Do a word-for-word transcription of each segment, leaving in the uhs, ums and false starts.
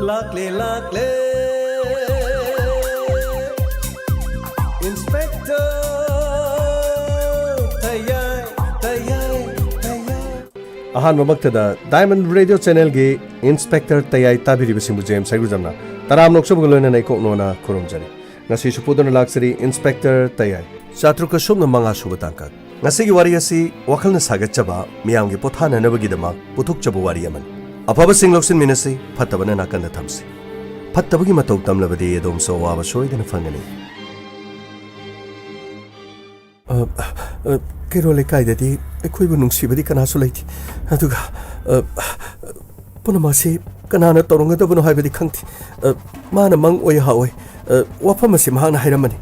ꯂꯥꯛꯂꯦ, ꯂꯥꯛꯂꯦ, Inspector ꯇꯌꯥꯏ, ꯇꯌꯥꯏ, ꯇꯌꯥꯏ꯫ ꯑꯍꯥꯟꯕꯃꯛꯇꯗ Diamond Radio Channelꯒꯤ Inspector ꯇꯌꯥꯏ ꯇꯥꯕꯤꯔꯤꯕꯁꯤꯡꯕꯨ ꯖꯦꯝꯁ ꯍꯩꯒ꯭ꯔꯨꯖꯝꯅ ꯇꯔꯥꯝꯅ ꯑꯣꯛꯆꯕꯒ ꯂꯣꯏꯅꯅ ꯏꯀꯣꯛ ꯅꯣꯟꯅ ꯈꯨꯔꯨꯝꯖꯔꯤ꯫ ꯉꯁꯤꯁꯨ ꯄꯨꯗꯨꯅ ꯂꯥꯛꯆꯔꯤ Inspector ꯇꯌꯥꯏ꯫ ꯆꯥꯇ꯭ꯔꯨꯛꯀ ꯁꯨꯞꯅ ꯃꯉꯥ ꯁꯨꯕ ꯇꯥꯡꯀꯛ꯫ ꯉꯁꯤꯒꯤ ꯋꯥꯔꯤ ꯑꯁꯤ ꯋꯥꯈꯜꯅ ꯁꯥꯒꯠꯆꯕ, ꯃꯤꯌꯥꯝꯒꯤ ꯄꯣꯊꯥꯅꯅꯕꯒꯤꯗꯃꯛ ꯄꯨꯊꯣꯛꯆꯕ ꯋꯥꯔꯤ ꯑꯃꯅꯤ꯫ ꯑꯐꯕꯁꯤꯡ ꯂꯧꯁꯤꯟꯃꯤꯟꯅꯁꯤ, ꯐꯠꯇꯕꯅ ꯅꯥꯀꯟꯗ ꯊꯝꯁꯤ꯫ ꯐꯠꯇꯕꯒꯤ ꯃꯇꯧ ꯇꯝꯂꯕꯗꯤ ꯑꯗꯣꯝꯁꯨ ꯑꯋꯥꯕ ꯁꯣꯏꯗꯅ ꯐꯪꯒꯅꯤ꯫ ꯑ, ꯑ, ꯀꯩꯔꯣꯜ ꯂꯩꯀꯥꯏꯗꯗꯤ ꯑꯩꯈꯣꯏꯕꯨ ꯅꯨꯡꯁꯤꯕꯗꯤ ꯀꯅꯥꯁꯨ ꯂꯩꯇꯦ꯫ ꯑꯗꯨꯒ, ꯑ, ꯄꯨꯝꯅꯃꯛ ꯑꯁꯤ ꯀꯅꯥꯅ ꯇꯧꯔꯝꯒꯗꯕꯅꯣ ꯍꯥꯏꯕꯗꯤ ꯈꯪꯗꯦ꯫ ꯑ, ꯃꯥꯅ ꯃꯪ ꯑꯣꯏ ꯍꯥ ꯑꯣꯏ꯫ ꯑ, ꯋꯥꯐꯝ ꯑꯁꯤ ꯃꯍꯥꯛꯅ ꯍꯥꯏꯔꯝꯕꯅꯤ꯫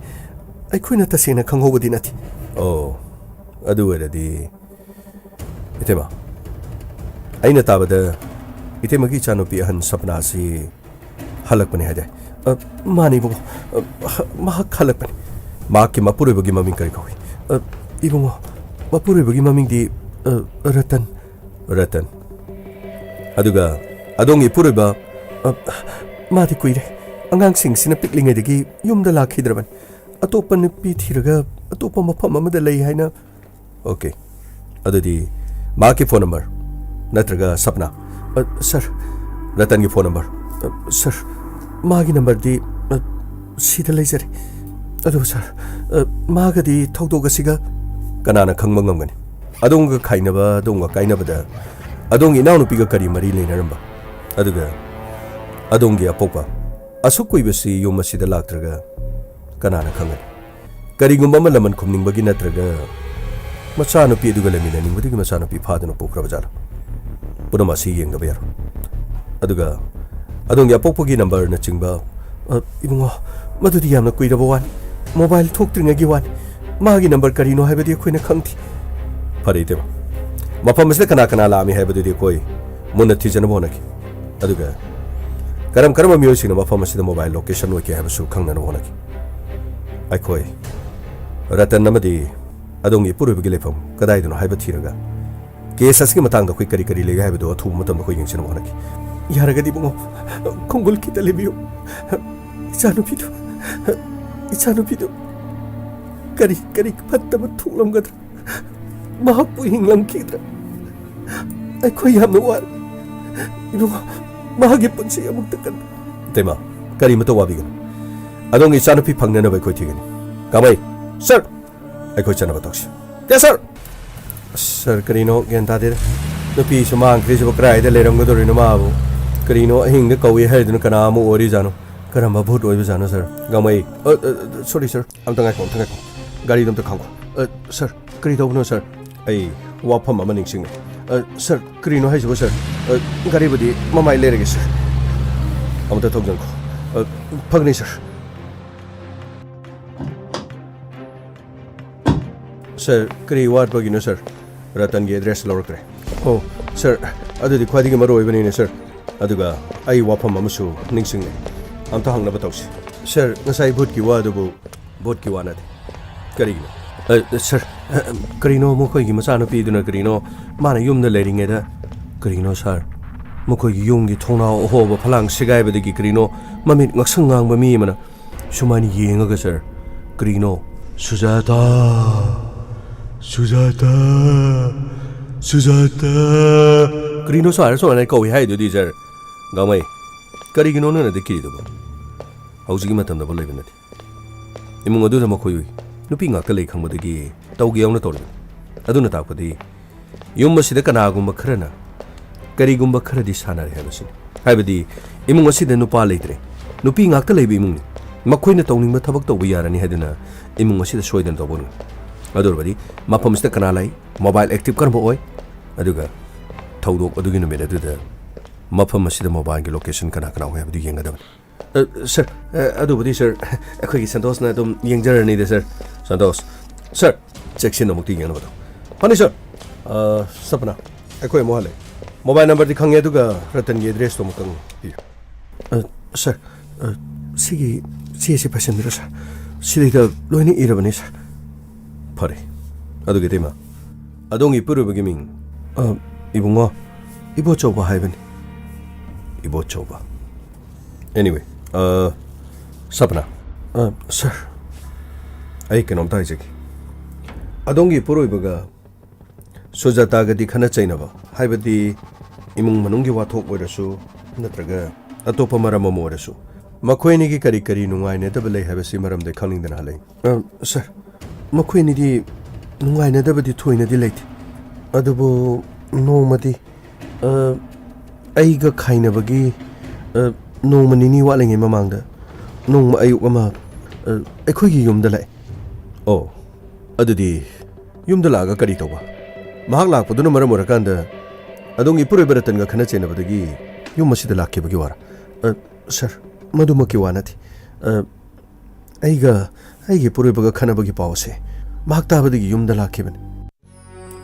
ꯑꯩꯈꯣꯏꯅ ꯇꯁꯦꯡꯅ ꯈꯪꯍꯧꯕꯗꯤ ꯅꯠꯇꯦ꯫ ꯑꯣ, ꯑꯗꯨ ꯑꯣꯏꯔꯗꯤ, ꯏꯇꯩꯃ, ꯑꯩꯅ ꯇꯥꯕꯗ ꯏꯇꯩꯃꯒꯤ ꯏꯆꯥꯅꯨꯄꯤ ꯑꯍꯟ ꯁꯄꯅꯥ ꯑꯁꯤ ꯍꯜꯂꯛꯄꯅꯤ ꯍꯥꯏꯗꯥꯏ? ꯑ, ꯃꯥꯅꯤ ꯏꯕꯨꯡꯉꯣ꯫ ꯑ, ꯍ-, ꯃꯍꯥꯛ ꯍꯜꯂꯛꯄꯅꯤ꯫ ꯃꯍꯥꯛꯀꯤ ꯃꯄꯨꯔꯣꯏꯕꯒꯤ ꯃꯃꯤꯡ ꯀꯔꯤ ꯀꯧꯏ? ꯑ, ꯏꯕꯨꯡꯉꯣ, ꯃꯄꯨꯔꯣꯏꯕꯒꯤ ꯃꯃꯤꯡꯗꯤ, ꯑ, ꯔꯇꯟ꯫ ꯔꯇꯟ꯫ ꯑꯗꯨꯒ ꯑꯗꯣꯝꯒꯤ ꯏꯄꯨꯔꯣꯏꯕ? ꯑ, ꯃꯥꯗꯤ ꯀꯨꯏꯔꯦ꯫ ꯑꯉꯥꯡꯁꯤꯡꯁꯤꯅ ꯄꯤꯛꯂꯤꯉꯩꯗꯒꯤ ꯌꯨꯝꯗ ꯂꯥꯛꯈꯤꯗ꯭ꯔꯕꯅꯤ꯫ ꯑꯇꯣꯞꯄ ꯅꯨꯄꯤ ꯊꯤꯔꯒ ꯑꯇꯣꯞꯄ ꯃꯐꯝ ꯑꯃꯗ ꯂꯩ ꯍꯥꯏꯅ꯫ ꯑꯣꯀꯦ꯫ ꯑꯗꯨꯗꯤ ꯃꯍꯥꯛꯀꯤ ꯐꯣꯟ ꯅꯝꯕꯔ ꯅꯠꯇ꯭ꯔꯒ ꯁꯞꯅꯥ? ꯑ, ꯁꯥꯔ, ꯔꯇꯟꯒꯤ ꯐꯣꯟ ꯅꯝꯕꯔ? ꯑ, ꯁꯥꯔ, ꯃꯥꯒꯤ ꯅꯝꯕꯔꯗꯤ, ꯑ, ꯁꯤꯗ ꯂꯩꯖꯔꯦ꯫ ꯑꯗꯨꯕꯨ ꯁꯥꯔ, ꯑ, ꯃꯥꯒꯗꯤ ꯊꯧꯗꯣꯛ ꯑꯁꯤꯒ ꯀꯅꯥꯅ ꯈꯪꯕ ꯉꯝꯒꯅꯤ? ꯑꯗꯣꯝꯒ ꯈꯥꯏꯅꯕ, ꯑꯗꯣꯝꯒ ꯀꯥꯏꯅꯕꯗ ꯑꯗꯣꯝꯒꯤ ꯏꯅꯥꯎꯅꯨꯄꯤꯒ ꯀꯔꯤ ꯃꯔꯤ ꯂꯩꯅꯔꯝꯕ? ꯑꯗꯨꯒ ꯑꯗꯣꯝꯒꯤ ꯑꯄꯣꯛꯄ ꯑꯁꯨꯛ ꯀꯨꯏꯕꯁꯤ ꯌꯨꯝ ꯑꯁꯤꯗ ꯂꯥꯛꯇ꯭ꯔꯒ ꯀꯅꯥꯅ ꯈꯪꯒꯅꯤ? ꯀꯔꯤꯒꯨꯝꯕ ꯑꯃ ꯂꯃꯟ ꯈꯨꯝꯅꯤꯡꯕꯒꯤ ꯅꯠꯇ꯭ꯔꯒ ꯃꯆꯥꯅꯨꯄꯤ ꯑꯗꯨꯒ ꯂꯩꯃꯤꯟꯅꯅꯤꯡꯕꯗꯒꯤ ꯃꯆꯥꯅꯨꯄꯤ ꯐꯥꯗꯨꯅ ꯄꯨꯈ꯭ꯔꯕ ꯖꯥꯠꯂꯥ? ꯄꯨꯝꯅꯃꯛ ꯑꯁꯤ ꯌꯦꯡꯗꯕ ꯌꯥꯔꯣꯏ꯫ ꯑꯗꯨꯒ ꯑꯗꯣꯝꯒꯤ ꯑꯄꯣꯛꯄꯒꯤ ꯅꯝꯕꯔꯅꯆꯤꯡꯕ, ꯑ, ꯏꯕꯨꯡꯉꯣ, ꯃꯗꯨꯗꯤ ꯌꯥꯝꯅ ꯀꯨꯏꯔꯕ ꯋꯥꯅꯤ꯫ ꯃꯣꯕꯥꯏꯜ ꯊꯣꯛꯇ꯭ꯔꯤꯉꯩꯒꯤ ꯋꯥꯅꯤ꯫ ꯃꯥꯒꯤ ꯅꯝꯕꯔ ꯀꯔꯤꯅꯣ ꯍꯥꯏꯕꯗꯤ ꯑꯩꯈꯣꯏꯅ ꯈꯪꯗꯦ꯫ ꯐꯔꯦ, ꯏꯇꯩꯃ꯫ ꯃꯐꯝ ꯑꯁꯤꯗ ꯀꯅꯥ ꯀꯅꯥ ꯂꯥꯛꯑꯝꯃꯤ ꯍꯥꯏꯕꯗꯨꯗꯤ ꯑꯩꯈꯣꯏ ꯃꯨꯟꯅ ꯊꯤꯖꯅꯕ ꯍꯣꯠꯅꯈꯤ꯫ ꯑꯗꯨꯒ ꯀꯔꯝ ꯀꯔꯝꯕ ꯃꯤꯑꯣꯏꯁꯤꯡꯅ ꯃꯐꯝ ꯑꯁꯤꯗ ꯃꯣꯕꯥꯏꯜ ꯂꯣꯀꯦꯁꯟ ꯑꯣꯏꯈꯤ ꯍꯥꯏꯕꯁꯨ ꯈꯪꯅꯅꯕ ꯍꯣꯠꯅꯈꯤ꯫ ꯑꯩꯈꯣꯏ ꯔꯇꯟ ꯑꯃꯗꯤ ꯑꯗꯣꯝꯒꯤ ꯏꯄꯨꯔꯣꯏꯕꯒꯤ ꯂꯩꯐꯝ ꯀꯗꯥꯏꯗꯅꯣ ꯍꯥꯏꯕ ꯊꯤꯔꯒ ꯀꯦꯁ ꯑꯁꯤꯒꯤ ꯃꯇꯥꯡꯗ ꯑꯩꯈꯣꯏ ꯀꯔꯤ ꯀꯔꯤ ꯂꯩꯒꯦ ꯍꯥꯏꯕꯗꯨ ꯑꯊꯨꯕ ꯃꯇꯝꯗ ꯑꯩꯈꯣꯏ ꯌꯦꯡꯁꯤꯟꯅꯕ ꯍꯣꯠꯅꯈꯤ꯫ ꯌꯥꯔꯒꯗꯤ ꯏꯕꯨꯡꯉꯣ, ꯈꯣꯡꯒꯨꯜ ꯈꯤꯇ ꯂꯩꯕꯤꯌꯨ꯫ ꯏꯆꯥꯅꯨꯄꯤꯗꯨ, ꯏꯆꯥꯅꯨꯄꯤꯗꯨ ꯀꯔꯤ, ꯀꯔꯤ ꯐꯠꯇꯕ ꯊꯣꯛꯂꯝꯒꯗ꯭ꯔꯥ? ꯃꯍꯥꯛꯄꯨ ꯍꯤꯡꯂꯝꯈꯤꯗ꯭ꯔꯥ? ꯑꯩꯈꯣꯏ ꯌꯥꯝꯅ ꯋꯥꯔꯦ꯫ ꯏꯕꯨꯡꯉꯣ, ꯃꯍꯥꯛꯀꯤ ꯄꯨꯟꯁꯤ ꯑꯃꯨꯛꯇ ꯀꯟꯕ꯫ ꯏꯇꯩꯃ, ꯀꯔꯤꯃꯇ ꯋꯥꯕꯤꯒꯅꯨ꯫ ꯑꯗꯣꯝꯒꯤ ꯏꯆꯥꯅꯨꯄꯤ ꯐꯪꯅꯅꯕ ꯑꯩꯈꯣꯏ ꯊꯤꯒꯅꯤ꯫ ꯀꯃꯩ, ꯁꯔ! ꯑꯩꯈꯣꯏ ꯆꯠꯅꯕ ꯇꯧꯁꯤ꯫ Yes, sir! ꯑꯁ, ꯁꯔ, ꯀꯔꯤꯅꯣ ꯒ꯭ꯌꯥꯟ ꯇꯥꯗꯦꯗ꯫ ꯅꯨꯄꯤꯁꯨ ꯃꯥꯡꯈ꯭ꯔꯤꯁꯤꯕꯨ ꯀꯗꯥꯏꯗ ꯂꯩꯔꯝꯒꯗꯧꯔꯤꯅꯣ ꯃꯥꯕꯨ? ꯀꯔꯤꯅꯣ ꯑꯍꯤꯡꯗ ꯀꯧꯏ ꯍꯥꯏꯔꯤꯗꯨꯅ ꯀꯅꯥ ꯑꯃ ꯑꯣꯏꯔꯤꯖꯥꯠꯅꯣ? ꯀꯔꯝꯕ ꯚꯨꯠ ꯑꯣꯏꯕꯖꯥꯠꯅꯣ, ꯁꯔ? ꯒꯥꯡꯃꯩ, ꯑ, ꯑ, ꯁꯣꯔꯤ, ꯁꯔ꯫ ꯑꯝꯇ ꯉꯥꯏꯈꯣ, ꯑꯝꯇ ꯉꯥꯏꯈꯣ꯫ ꯒꯥꯔꯤꯗꯣ ꯑꯝꯇ ꯈꯥꯝꯈꯣ꯫ ꯑ, ꯁꯔ, ꯀꯔꯤ ꯇꯧꯕꯅꯣ, ꯁꯔ? ꯑꯩ ꯋꯥꯐꯝ ꯑꯃ ꯅꯤꯡꯁꯤꯡꯉꯦ꯫ ꯑ, ꯁꯔ, ꯀꯔꯤꯅꯣ ꯍꯥꯏꯁꯤꯕꯣ, ꯁꯔ? ꯑ, ꯒꯥꯔꯤꯕꯨꯗꯤ ꯃꯃꯥꯏ ꯂꯩꯔꯒꯦ, ꯁꯔ꯫ ꯑꯃꯨꯛꯇ ꯊꯧꯖꯤꯟꯈꯣ꯫ ꯑ, ꯐꯒꯅꯤ, ꯁꯔ꯫ ꯁꯔ, ꯀꯔꯤ ꯋꯥꯠꯄꯒꯤꯅꯣ, ꯁꯔ? ꯔꯇꯟꯒꯤ ꯑꯦꯗ꯭ꯔꯦꯁ ꯂꯧꯔꯛꯇ꯭ꯔꯦ꯫ ꯑꯣ, ꯁꯔ, ꯑꯗꯨꯗꯤ ꯈ꯭ꯋꯥꯏꯗꯒꯤ ꯃꯔꯨ ꯑꯣꯏꯕꯅꯤꯅꯦ, ꯁꯔ꯫ ꯑꯗꯨꯒ ꯑꯩ ꯋꯥꯐꯝ ꯑꯃꯁꯨ ꯅꯤꯡꯁꯤꯡꯂꯦ꯫ ꯑꯝꯇ ꯍꯪꯅꯕ ꯇꯧꯁꯤ꯫ ꯁꯔ, ꯉꯁꯥꯏ ꯚꯨꯠꯀꯤ ꯋꯥ ꯑꯗꯨꯕꯨ ꯚꯨꯠꯀꯤ ꯋꯥ ꯅꯠꯇꯦ꯫ ꯀꯔꯤꯒꯤꯅꯣ? ꯑ, ꯁꯔ, ꯑ, ꯀꯔꯤꯅꯣ ꯃꯈꯣꯏꯒꯤ ꯃꯆꯥꯅꯨꯄꯤꯗꯨꯅ ꯀꯔꯤꯅꯣ ꯃꯥꯅ ꯌꯨꯝꯗ ꯂꯩꯔꯤꯉꯩꯗ, ꯀꯔꯤꯅꯣ, ꯁꯔ? ꯃꯈꯣꯏꯒꯤ ꯌꯨꯝꯒꯤ ꯊꯣꯡꯅꯥꯎ ꯑꯍꯣꯕ ꯐꯂꯥꯡ ꯁꯦꯒꯥꯏꯕꯗꯒꯤ ꯀꯔꯤꯅꯣ ꯃꯃꯤꯠ ꯉꯛꯁꯪ ꯉꯥꯡꯕ ꯃꯤ ꯑꯃꯅ ꯁꯨꯃꯥꯏꯅ ꯌꯦꯡꯉꯒ, ꯁꯔ, ꯀꯔꯤꯅꯣ? "ꯁꯨꯖꯥꯇꯥ! ꯁꯨꯖꯥꯇꯥ! ꯁꯨꯖꯥꯇꯥ!" ꯀꯔꯤꯅꯣ ꯁꯨꯃꯥꯏꯅ, ꯁꯨꯃꯥꯏꯅ ꯀꯧꯏ ꯍꯥꯏꯗꯨꯗꯤ, ꯁꯔ? ꯒꯥꯡꯃꯩ, ꯀꯔꯤꯒꯤꯅꯣ ꯅꯪꯅ ꯑꯗꯨ ꯀꯤꯔꯤꯗꯨꯕꯣ? ꯍꯧꯖꯤꯛꯀꯤ ꯃꯇꯝꯗꯐꯥꯎ ꯂꯩꯕ ꯅꯠꯇꯦ꯫ ꯏꯃꯨꯡ ꯑꯗꯨꯗ ꯃꯈꯣꯏ ꯅꯨꯄꯤ ꯉꯥꯛꯇ ꯂꯩ ꯈꯪꯕꯗꯒꯤ ꯇꯧꯒꯦ ꯌꯥꯎꯅ ꯇꯧꯔꯤꯕꯅꯤ꯫ ꯑꯗꯨꯅ ꯇꯥꯛꯄꯗꯤ ꯌꯨꯝ ꯑꯁꯤꯗ ꯀꯅꯥꯒꯨꯝꯕ ꯈꯔꯅ ꯀꯔꯤꯒꯨꯝꯕ ꯈꯔꯗꯤ ꯁꯥꯟꯅꯔꯦ ꯍꯥꯏꯕꯁꯤꯅꯤ꯫ ꯍꯥꯏꯕꯗꯤ ꯏꯃꯨꯡ ꯑꯁꯤꯗ ꯅꯨꯄꯥ ꯂꯩꯇ꯭ꯔꯦ, ꯅꯨꯄꯤ ꯉꯥꯛꯇ ꯂꯩꯕ ꯏꯃꯨꯡꯅꯤ꯫ ꯃꯈꯣꯏꯅ ꯇꯧꯅꯤꯡꯕ ꯊꯕꯛ ꯇꯧꯕ ꯌꯥꯔꯅꯤ ꯍꯥꯏꯗꯨꯅ ꯏꯃꯨꯡ ꯑꯁꯤꯗ ꯁꯣꯏꯗꯅ ꯇꯧꯕ ꯉꯝꯒꯅꯤ꯫ ꯑꯗꯨ ꯑꯣꯏꯔꯕꯗꯤ ꯃꯐꯝ ꯑꯁꯤꯗ ꯀꯅꯥ ꯂꯩ, ꯃꯣꯕꯥꯏꯜ ꯑꯦꯛꯇꯤꯚ ꯀꯔꯝꯕ ꯑꯣꯏ, ꯑꯗꯨꯒ ꯊꯧꯗꯣꯛ ꯑꯗꯨꯒꯤ ꯅꯨꯃꯤꯠ ꯑꯗꯨꯗ ꯃꯐꯝ ꯑꯁꯤꯗ ꯃꯣꯕꯥꯏꯜꯒꯤ ꯂꯣꯀꯦꯁꯟ ꯀꯅꯥ ꯀꯅꯥ ꯑꯣꯏ ꯍꯥꯏꯕꯗꯨ ꯌꯦꯡꯒꯗꯕꯅꯤ꯫ ꯑ, ꯁꯔ, ꯑ, ꯑꯗꯨꯕꯨꯗꯤ, ꯁꯔ, ꯑꯩꯈꯣꯏꯒꯤ ꯁꯟꯇꯣꯁꯅ ꯑꯗꯨꯝ ꯌꯦꯡꯖꯔꯅꯤꯗ, ꯁꯔ꯫ ꯁꯟꯇꯣꯁ, ꯁꯔ, ꯆꯦꯛꯁꯤꯟꯅ ꯑꯃꯨꯛꯇ ꯌꯦꯡꯅꯕ ꯇꯧ꯫ ꯐꯅꯤ, ꯁꯔ꯫ ꯑ, ꯁꯄꯅꯥ, ꯑꯩꯈꯣꯏ ꯑꯃꯨꯛ ꯍꯜꯂꯛꯑꯦ꯫ ꯃꯣꯕꯥꯏꯜ ꯅꯝꯕꯔꯗꯤ ꯈꯪꯉꯦ, ꯑꯗꯨꯒ ꯔꯇꯟꯒꯤ ꯑꯦꯗ꯭ꯔꯦꯁꯇꯣ ꯑꯃꯨꯛꯇꯪ ꯄꯤꯌꯨ꯫ ꯑ, ꯁꯔ, ꯑ, ꯁꯤꯒꯤ ꯆꯦꯁꯤ ꯄꯥꯏꯁꯤꯟꯕꯤꯔꯣ, ꯁꯔ꯫ ꯁꯤꯗꯩꯗ ꯂꯣꯏꯅ ꯏꯔꯕꯅꯤ, ꯁꯔ꯫ ꯐꯔꯦ꯫ ꯑꯗꯨꯒ ꯏꯇꯩꯃ, ꯑꯗꯣꯝꯒꯤ ꯏꯄꯨꯔꯣꯏꯕꯒꯤ ꯃꯤꯡ? ꯑ, ꯏꯕꯨꯡꯉꯣ, ꯏꯕꯣꯆꯧꯕ ꯍꯥꯏꯕꯅꯤ꯫ ꯏꯕꯣꯆꯧꯕ꯫ Anyway, ꯑ, ꯁꯄꯅꯥ꯫ ꯑ, ꯁꯥꯔ꯫ ꯑꯩ ꯀꯩꯅꯣꯝꯇ ꯍꯥꯏꯖꯒꯦ꯫ ꯑꯗꯣꯝꯒꯤ ꯏꯄꯨꯔꯣꯏꯕꯒ ꯁꯨꯖꯥꯇꯥꯒꯗꯤ ꯈꯠꯅ ꯆꯩꯅꯕ, ꯍꯥꯏꯕꯗꯤ ꯏꯃꯨꯡ ꯃꯅꯨꯡꯒꯤ ꯋꯥꯊꯣꯛ ꯑꯣꯏꯔꯁꯨ ꯅꯠꯇ꯭ꯔꯒ ꯑꯇꯣꯞꯄ ꯃꯔꯝ ꯑꯃ ꯑꯣꯏꯔꯁꯨ, ꯃꯈꯣꯏ ꯑꯅꯤꯒꯤ ꯀꯔꯤ ꯀꯔꯤ ꯅꯨꯡꯉꯥꯏꯅꯗꯕ ꯂꯩ ꯍꯥꯏꯕꯁꯤ ꯃꯔꯝꯗ ꯈꯪꯅꯤꯡꯗꯅ ꯍꯜꯂꯛꯏ꯫ ꯑ, ꯁꯥꯔ, ꯃꯈꯣꯏ ꯑꯅꯤꯗꯤ ꯅꯨꯡꯉꯥꯏꯅꯗꯕꯗꯤ ꯊꯣꯏꯅꯗꯤ ꯂꯩꯇꯦ꯫ ꯑꯗꯨꯕꯨ ꯅꯣꯡꯃꯗꯤ, ꯑ, ꯑꯩꯒ ꯈꯥꯏꯅꯕꯒꯤ, ꯑ, ꯅꯣꯡꯃ ꯅꯤꯅꯤ ꯋꯥꯠꯂꯤꯉꯩ ꯃꯃꯥꯡꯗ ꯅꯣꯡꯃ ꯑꯌꯨꯛ ꯑꯃ, ꯑ, ꯑꯩꯈꯣꯏꯒꯤ ꯌꯨꯝꯗ ꯂꯥꯛꯑꯦ꯫ ꯑꯣ, ꯑꯗꯨꯗꯤ ꯌꯨꯝꯗ ꯂꯥꯛꯑꯒ ꯀꯔꯤ ꯇꯧꯕ? ꯃꯍꯥꯛ ꯂꯥꯛꯄꯗꯨꯅ ꯃꯔꯝ ꯑꯣꯏꯔꯀꯥꯟꯗ ꯑꯗꯣꯝꯒꯤ ꯏꯄꯨꯔꯣꯏꯕ ꯔꯇꯟꯒ ꯈꯠꯅ ꯆꯩꯅꯕꯗꯒꯤ ꯌꯨꯝ ꯑꯁꯤꯗ ꯂꯥꯛꯈꯤꯕꯒꯤ ꯋꯥꯔꯥ? ꯑ, ꯁꯥꯔ, ꯃꯗꯨꯃꯛꯀꯤ ꯋꯥ ꯅꯠꯇꯦ꯫ ꯑ, ꯑꯩꯒ ꯑꯩꯒꯤ ꯏꯄꯨꯔꯣꯏꯕꯒ ꯈꯠꯅꯕꯒꯤ ꯄꯥꯎ ꯑꯁꯦ ꯃꯍꯥꯛ ꯇꯥꯕꯗꯒꯤ ꯌꯨꯝꯗ ꯂꯥꯛꯈꯤꯕꯅꯤ꯫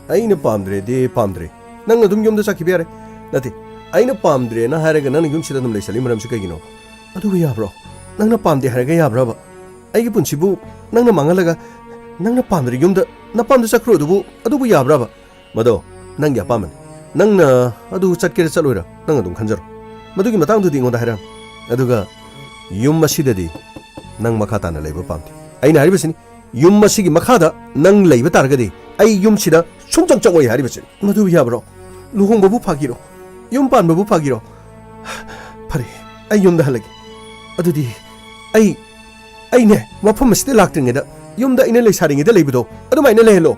ꯑꯩꯅ ꯄꯥꯝꯗ꯭ꯔꯦꯗꯤ ꯄꯥꯝꯗ꯭ꯔꯦ, ꯅꯪ ꯑꯗꯨꯝ ꯌꯨꯝꯗ ꯆꯠꯈꯤꯕ ꯌꯥꯔꯦ꯫ ꯅꯠꯇꯦ, ꯑꯩꯅ ꯄꯥꯝꯗ꯭ꯔꯦꯅ ꯍꯥꯏꯔꯒ ꯅꯪꯅ ꯌꯨꯝꯁꯤꯗ ꯑꯗꯨꯝ ꯂꯩꯁꯜꯂꯤ ꯃꯔꯝꯁꯤ ꯀꯩꯒꯤꯅꯣ? ꯑꯗꯨꯕꯨ ꯌꯥꯕ꯭ꯔꯣ? ꯅꯪꯅ ꯄꯥꯝꯗꯦ ꯍꯥꯏꯔꯒ ꯌꯥꯕ꯭ꯔꯕ? ꯑꯩꯒꯤ ꯄꯨꯟꯁꯤꯕꯨ ꯅꯪꯅ ꯃꯥꯡꯍꯜꯂꯒ ꯅꯪꯅ ꯄꯥꯝꯗ꯭ꯔꯦ ꯌꯨꯝꯗ ꯅꯄꯥꯝꯗ ꯆꯠꯈ꯭ꯔꯣ ꯑꯗꯨꯕꯨ, ꯑꯗꯨꯕꯨ ꯌꯥꯕ꯭ꯔꯕ? ꯃꯗꯣ ꯅꯪꯒꯤ ꯑꯄꯥꯝꯕꯅꯤ꯫ ꯅꯪꯅ ꯑꯗꯨ ꯆꯠꯀꯦꯔꯥ ꯆꯠꯂꯣꯏꯔꯥ ꯅꯪ ꯑꯗꯨꯝ ꯈꯟꯖꯔꯣ꯫ ꯃꯗꯨꯒꯤ ꯃꯇꯥꯡꯗꯨꯗꯤ ꯑꯩꯉꯣꯟꯗ ꯍꯥꯏꯔꯛꯑꯣ꯫ ꯑꯗꯨꯒ ꯌꯨꯝ ꯑꯁꯤꯗꯗꯤ ꯅꯪ ꯃꯈꯥ ꯇꯥꯅ ꯂꯩꯕ ꯄꯥꯝꯗꯦ꯫ ꯑꯩꯅ ꯍꯥꯏꯔꯤꯕꯁꯤꯅꯤ, ꯌꯨꯝ ꯑꯁꯤꯒꯤ ꯃꯈꯥꯗ ꯅꯪ ꯂꯩꯕ ꯇꯥꯔꯒꯗꯤ ꯑꯩ ꯌꯨꯝꯁꯤꯗ ꯁꯨꯡꯆꯪ ꯆꯪꯉꯣꯏ ꯍꯥꯏꯔꯤꯕꯁꯤꯅꯤ꯫ ꯃꯗꯨ ꯌꯥꯕ꯭ꯔꯣ? ꯂꯨꯍꯣꯡꯕꯕꯨ ꯐꯥꯒꯤꯔꯣ? ꯌꯨꯝ ꯄꯥꯟꯕꯕꯨ ꯐꯥꯒꯤꯔꯣ? ꯐꯔꯦ, ꯑꯩ ꯌꯨꯝꯗ ꯍꯜꯂꯒꯦ꯫ ꯑꯗꯨꯗꯤ ꯑꯩ, ꯑꯩꯅꯦ, ꯃꯐꯝ ꯑꯁꯤꯗ ꯂꯥꯛꯇ꯭ꯔꯤꯉꯩꯗ ꯌꯨꯝꯗ ꯑꯩꯅ ꯂꯩꯁꯥꯔꯤꯉꯩꯗ ꯂꯩꯕꯗꯣ ꯑꯗꯨꯃꯥꯏꯅ ꯂꯩꯍꯜꯂꯣ꯫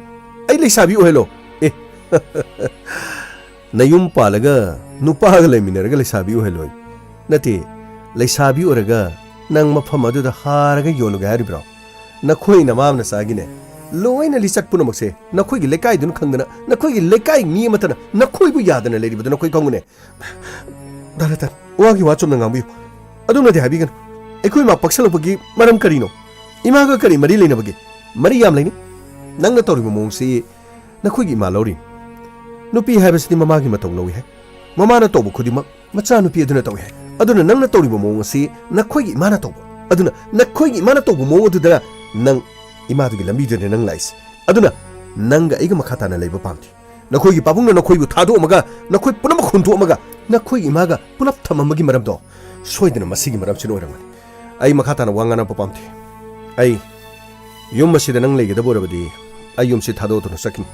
ꯑꯩ ꯂꯩꯁꯥꯕꯤ ꯑꯣꯏꯍꯜꯂꯣ꯫ ꯑꯦ, ꯅꯌꯨꯝ ꯄꯥꯜꯂꯒ ꯅꯨꯄꯥꯒ ꯂꯩꯃꯤꯟꯅꯔꯒ ꯂꯩꯁꯥꯕꯤ ꯑꯣꯏꯍꯜꯂꯣꯏ꯫ ꯅꯠꯇꯦ, ꯂꯩꯁꯥꯕꯤ ꯑꯣꯏꯔꯒ ꯅꯪ ꯃꯐꯝ ꯑꯗꯨꯗ ꯍꯥꯔꯒ ꯌꯣꯜꯂꯨꯒꯦ ꯍꯥꯏꯔꯤꯕ꯭ꯔꯣ? ꯅꯈꯣꯏ ꯅꯃꯥ ꯅꯆꯥꯒꯤꯅꯦ, ꯂꯣꯏꯅ ꯂꯤꯆꯠ ꯄꯨꯝꯅꯃꯛꯁꯦ ꯅꯈꯣꯏꯒꯤ ꯂꯩꯀꯥꯏꯗꯨꯅ ꯈꯪꯗꯅ, ꯅꯈꯣꯏꯒꯤ ꯂꯩꯀꯥꯏ ꯃꯤ ꯑꯃꯠꯇꯅ ꯅꯈꯣꯏꯕꯨ ꯌꯥꯗꯅ ꯂꯩꯔꯤꯕꯗꯨ ꯅꯈꯣꯏ ꯈꯪꯉꯨꯅꯦ꯫ ꯗꯥ ꯔꯇꯟ, ꯋꯥꯒꯤ ꯋꯥ ꯆꯨꯝꯅ ꯉꯥꯡꯕꯤꯌꯨ꯫ ꯑꯗꯨꯝꯅꯗꯤ ꯍꯥꯏꯕꯤꯒꯅꯨ꯫ ꯑꯩꯈꯣꯏ ꯏꯃꯥ ꯄꯛꯁꯜꯂꯛꯄꯒꯤ ꯃꯔꯝ ꯀꯔꯤꯅꯣ? ꯏꯃꯥꯒ ꯀꯔꯤ ꯃꯔꯤ ꯂꯩꯅꯕꯒꯦ? ꯃꯔꯤ ꯌꯥꯝ ꯂꯩꯅꯩ꯫ ꯅꯪꯅ ꯇꯧꯔꯤꯕ ꯃꯑꯣꯡꯁꯤ ꯅꯈꯣꯏꯒꯤ ꯏꯃꯥ ꯂꯧꯔꯤꯅꯤ꯫ ꯅꯨꯄꯤ ꯍꯥꯏꯕꯁꯤꯗꯤ ꯃꯃꯥꯒꯤ ꯃꯇꯧ ꯂꯧꯏ ꯍꯥꯏ꯫ ꯃꯃꯥꯅ ꯇꯧꯕ ꯈꯨꯗꯤꯡꯃꯛ ꯃꯆꯥꯅꯨꯄꯤ ꯑꯗꯨꯅ ꯇꯧꯏ ꯍꯥꯏ꯫ ꯑꯗꯨꯅ ꯅꯪꯅ ꯇꯧꯔꯤꯕ ꯃꯑꯣꯡ ꯑꯁꯤ ꯅꯈꯣꯏꯒꯤ ꯏꯃꯥꯅ ꯇꯧꯕ꯫ ꯑꯗꯨꯅ ꯅꯈꯣꯏꯒꯤ ꯏꯃꯥꯅ ꯇꯧꯕ ꯃꯑꯣꯡ ꯑꯗꯨꯗ ꯅꯪ ꯏꯃꯥꯗꯨꯒꯤ ꯂꯝꯕꯤꯗꯨꯗ ꯅꯪ ꯂꯥꯛꯏꯁꯤ꯫ ꯑꯗꯨꯅ ꯅꯪꯒ ꯑꯩꯒ ꯃꯈꯥ ꯇꯥꯅ ꯂꯩꯕ ꯄꯥꯝꯗꯦ꯫ ꯅꯈꯣꯏꯒꯤ ꯄꯥꯕꯨꯡꯅ ꯅꯈꯣꯏꯕꯨ ꯊꯥꯗꯣꯛꯑꯝꯃꯒ, ꯅꯈꯣꯏ ꯄꯨꯝꯅꯃꯛ ꯍꯨꯟꯗꯣꯛꯑꯝꯃꯒ, ꯅꯈꯣꯏꯒꯤ ꯏꯃꯥꯒ ꯄꯨꯂꯞ ꯊꯝꯃꯝꯕꯒꯤ ꯃꯔꯝꯗꯣ ꯁꯣꯏꯗꯅ ꯃꯁꯤꯒꯤ ꯃꯔꯝꯁꯤꯅ ꯑꯣꯏꯔꯝꯒꯅꯤ꯫ ꯑꯩ ꯃꯈꯥ ꯇꯥꯅ ꯋꯥ ꯉꯥꯡꯅꯕ ꯄꯥꯝꯗꯦ꯫ ꯑꯩ ꯌꯨꯝ ꯑꯁꯤꯗ ꯅꯪ ꯂꯩꯒꯗꯕ ꯑꯣꯏꯔꯕꯗꯤ ꯑꯩ ꯌꯨꯝꯁꯤ ꯊꯥꯗꯣꯛꯇꯨꯅ ꯆꯠꯈꯤꯅꯤ꯫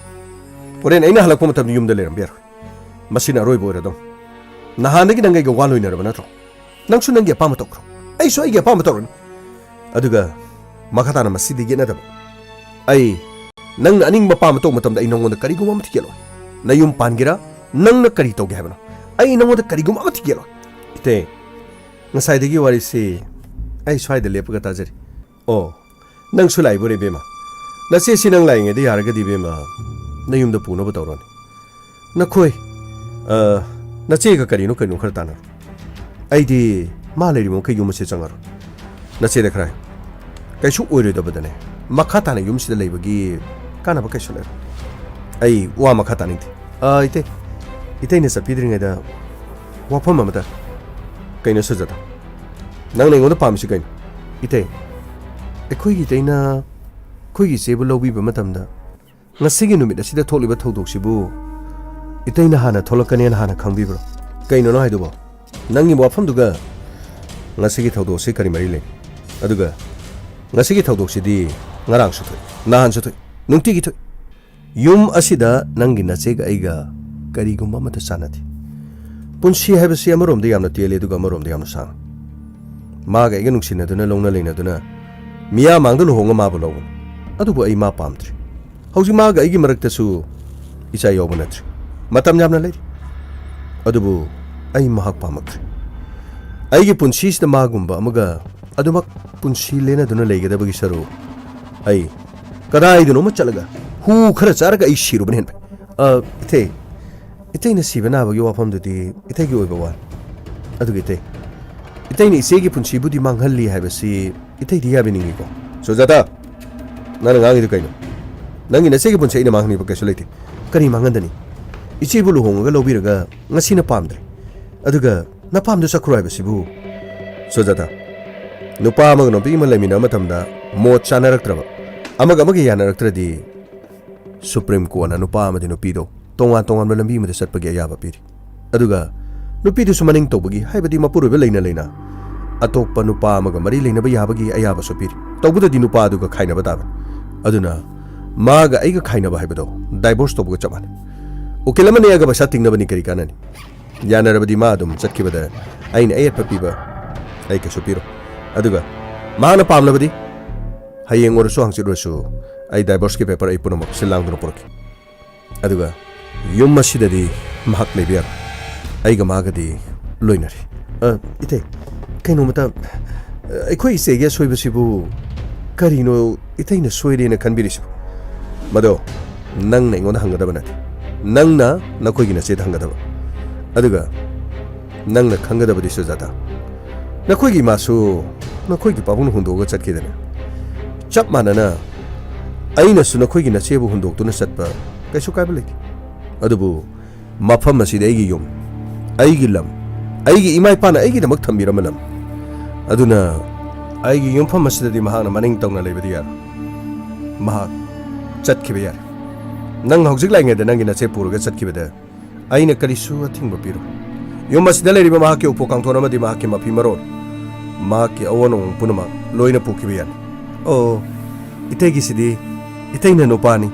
ꯍꯣꯔꯦꯟ ꯑꯩꯅ ꯍꯜꯂꯛꯄ ꯃꯇꯝꯗ ꯌꯨꯝꯗ ꯂꯩꯔꯝꯕ ꯌꯥꯔꯣꯏ꯫ ꯃꯁꯤꯅ ꯑꯔꯣꯏꯕ ꯑꯣꯏꯔꯗꯧꯅꯤ꯫ ꯅꯍꯥꯟꯗꯒꯤ ꯅꯪ ꯑꯩꯒ ꯋꯥ ꯂꯣꯏꯅꯔꯕ ꯅꯠꯇ꯭ꯔꯣ? ꯅꯪꯁꯨ ꯅꯪꯒꯤ ꯑꯄꯥꯝꯕ ꯇꯧꯈ꯭ꯔꯣ, ꯑꯩꯁꯨ ꯑꯩꯒꯤ ꯑꯄꯥꯝꯕ ꯇꯧꯔꯅꯤ꯫ ꯑꯗꯨꯒ ꯃꯈꯥ ꯇꯥꯅ ꯃꯁꯤꯗ ꯌꯦꯠꯅꯗꯕ꯫ ꯑꯩ ꯅꯪꯅ ꯑꯅꯤꯡꯕ ꯄꯥꯝꯕ ꯇꯧꯕ ꯃꯇꯝꯗ ꯑꯩ ꯅꯪꯉꯣꯟꯗ ꯀꯔꯤꯒꯨꯝꯕ ꯑꯃ ꯊꯤꯒꯦꯂꯣꯏ꯫ ꯅꯌꯨꯝ ꯄꯥꯟꯒꯦꯔꯥ, ꯅꯪꯅ ꯀꯔꯤ ꯇꯧꯒꯦ ꯍꯥꯏꯕꯅꯣ, ꯑꯩ ꯅꯪꯉꯣꯟꯗ ꯀꯔꯤꯒꯨꯝꯕ ꯑꯃ ꯊꯤꯒꯦꯂꯣꯏ꯫ ꯏꯇꯩ, ꯉꯁꯥꯏꯗꯒꯤ ꯋꯥꯔꯤꯁꯤ ꯑꯩ ꯁ꯭ꯋꯥꯏꯗ ꯂꯦꯞꯄꯒ ꯇꯥꯖꯔꯤ꯫ ꯑꯣ, ꯅꯪꯁꯨ ꯂꯥꯛꯏꯕꯣꯔꯦ ꯏꯕꯦꯝꯃ? ꯅꯆꯦꯁꯤ ꯅꯪ ꯂꯥꯛꯏꯉꯩꯗ ꯌꯥꯔꯒꯗꯤ ꯏꯕꯦꯝꯃ, ꯅꯌꯨꯝꯗ ꯄꯨꯅꯕ ꯇꯧꯔꯣꯅꯦ꯫ ꯅꯈꯣꯏ, ꯑ, ꯅꯆꯦꯒ ꯀꯔꯤꯅꯣ ꯀꯩꯅꯣ ꯈꯔ ꯇꯥꯟꯅꯔꯣ꯫ ꯑꯩꯗꯤ ꯃꯥ ꯂꯩꯔꯤꯕ ꯃꯈꯩ ꯌꯨꯝ ꯑꯁꯤ ꯆꯪꯉꯔꯣꯏ꯫ ꯅꯆꯦꯗ ꯈꯔ ꯍꯥꯏꯌꯨ꯫ ꯀꯩꯁꯨ ꯑꯣꯏꯔꯣꯏꯗꯕꯗꯅꯦ, ꯃꯈꯥ ꯇꯥꯅ ꯌꯨꯝꯁꯤꯗ ꯂꯩꯕꯒꯤ ꯀꯥꯟꯅꯕ ꯀꯩꯁꯨ ꯂꯩꯔꯣꯏ꯫ ꯑꯩ ꯋꯥ ꯃꯈꯥ ꯇꯥꯅꯤꯡꯗꯦ꯫ ꯑ, ꯏꯇꯩ, ꯏꯇꯩꯅ ꯆꯠꯄꯤꯗ꯭ꯔꯤꯉꯩꯗ ꯋꯥꯐꯝ ꯑꯃꯇ꯫ ꯀꯩꯅꯣ ꯁꯨꯖꯥꯇꯥ? ꯅꯪꯅ ꯑꯩꯉꯣꯟꯗ ꯄꯥꯝꯃꯤꯁꯤ ꯀꯩꯅꯣ? ꯏꯇꯩ, ꯑꯩꯈꯣꯏꯒꯤ ꯏꯇꯩꯅ ꯑꯩꯈꯣꯏꯒꯤ ꯏꯆꯦꯕꯨ ꯂꯧꯕꯤꯕ ꯃꯇꯝꯗ ꯉꯁꯤꯒꯤ ꯅꯨꯃꯤꯠ ꯑꯁꯤꯗ ꯊꯣꯛꯂꯤꯕ ꯊꯧꯗꯣꯛꯁꯤꯕꯨ ꯏꯇꯩꯅ ꯍꯥꯟꯅ ꯊꯣꯛꯂꯛꯀꯅꯦꯅ ꯍꯥꯟꯅ ꯈꯪꯕꯤꯕ꯭ꯔꯣ? ꯀꯩꯅꯣ ꯅꯪ ꯍꯥꯏꯗꯨꯕꯣ? ꯅꯪꯒꯤ ꯋꯥꯐꯝꯗꯨꯒ ꯉꯁꯤꯒꯤ ꯊꯧꯗꯣꯛꯁꯤ ꯀꯔꯤ ꯃꯔꯤ ꯂꯩ? ꯑꯗꯨꯒ ꯉꯁꯤꯒꯤ ꯊꯧꯗꯣꯛꯁꯤꯗꯤ ꯉꯔꯥꯡꯁꯨ ꯊꯣꯛꯏ, ꯅꯍꯥꯟꯁꯨ ꯊꯣꯛꯏ, ꯅꯨꯡꯇꯤꯒꯤ ꯊꯣꯛꯏ꯫ ꯌꯨꯝ ꯑꯁꯤꯗ ꯅꯪꯒꯤ ꯅꯆꯦꯒ ꯑꯩꯒ ꯀꯔꯤꯒꯨꯝꯕ ꯑꯃꯠꯇ ꯆꯥꯟꯅꯗꯦ꯫ ꯄꯨꯟꯁꯤ ꯍꯥꯏꯕꯁꯤ ꯑꯃꯔꯣꯝꯗ ꯌꯥꯝꯅ ꯇꯦꯜꯂꯤ, ꯑꯗꯨꯒ ꯑꯃꯔꯣꯝꯗ ꯌꯥꯝꯅ ꯁꯥꯡꯉꯤ꯫ ꯃꯥꯒ ꯑꯩꯒ ꯅꯨꯡꯁꯤꯅꯗꯨꯅ, ꯂꯧꯅ ꯂꯩꯅꯗꯨꯅ ꯃꯤꯌꯥꯝ ꯃꯥꯡꯗ ꯂꯨꯍꯣꯡꯉ ꯃꯥꯕꯨ ꯂꯧꯕꯅꯤ꯫ ꯑꯗꯨꯕꯨ ꯑꯩ ꯃꯥ ꯄꯥꯝꯗ꯭ꯔꯦ꯫ ꯍꯧꯖꯤꯛ ꯃꯥꯒ ꯑꯩꯒꯤ ꯃꯔꯛꯇꯁꯨ ꯏꯆꯥ ꯌꯥꯎꯕ ꯅꯠꯇ꯭ꯔꯦ꯫ ꯃꯇꯝ ꯌꯥꯝꯅ ꯂꯩꯔꯤ꯫ ꯑꯗꯨꯕꯨ ꯑꯩ ꯃꯍꯥꯛ ꯄꯥꯝꯃꯛꯇ꯭ꯔꯦ꯫ ꯑꯩꯒꯤ ꯄꯨꯟꯁꯤꯁꯤꯗ ꯃꯥꯒꯨꯝꯕ ꯑꯃꯒ ꯑꯗꯨꯃꯛ ꯄꯨꯟꯁꯤ ꯂꯦꯟꯅꯗꯨꯅ ꯂꯩꯒꯗꯕꯒꯤ ꯁꯔꯨꯛ, ꯑꯩ ꯀꯗꯥꯏꯗꯅꯣꯃ ꯆꯠꯂꯒ ꯍꯨ ꯈꯔ ꯆꯥꯔꯒ ꯑꯩ ꯁꯤꯔꯨꯕꯅ ꯍꯦꯟ ꯐꯩ꯫ ꯑ, ꯏꯊꯦ, ꯏꯇꯩꯅ ꯁꯤꯕ ꯅꯥꯕꯒꯤ ꯋꯥꯐꯝꯗꯨꯗꯤ ꯏꯇꯩꯒꯤ ꯑꯣꯏꯕ ꯋꯥꯅꯤ꯫ ꯑꯗꯨꯒ ꯏꯇꯩ, ꯏꯇꯩꯅ ꯏꯆꯦꯒꯤ ꯄꯨꯟꯁꯤꯕꯨꯗꯤ ꯃꯥꯡꯍꯜꯂꯤ ꯍꯥꯏꯕꯁꯤ ꯏꯇꯩꯗꯤ ꯌꯥꯕꯤꯅꯤꯡꯉꯤꯀꯣ? ꯁꯨꯖꯥꯇꯥ, ꯅꯪꯅ ꯉꯥꯡꯉꯤꯗꯨ ꯀꯩꯅꯣ? ꯅꯪꯒꯤ ꯅꯆꯦꯒꯤ ꯄꯨꯟꯁꯤ ꯑꯩꯅ ꯃꯥꯡꯍꯟꯅꯤꯡꯕ ꯀꯩꯁꯨ ꯂꯩꯇꯦ꯫ ꯀꯔꯤ ꯃꯥꯡꯍꯟꯗꯅꯤ? ꯏꯆꯦꯕꯨ ꯂꯨꯍꯣꯡꯉꯒ ꯂꯧꯕꯤꯔꯒ ꯉꯁꯤꯅ ꯄꯥꯝꯗ꯭ꯔꯦ, ꯑꯗꯨꯒ ꯅꯄꯥꯝꯗ ꯆꯠꯈ꯭ꯔꯣ ꯍꯥꯏꯕꯁꯤꯕꯨ? ꯁꯨꯖꯥꯇꯥ, ꯅꯨꯄꯥ ꯑꯃꯒ ꯅꯨꯄꯤ ꯑꯃ ꯂꯩꯃꯤꯟꯅꯕ ꯃꯇꯝꯗ ꯃꯣꯠ ꯆꯥꯅꯔꯛꯇ꯭ꯔꯕ, ꯑꯃꯒ ꯑꯃꯒ ꯌꯥꯅꯔꯛꯇ꯭ꯔꯗꯤ, ꯁꯨꯄ꯭ꯔꯤꯝ ꯀꯣꯔꯠꯅ ꯅꯨꯄꯥ ꯑꯃꯗꯤ ꯅꯨꯄꯤꯗꯣ ꯇꯣꯉꯥꯟ ꯇꯣꯉꯥꯟꯕ ꯂꯝꯕꯤ ꯑꯃꯗ ꯆꯠꯄꯒꯤ ꯑꯌꯥꯕ ꯄꯤꯔꯤ꯫ ꯑꯗꯨꯒ ꯅꯨꯄꯤꯗꯨꯁꯨ ꯃꯅꯤꯡ ꯇꯧꯕꯒꯤ, ꯍꯥꯏꯕꯗꯤ ꯃꯄꯨꯔꯣꯏꯕ ꯂꯩꯅ ꯂꯩꯅ ꯑꯇꯣꯞꯄ ꯅꯨꯄꯥ ꯑꯃꯒ ꯃꯔꯤ ꯂꯩꯅꯕ ꯌꯥꯕꯒꯤ ꯑꯌꯥꯕꯁꯨ ꯄꯤꯔꯤ꯫ ꯇꯧꯕꯗꯗꯤ ꯅꯨꯄꯥ ꯑꯗꯨꯒ ꯈꯥꯏꯅꯕ ꯇꯥꯕꯅꯤ꯫ ꯑꯗꯨꯅ ꯃꯥꯒ ꯑꯩꯒ ꯈꯥꯏꯅꯕ ꯍꯥꯏꯕꯗꯣ divorce ꯇꯧꯕꯒ ꯆꯞ ꯃꯥꯟꯅꯩ꯫ ꯎꯀꯤꯜ ꯑꯃ ꯅꯦꯛꯑꯒ ꯄꯩꯁꯥ ꯇꯤꯡꯅꯕꯅꯤ ꯀꯔꯤ ꯀꯥꯟꯅꯅꯤ? ꯌꯥꯅꯔꯕꯗꯤ ꯃꯥ ꯑꯗꯨꯝ ꯆꯠꯈꯤꯕꯗ ꯑꯩꯅ ꯑꯌꯦꯠꯄ ꯄꯤꯕ ꯑꯩ ꯀꯩꯁꯨ ꯄꯤꯔꯣꯏ꯫ ꯑꯗꯨꯒ ꯃꯥꯅ ꯄꯥꯝꯂꯕꯗꯤ ꯍꯌꯦꯡ ꯑꯣꯏꯔꯁꯨ ꯍꯪꯆꯤꯠ ꯑꯣꯏꯔꯁꯨ ꯑꯩ divorce ꯀꯤ paper ꯑꯩ ꯄꯨꯝꯅꯃꯛ ꯁꯤꯜ ꯂꯥꯡꯗꯨꯅ ꯄꯨꯔꯛꯀꯦ꯫ ꯑꯗꯨꯒ ꯌꯨꯝ ꯑꯁꯤꯗꯗꯤ ꯃꯍꯥꯛ ꯂꯩꯕ ꯌꯥꯔꯣꯏ꯫ ꯑꯩꯒ ꯃꯥꯒꯗꯤ ꯂꯣꯏꯅꯔꯤ꯫ ꯑ, ꯏꯇꯩ, ꯀꯩꯅꯣꯃꯇ, ꯑ, ꯑꯩꯈꯣꯏ ꯏꯆꯦꯒꯤ ꯑꯁꯣꯏꯕꯁꯤꯕꯨ ꯀꯔꯤꯅꯣ ꯏꯇꯩꯅ ꯁꯣꯏꯔꯦꯅ ꯈꯟꯕꯤꯔꯤꯁꯤꯕꯨ? ꯃꯗꯣ ꯅꯪꯅ ꯑꯩꯉꯣꯟꯗ ꯍꯪꯒꯗꯕ ꯅꯠꯇꯦ꯫ ꯅꯪꯅ ꯅꯈꯣꯏꯒꯤ ꯅꯆꯦꯗ ꯍꯪꯒꯗꯕ꯫ ꯑꯗꯨꯒ ꯅꯪꯅ ꯈꯪꯒꯗꯕꯗꯤ, ꯁꯨꯖꯥꯇꯥ, ꯅꯈꯣꯏꯒꯤ ꯏꯃꯥꯁꯨ ꯅꯈꯣꯏꯒꯤ ꯄꯥꯕꯨꯡꯅ ꯍꯨꯟꯗꯣꯛꯑꯒ ꯆꯠꯈꯤꯗꯅ, ꯆꯞ ꯃꯥꯟꯅꯅ ꯑꯩꯅꯁꯨ ꯅꯈꯣꯏꯒꯤ ꯅꯆꯦꯕꯨ ꯍꯨꯟꯗꯣꯛꯇꯨꯅ ꯆꯠꯄ ꯀꯩꯁꯨ ꯀꯥꯏꯕ ꯂꯩꯇꯦ꯫ ꯑꯗꯨꯕꯨ ꯃꯐꯝ ꯑꯁꯤꯗꯤ ꯑꯩꯒꯤ ꯌꯨꯝ, ꯑꯩꯒꯤ ꯂꯝ, ꯑꯩꯒꯤ ꯏꯃꯥ ꯏꯄꯥꯅ ꯑꯩꯒꯤꯗꯃꯛ ꯊꯝꯕꯤꯔꯝꯕ ꯂꯝ꯫ ꯑꯗꯨꯅ ꯑꯩꯒꯤ ꯌꯨꯝꯐꯝ ꯑꯁꯤꯗꯗꯤ ꯃꯍꯥꯛꯅ ꯃꯅꯤꯡ ꯇꯧꯅ ꯂꯩꯕꯗꯤ ꯌꯥꯔꯣꯏ꯫ ꯃꯍꯥꯛ ꯆꯠꯈꯤꯕ ꯌꯥꯔꯦ꯫ ꯅꯪ ꯍꯧꯖꯤꯛ ꯂꯥꯛꯏꯉꯩꯗ ꯅꯪꯒꯤ ꯅꯆꯦ ꯄꯨꯔꯒ ꯆꯠꯈꯤꯕꯗ ꯑꯩꯅ ꯀꯔꯤꯁꯨ ꯑꯊꯤꯡꯕ ꯄꯤꯔꯣꯏ꯫ ꯌꯨꯝ ꯑꯁꯤꯗ ꯂꯩꯔꯤꯕ ꯃꯍꯥꯛꯀꯤ ꯎꯄꯨ ꯀꯥꯡꯊꯣꯟ ꯑꯃꯗꯤ ꯃꯍꯥꯛꯀꯤ ꯃꯐꯤ ꯃꯔꯣꯜ, ꯃꯍꯥꯛꯀꯤ ꯑꯑꯣꯟ ꯑꯑꯣꯟ ꯄꯨꯝꯅꯃꯛ ꯂꯣꯏꯅ ꯄꯨꯈꯤꯕ ꯌꯥꯅꯤ꯫ ꯑꯣ, ꯏꯇꯩꯒꯤꯁꯤꯗꯤ ꯏꯇꯩꯅ ꯅꯨꯄꯥꯅꯤ,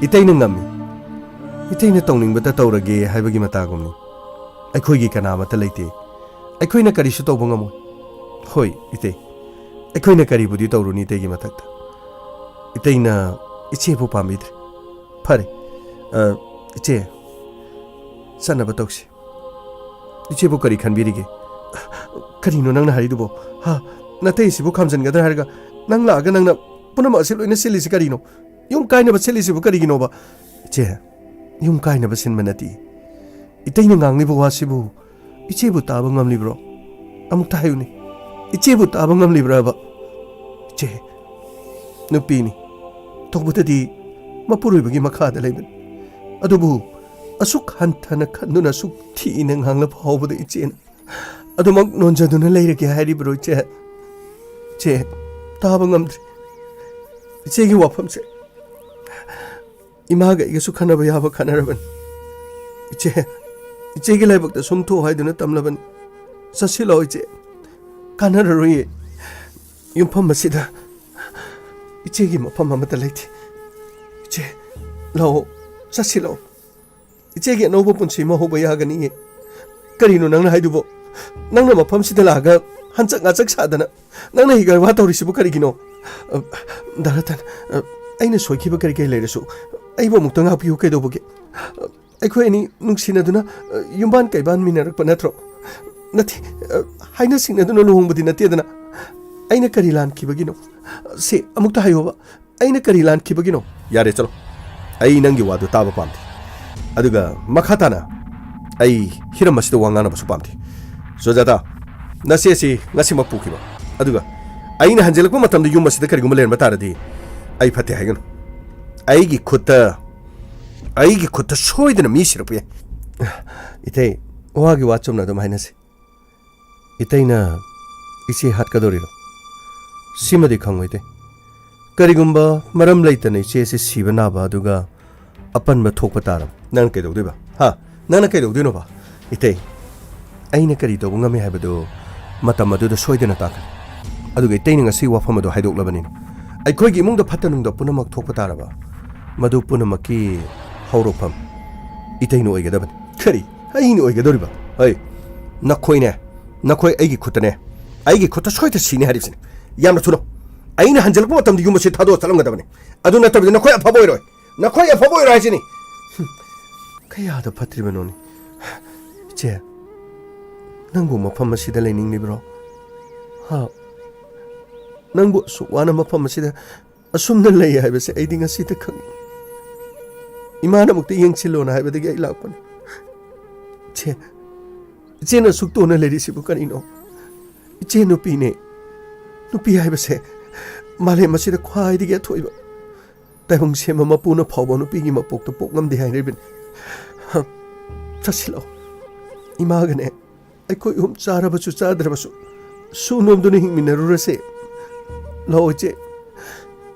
ꯏꯇꯩꯅ ꯉꯝꯃꯤ, ꯏꯇꯩꯅ ꯇꯧꯅꯤꯡꯕꯇ ꯇꯧꯔꯒꯦ ꯍꯥꯏꯕꯒꯤ ꯃꯇꯥꯒꯨꯝꯅꯤ꯫ ꯑꯩꯈꯣꯏꯒꯤ ꯀꯅꯥ ꯑꯃꯠꯇ ꯂꯩꯇꯦ꯫ ꯑꯩꯈꯣꯏꯅ ꯀꯔꯤꯁꯨ ꯇꯧꯕ ꯉꯝꯃꯣꯏ꯫ ꯍꯣꯏ, ꯏꯇꯩ, ꯑꯩꯈꯣꯏꯅ ꯀꯔꯤꯕꯨꯗꯤ ꯇꯧꯔꯨꯅꯤ ꯏꯇꯩꯒꯤ ꯃꯊꯛꯇ? ꯏꯇꯩꯅ ꯏꯆꯦꯕꯨ ꯄꯥꯝꯕꯤꯗ꯭ꯔꯦ꯫ ꯐꯔꯦ, ꯑ, ꯏꯆꯦ, ꯆꯠꯅꯕ ꯇꯧꯁꯤ꯫ ꯏꯆꯦꯕꯨ ꯀꯔꯤ ꯈꯟꯕꯤꯔꯤꯒꯦ? ꯀꯔꯤꯅꯣ ꯅꯪꯅ ꯍꯥꯏꯔꯤꯗꯨꯕꯣ? ꯍꯥ? ꯅꯇꯩꯁꯤꯕꯨ ꯈꯥꯝꯖꯟꯒꯗ꯭ꯔꯥ ꯍꯥꯏꯔꯒ ꯅꯪ ꯂꯥꯛꯑꯒ ꯅꯪꯅ ꯄꯨꯝꯅꯃꯛ ꯑꯁꯤ ꯂꯣꯏꯅ ꯁꯤꯜꯂꯤꯁꯤ ꯀꯔꯤꯅꯣ? ꯌꯨꯝ ꯀꯥꯏꯅꯕ ꯁꯤꯜꯂꯤꯁꯤꯕꯨ ꯀꯔꯤꯒꯤꯅꯣꯕ? ꯏꯆꯦ, ꯌꯨꯝ ꯀꯥꯏꯅꯕ ꯁꯤꯟꯕ ꯅꯠꯇꯦ꯫ ꯏꯇꯩꯅ ꯉꯥꯡꯂꯤꯕ ꯋꯥꯁꯤꯕꯨ ꯏꯆꯦꯕꯨ ꯇꯥꯕ ꯉꯝꯂꯤꯕ꯭ꯔꯣ? ꯑꯃꯨꯛꯇ ꯍꯥꯏꯌꯨꯅꯦ꯫ ꯏꯆꯦꯕꯨ ꯇꯥꯕ ꯉꯝꯂꯤꯕ꯭ꯔꯕ? ꯏꯆꯦ, ꯅꯨꯄꯤꯅꯤ꯫ ꯇꯧꯕꯗꯗꯤ ꯃꯄꯨꯔꯣꯏꯕꯒꯤ ꯃꯈꯥꯗ ꯂꯩꯕꯅꯤ꯫ ꯑꯗꯨꯕꯨ ꯑꯁꯨꯛ ꯍꯟꯊꯅ ꯈꯟꯗꯨꯅ ꯑꯁꯨꯛ ꯊꯤꯅ ꯉꯥꯡꯂ ꯐꯥꯎꯕꯗ ꯏꯆꯦꯅ ꯑꯗꯨꯃꯛ ꯅꯣꯟꯖꯗꯨꯅ ꯂꯩꯔꯒꯦ ꯍꯥꯏꯔꯤꯕ꯭ꯔꯣ, ꯏꯆꯦ? ꯏꯆꯦ, ꯇꯥꯕ ꯉꯝꯗ꯭ꯔꯦ꯫ ꯏꯆꯦꯒꯤ ꯋꯥꯐꯝꯁꯦ ꯏꯃꯥꯒ ꯑꯩꯒꯁꯨ ꯈꯟꯅꯕ ꯌꯥꯕ ꯈꯟꯅꯔꯕꯅꯤ꯫ ꯏꯆꯦ, ꯏꯆꯦꯒꯤ ꯂꯥꯏꯕꯛꯇ ꯁꯨꯝ ꯊꯣꯛ ꯍꯥꯏꯗꯨꯅ ꯇꯝꯂꯕꯅꯤ꯫ ꯆꯠꯁꯤꯜꯂꯣ ꯏꯆꯦ, ꯀꯥꯟꯅꯔꯔꯣꯏꯌꯦ꯫ ꯌꯨꯝꯐꯝ ꯑꯁꯤꯗ ꯏꯆꯦꯒꯤ ꯃꯐꯝ ꯑꯃꯠꯇ ꯂꯩꯇꯦ꯫ ꯏꯆꯦ, ꯂꯥꯛꯑꯣ, ꯆꯠꯁꯤꯜꯂꯣ꯫ ꯏꯆꯦꯒꯤ ꯑꯅꯧꯕ ꯄꯨꯟꯁꯤ ꯑꯃ ꯍꯧꯕ ꯌꯥꯒꯅꯤꯌꯦ꯫ ꯀꯔꯤꯅꯣ ꯅꯪꯅ ꯍꯥꯏꯗꯨꯕꯣ? ꯅꯪꯅ ꯃꯐꯝꯁꯤꯗ ꯂꯥꯛꯑꯒ ꯍꯟꯆꯛ ꯉꯥꯆꯛ ꯁꯥꯗꯅ ꯅꯪꯅ ꯍꯤꯒꯥꯏ ꯋꯥ ꯇꯧꯔꯤꯁꯤꯕꯨ ꯀꯔꯤꯒꯤꯅꯣ? ꯑ, ꯗꯥ ꯔꯇꯟ, ꯑ, ꯑꯩꯅ ꯁꯣꯏꯈꯤꯕ ꯀꯔꯤ ꯀꯔꯤ ꯂꯩꯔꯁꯨ ꯑꯩꯕꯨ ꯑꯃꯨꯛꯇ ꯉꯥꯛꯄꯤꯌꯨ ꯀꯩꯗꯧꯕꯒꯦ? ꯑ, ꯑꯩꯈꯣꯏ ꯑꯅꯤ ꯅꯨꯡꯁꯤꯅꯗꯨꯅ, ꯑ, ꯌꯨꯝꯕꯥꯟ ꯀꯩꯕꯥꯟ ꯃꯤꯟꯅꯔꯛꯄ ꯅꯠꯇ꯭ꯔꯣ? ꯅꯠꯇꯦ, ꯑ, ꯍꯥꯏꯅ ꯁꯤꯡꯅꯗꯨꯅ ꯂꯨꯍꯣꯡꯕꯗꯤ ꯅꯠꯇꯦꯗꯅ꯫ ꯑꯩꯅ ꯀꯔꯤ ꯂꯥꯟꯈꯤꯕꯒꯤꯅꯣ? ꯁꯤ ꯑꯃꯨꯛꯇ ꯍꯥꯏꯌꯣꯕ꯫ ꯑꯩꯅ ꯀꯔꯤ ꯂꯥꯟꯈꯤꯕꯒꯤꯅꯣ? ꯌꯥꯔꯦ, ꯆꯠꯂꯣ꯫ ꯑꯩ ꯅꯪꯒꯤ ꯋꯥꯗꯨ ꯇꯥꯕ ꯄꯥꯝꯗꯦ꯫ ꯑꯗꯨꯒ ꯃꯈꯥ ꯇꯥꯅ ꯑꯩ ꯍꯤꯔꯝ ꯑꯁꯤꯗ ꯋꯥ ꯉꯥꯡꯅꯕꯁꯨ ꯄꯥꯝꯗꯦ꯫ ꯁꯨꯖꯥꯇꯥ, ꯅꯆꯦ ꯑꯁꯤ ꯉꯁꯤꯃꯛ ꯄꯨꯈꯤꯕ꯫ ꯑꯗꯨꯒ ꯑꯩꯅ ꯍꯟꯖꯤꯜꯂꯛꯄ ꯃꯇꯝꯗ ꯌꯨꯝ ꯑꯁꯤꯗ ꯀꯔꯤꯒꯨꯝꯕ ꯂꯩꯔꯝꯕ ꯇꯥꯔꯗꯤ ꯑꯩ ꯐꯠꯇꯦ ꯍꯥꯏꯒꯅꯨ꯫ ꯑꯩꯒꯤ ꯈꯨꯠꯇ, ꯑꯩꯒꯤ ꯈꯨꯠꯇ ꯁꯣꯏꯗꯅ ꯃꯤ ꯁꯤꯔꯛꯄ ꯌꯥꯏ꯫ ꯏꯊꯩ, ꯋꯥꯒꯤ ꯋꯥ ꯆꯨꯝꯅ ꯑꯗꯨꯝ ꯍꯥꯏꯅꯁꯤ꯫ ꯏꯇꯩꯅ ꯏꯆꯦ ꯍꯥꯠꯀꯗꯧꯔꯤꯔꯣ? ꯁꯤꯃꯗꯤ ꯈꯪꯉꯣ ꯏꯇꯩ꯫ ꯀꯔꯤꯒꯨꯝꯕ ꯃꯔꯝ ꯂꯩꯇꯅ ꯏꯆꯦꯁꯤ ꯁꯤꯕ ꯅꯥꯕ ꯑꯗꯨꯒ ꯑꯄꯟꯕ ꯊꯣꯛꯄ ꯇꯥꯔꯕ, ꯅꯪꯅ ꯀꯩꯗꯧꯗꯣꯏꯕ? ꯍꯥ? ꯅꯪꯅ ꯀꯩꯗꯧꯗꯣꯏꯅꯣꯕ? ꯏꯇꯩ, ꯑꯩꯅ ꯀꯔꯤ ꯇꯧꯕ ꯉꯝꯃꯤ ꯍꯥꯏꯕꯗꯨ ꯃꯇꯝ ꯑꯗꯨꯗ ꯁꯣꯏꯗꯅ ꯇꯥꯛꯀꯅꯤ꯫ ꯑꯗꯨꯒ ꯏꯇꯩꯅ ꯉꯁꯤ ꯋꯥꯐꯝ ꯑꯗꯨ ꯍꯥꯏꯗꯣꯛꯂꯕꯅꯤꯅ ꯑꯩꯈꯣꯏꯒꯤ ꯏꯃꯨꯡꯗ ꯐꯠꯇ ꯅꯨꯡꯗ ꯄꯨꯝꯅꯃꯛ ꯊꯣꯛꯄ ꯇꯥꯔꯕ, ꯃꯗꯨ ꯄꯨꯝꯅꯃꯛꯀꯤ ꯍꯧꯔꯛꯐꯝ ꯏꯇꯩꯅ ꯑꯣꯏꯒꯗꯕꯅꯤ꯫ ꯀꯔꯤ? ꯑꯩꯅ ꯑꯣꯏꯒꯗꯧꯔꯤꯕ? ꯍꯩ, ꯅꯈꯣꯏꯅꯦ, ꯅꯈꯣꯏ ꯑꯩꯒꯤ ꯈꯨꯠꯇꯅꯦ, ꯑꯩꯒꯤ ꯈꯨꯠꯇ ꯁꯣꯏꯗꯅ ꯁꯤꯅꯤ ꯍꯥꯏꯔꯤꯕꯁꯤꯅꯦ꯫ ꯌꯥꯝꯅ ꯊꯨꯅ꯫ ꯑꯩꯅ ꯍꯟꯖꯤꯜꯂꯛꯄ ꯃꯇꯝꯗ ꯌꯨꯝ ꯑꯁꯤ ꯊꯥꯗꯣꯛꯑ ꯆꯠꯂꯝꯒꯗꯕꯅꯤ꯫ ꯑꯗꯨ ꯅꯠꯇꯕꯗꯤ ꯅꯈꯣꯏ ꯑꯐꯕ ꯑꯣꯏꯔꯣꯏ꯫ ꯅꯈꯣꯏ ꯑꯐꯕ ꯑꯣꯏꯔꯣꯏ ꯍꯥꯏꯁꯤꯅꯤ꯫ ꯍꯨꯝ, ꯀꯌꯥꯗ ꯐꯠꯇ꯭ꯔꯤꯕꯅꯣꯅꯦ꯫ ꯏꯆꯦ, ꯅꯪꯕꯨ ꯃꯐꯝ ꯑꯁꯤꯗ ꯂꯩꯅꯤꯡꯂꯤꯕ꯭ꯔꯣ? ꯍꯥ? ꯅꯪꯕꯨ ꯑꯁꯨꯛ ꯋꯥꯅ ꯃꯐꯝ ꯑꯁꯤꯗ ꯑꯁꯨꯝꯅ ꯂꯩ ꯍꯥꯏꯕꯁꯦ ꯑꯩꯗꯤ ꯉꯁꯤꯇ ꯈꯪꯉꯤ꯫ ꯏꯃꯥꯅ ꯑꯃꯨꯛꯇ ꯌꯦꯡꯁꯤꯜꯂꯣꯅ ꯍꯥꯏꯕꯗꯒꯤ ꯑꯩ ꯂꯥꯛꯄꯅꯤ꯫ ꯏꯆꯦ, ꯏꯆꯦꯅ ꯑꯁꯨꯛ ꯇꯣꯟꯅ ꯂꯩꯔꯤꯁꯤꯕꯨ ꯀꯔꯤꯅꯣ? ꯏꯆꯦ ꯅꯨꯄꯤꯅꯦ꯫ ꯅꯨꯄꯤ ꯍꯥꯏꯕꯁꯦ ꯃꯥꯂꯦꯝ ꯑꯁꯤꯗ ꯈ꯭ꯋꯥꯏꯗꯒꯤ ꯑꯊꯣꯏꯕ꯫ ꯇꯥꯏꯕꯪ ꯁꯦꯝꯕ ꯃꯄꯨꯅ ꯐꯥꯎꯕ ꯅꯨꯄꯤꯒꯤ ꯃꯄꯣꯛꯇ ꯄꯣꯛ ꯉꯝꯗꯦ ꯍꯥꯏꯔꯤꯕꯅꯤ꯫ ꯍ, ꯆꯠꯁꯤꯜꯂꯛꯑꯣ꯫ ꯏꯃꯥꯒꯅꯦ ꯑꯩꯈꯣꯏ ꯑꯍꯨꯝ ꯆꯥꯔꯕꯁꯨ ꯆꯥꯗ꯭ꯔꯕꯁꯨ ꯁꯨ ꯅꯣꯝꯗꯨꯅ ꯍꯤꯡꯃꯤꯟꯅꯔꯨꯔꯁꯦ꯫ ꯂꯥꯛꯑꯣ ꯏꯆꯦ꯫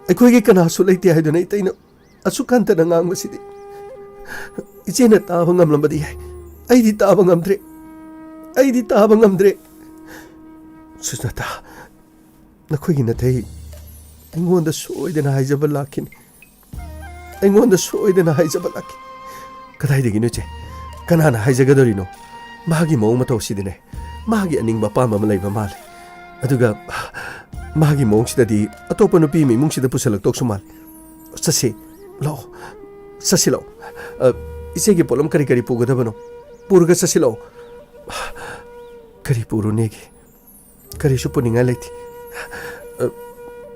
ꯑꯩꯈꯣꯏꯒꯤ ꯀꯅꯥꯁꯨ ꯂꯩꯇꯦ ꯍꯥꯏꯗꯨꯅ ꯏꯇꯩꯅ ꯑꯁꯨꯛ ꯍꯟꯊꯅ ꯉꯥꯡꯕꯁꯤꯗꯤ ꯏꯆꯦꯅ ꯇꯥꯕ ꯉꯝꯂꯝꯕꯗꯤ ꯌꯥꯏ꯫ ꯑꯩꯗꯤ ꯇꯥꯕ ꯉꯝꯗ꯭ꯔꯦ꯫ ꯑꯩꯗꯤ ꯇꯥꯕ ꯉꯝꯗ꯭ꯔꯦ꯫ ꯁꯨꯖꯥꯇꯥ, ꯅꯈꯣꯏꯒꯤ ꯅꯥꯊꯩ ꯑꯩꯉꯣꯟꯗ ꯁꯣꯏꯗꯅ ꯍꯥꯏꯖꯕ ꯂꯥꯛꯈꯤꯅꯤ꯫ ꯑꯩꯉꯣꯟꯗ ꯁꯣꯏꯗꯅ ꯍꯥꯏꯖꯕ ꯂꯥꯛꯈꯤꯅꯤ꯫ ꯀꯗꯥꯏꯗꯒꯤꯅꯣ, ꯏꯆꯦ? ꯀꯅꯥꯅ ꯍꯥꯏꯖꯒꯗꯧꯔꯤꯅꯣ? ꯃꯥꯒꯤ ꯃꯑꯣꯡ ꯃꯇꯧꯁꯤꯗꯤꯅꯦ, ꯃꯥꯒꯤ ꯑꯅꯤꯡꯕ ꯑꯄꯥꯝꯕ ꯑꯃ ꯂꯩꯕ ꯃꯥꯜꯂꯦ꯫ ꯑꯗꯨꯒ ꯃꯥꯒꯤ ꯃꯑꯣꯡꯁꯤꯗꯗꯤ ꯑꯇꯣꯞꯄ ꯅꯨꯄꯤ ꯑꯃ ꯏꯃꯨꯡꯁꯤꯗ ꯄꯨꯁꯜꯂꯛꯇꯧꯁꯨ ꯃꯥꯜꯂꯦ꯫ ꯆꯠꯁꯤ, ꯂꯥꯛꯑꯣ, ꯆꯠꯁꯤ ꯂꯥꯛꯑꯣ꯫ ꯑ, ꯏꯆꯦꯒꯤ ꯄꯣꯠꯂꯝ ꯀꯔꯤ ꯀꯔꯤ ꯄꯨꯒꯗꯕꯅꯣ? ꯄꯨꯔꯒ ꯆꯠꯁꯤ ꯂꯥꯛꯑꯣ꯫ ꯀꯔꯤ ꯄꯨꯔꯨꯅꯦꯒꯦ? ꯀꯔꯤꯁꯨ ꯄꯨꯅꯤꯡꯉꯥꯏ ꯂꯩꯇꯦ꯫ ꯑ,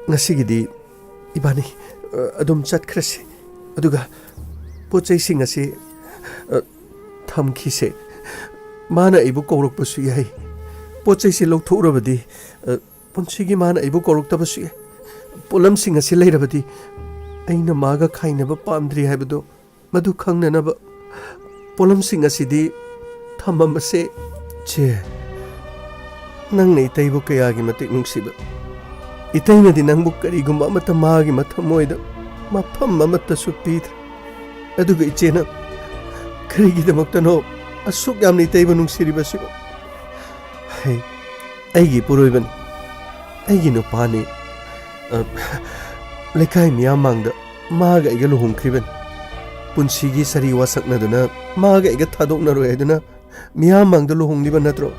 ꯉꯁꯤꯒꯤꯗꯤ ꯏꯕꯥꯅꯤ, ꯑ, ꯑꯗꯨꯝ ꯆꯠꯈ꯭ꯔꯁꯤ꯫ ꯑꯗꯨꯒ ꯄꯣꯠ ꯆꯩꯁꯤꯡ ꯑꯁꯤ, ꯑ, ꯊꯝꯈꯤꯁꯦ꯫ ꯃꯥꯅ ꯑꯩꯕꯨ ꯀꯧꯔꯛꯄꯁꯨ ꯌꯥꯏ꯫ ꯄꯣꯠ ꯆꯩꯁꯤ ꯂꯧꯊꯣꯛꯎꯔꯕꯗꯤ, ꯑ, ꯄꯨꯟꯁꯤꯒꯤ ꯃꯥꯅ ꯑꯩꯕꯨ ꯀꯧꯔꯛꯇꯕꯁꯨ ꯌꯥꯏ꯫ ꯄꯣꯠꯂꯝꯁꯤꯡ ꯑꯁꯤ ꯂꯩꯔꯕꯗꯤ ꯑꯩꯅ ꯃꯥꯒ ꯈꯥꯏꯅꯕ ꯄꯥꯝꯗ꯭ꯔꯤ ꯍꯥꯏꯕꯗꯨ ꯃꯗꯨ ꯈꯪꯅꯅꯕ ꯄꯣꯠꯂꯝꯁꯤꯡ ꯑꯁꯤꯗꯤ ꯊꯝꯃꯝꯕꯁꯦ꯫ ꯆꯦ, ꯅꯪꯅ ꯏꯇꯩꯕꯨ ꯀꯌꯥꯒꯤ ꯃꯇꯤꯛ ꯅꯨꯡꯁꯤꯕ꯫ ꯏꯇꯩꯅꯗꯤ ꯅꯪꯕꯨ ꯀꯔꯤꯒꯨꯝꯕ ꯑꯃꯠꯇ ꯃꯥꯒꯤ ꯃꯊꯃꯣꯏꯗ ꯃꯐꯝ ꯑꯃꯠꯇꯁꯨ ꯄꯤꯗ꯭ꯔꯦ꯫ ꯑꯗꯨꯒ ꯏꯆꯦꯅ ꯀꯔꯤꯒꯤꯗꯃꯛꯇꯅꯣ ꯑꯁꯨꯛ ꯌꯥꯝꯅ ꯏꯇꯩꯕꯨ ꯅꯨꯡꯁꯤꯔꯤꯕꯁꯤꯕꯨ? ꯍꯩ, ꯑꯩꯒꯤ ꯏꯄꯨꯔꯣꯏꯕꯅꯤ, ꯑꯩꯒꯤ ꯅꯨꯄꯥꯅꯤ꯫ ꯑ, ꯂꯩꯀꯥꯏ ꯃꯤꯌꯥꯝ ꯃꯥꯡꯗ ꯃꯥꯒ ꯑꯩꯒ ꯂꯨꯍꯣꯡꯈ꯭ꯔꯤꯕꯅꯤ꯫ ꯄꯨꯟꯁꯤꯒꯤ ꯁꯔꯤ ꯋꯥꯁꯛꯅꯗꯨꯅ ꯃꯥꯒ ꯑꯩꯒ ꯊꯥꯗꯣꯛꯅꯔꯣꯏ ꯍꯥꯏꯗꯨꯅ ꯃꯤꯌꯥꯝ ꯃꯥꯡꯗ ꯂꯨꯍꯣꯡꯂꯤꯕ ꯅꯠꯇ꯭ꯔꯣ?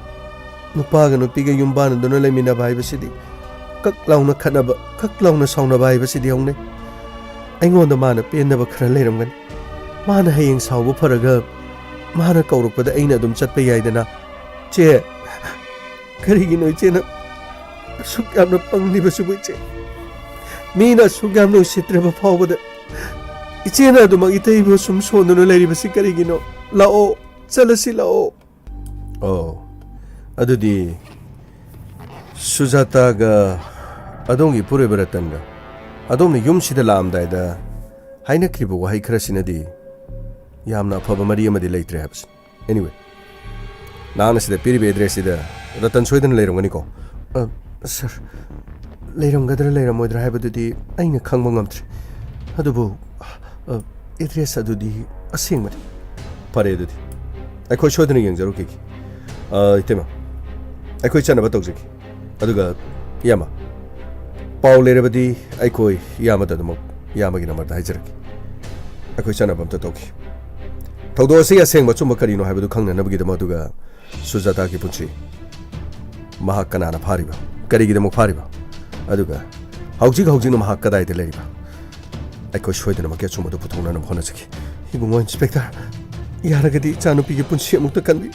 ꯅꯨꯄꯥꯒ ꯅꯨꯄꯤꯒ ꯌꯨꯝꯕꯥꯟꯅꯗꯨꯅ ꯂꯩꯃꯤꯟꯅꯕ ꯍꯥꯏꯕꯁꯤꯗꯤ ꯀꯛ ꯂꯥꯎꯅ ꯈꯠꯅꯕ, ꯀꯛ ꯂꯥꯎꯅ ꯁꯥꯎꯅꯕ ꯍꯥꯏꯕꯁꯤꯗꯤ ꯍꯧꯅꯩ꯫ ꯑꯩꯉꯣꯟꯗ ꯃꯥꯅ ꯄꯦꯟꯗꯕ ꯈꯔ ꯂꯩꯔꯝꯒꯅꯤ꯫ ꯃꯥꯅ ꯍꯌꯦꯡ ꯁꯥꯎꯕ ꯐꯔꯒ ꯃꯥꯅ ꯀꯧꯔꯛꯄꯗ ꯑꯩꯅ ꯑꯗꯨꯝ ꯆꯠꯄ ꯌꯥꯏꯗꯅ꯫ ꯆꯦ, ꯀꯔꯤꯒꯤꯅꯣ ꯏꯆꯦꯅ ꯑꯁꯨꯛ ꯌꯥꯝꯅ ꯄꯪꯂꯤꯕꯁꯤꯕꯨ, ꯏꯆꯦ? ꯃꯤꯅ ꯑꯁꯨꯛ ꯌꯥꯝꯅ ꯎꯁꯤꯠꯇ꯭ꯔꯕ ꯐꯥꯎꯕꯗ ꯏꯆꯦꯅ ꯑꯗꯨꯃꯛ ꯏꯇꯩꯕꯨ ꯁꯨꯝ ꯁꯣꯟꯗꯨꯅ ꯂꯩꯔꯤꯕꯁꯤ ꯀꯔꯤꯒꯤꯅꯣ? ꯂꯥꯛꯑꯣ, ꯆꯠꯂꯁꯤ ꯂꯥꯛꯑꯣ꯫ ꯑꯣ, ꯑꯗꯨꯗꯤ ꯁꯨꯖꯥꯇꯥꯒ ꯑꯗꯣꯝꯒꯤ ꯏꯄꯨꯔꯣꯏꯕ ꯔꯇꯟꯒ ꯑꯗꯣꯝꯅ ꯌꯨꯝꯁꯤꯗ ꯂꯥꯛꯑꯝꯗꯥꯏꯗ ꯍꯥꯏꯅꯈ꯭ꯔꯤꯕ ꯋꯥꯍꯩ ꯈꯔꯁꯤꯅꯗꯤ ꯌꯥꯝꯅ ꯑꯐꯕ ꯃꯔꯤ ꯑꯃꯗꯤ ꯂꯩꯇ꯭ꯔꯦ ꯍꯥꯏꯕꯁꯤ꯫ Anyway, ꯅꯍꯥꯛꯅ ꯁꯤꯗ ꯄꯤꯔꯤꯕ address ꯁꯤꯗ ꯔꯇꯟ ꯁꯣꯏꯗꯅ ꯂꯩꯔꯝꯒꯅꯤꯀꯣ? ꯑ, sir, ꯂꯩꯔꯝꯒꯗ꯭ꯔꯥ ꯂꯩꯔꯝꯃꯣꯏꯗ꯭ꯔꯥ ꯍꯥꯏꯕꯗꯨꯗꯤ ꯑꯩꯅ ꯈꯪꯕ ꯉꯝꯗ꯭ꯔꯦ꯫ ꯑꯗꯨꯕꯨ, ꯑ, address ꯑꯗꯨꯗꯤ ꯑꯁꯦꯡꯕꯅꯤ꯫ ꯐꯔꯦ ꯑꯗꯨꯗꯤ꯫ ꯑꯩꯈꯣꯏ ꯁꯣꯏꯗꯅ ꯌꯦꯡꯖꯔꯨꯈꯤꯒꯦ꯫ ꯑ, ꯏꯇꯩꯃ, ꯑꯩꯈꯣꯏ ꯆꯠꯅꯕ ꯇꯧꯖꯒꯦ꯫ ꯑꯗꯨꯒ ꯏꯌꯥꯝꯕ, ꯄꯥꯎ ꯂꯩꯔꯕꯗꯤ ꯑꯩꯈꯣꯏ ꯏꯌꯥꯝꯕꯗ ꯑꯗꯨꯃꯛ, ꯏꯌꯥꯝꯕꯒꯤ ꯅꯝꯕꯔꯗ ꯍꯥꯏꯖꯔꯛꯀꯦ꯫ ꯑꯩꯈꯣꯏ ꯆꯠꯅꯕ ꯑꯝꯇ ꯇꯧꯈꯤ꯫ ꯊꯧꯗꯣꯛ ꯑꯁꯤ ꯑꯁꯦꯡꯕ ꯑꯆꯨꯝꯕ ꯀꯔꯤꯅꯣ ꯍꯥꯏꯕꯗꯨ ꯈꯪꯅꯅꯕꯒꯤꯗꯃꯛ, ꯑꯗꯨꯒ ꯁꯨꯖꯥꯇꯥꯒꯤ ꯄꯨꯟꯁꯤ, ꯃꯍꯥꯛ ꯀꯅꯥꯅ ꯐꯥꯔꯤꯕ, ꯀꯔꯤꯒꯤꯗꯃꯛ ꯐꯥꯔꯤꯕ, ꯑꯗꯨꯒ ꯍꯧꯖꯤꯛ ꯍꯧꯖꯤꯛꯅ ꯃꯍꯥꯛ ꯀꯗꯥꯏꯗ ꯂꯩꯔꯤꯕ, ꯑꯩꯈꯣꯏ ꯁꯣꯏꯗꯅꯃꯛꯀꯤ ꯑꯆꯨꯝꯕꯗꯨ ꯄꯨꯊꯣꯛꯅꯅꯕ ꯍꯣꯠꯅꯖꯒꯦ꯫ ꯏꯕꯨꯡꯉꯣ ꯏꯟꯁꯄꯦꯛꯇꯔ, ꯌꯥꯔꯒꯗꯤ ꯏꯆꯥꯅꯨꯄꯤꯒꯤ ꯄꯨꯟꯁꯤ ꯑꯃꯨꯛꯇ ꯀꯟꯕꯤꯌꯨ꯫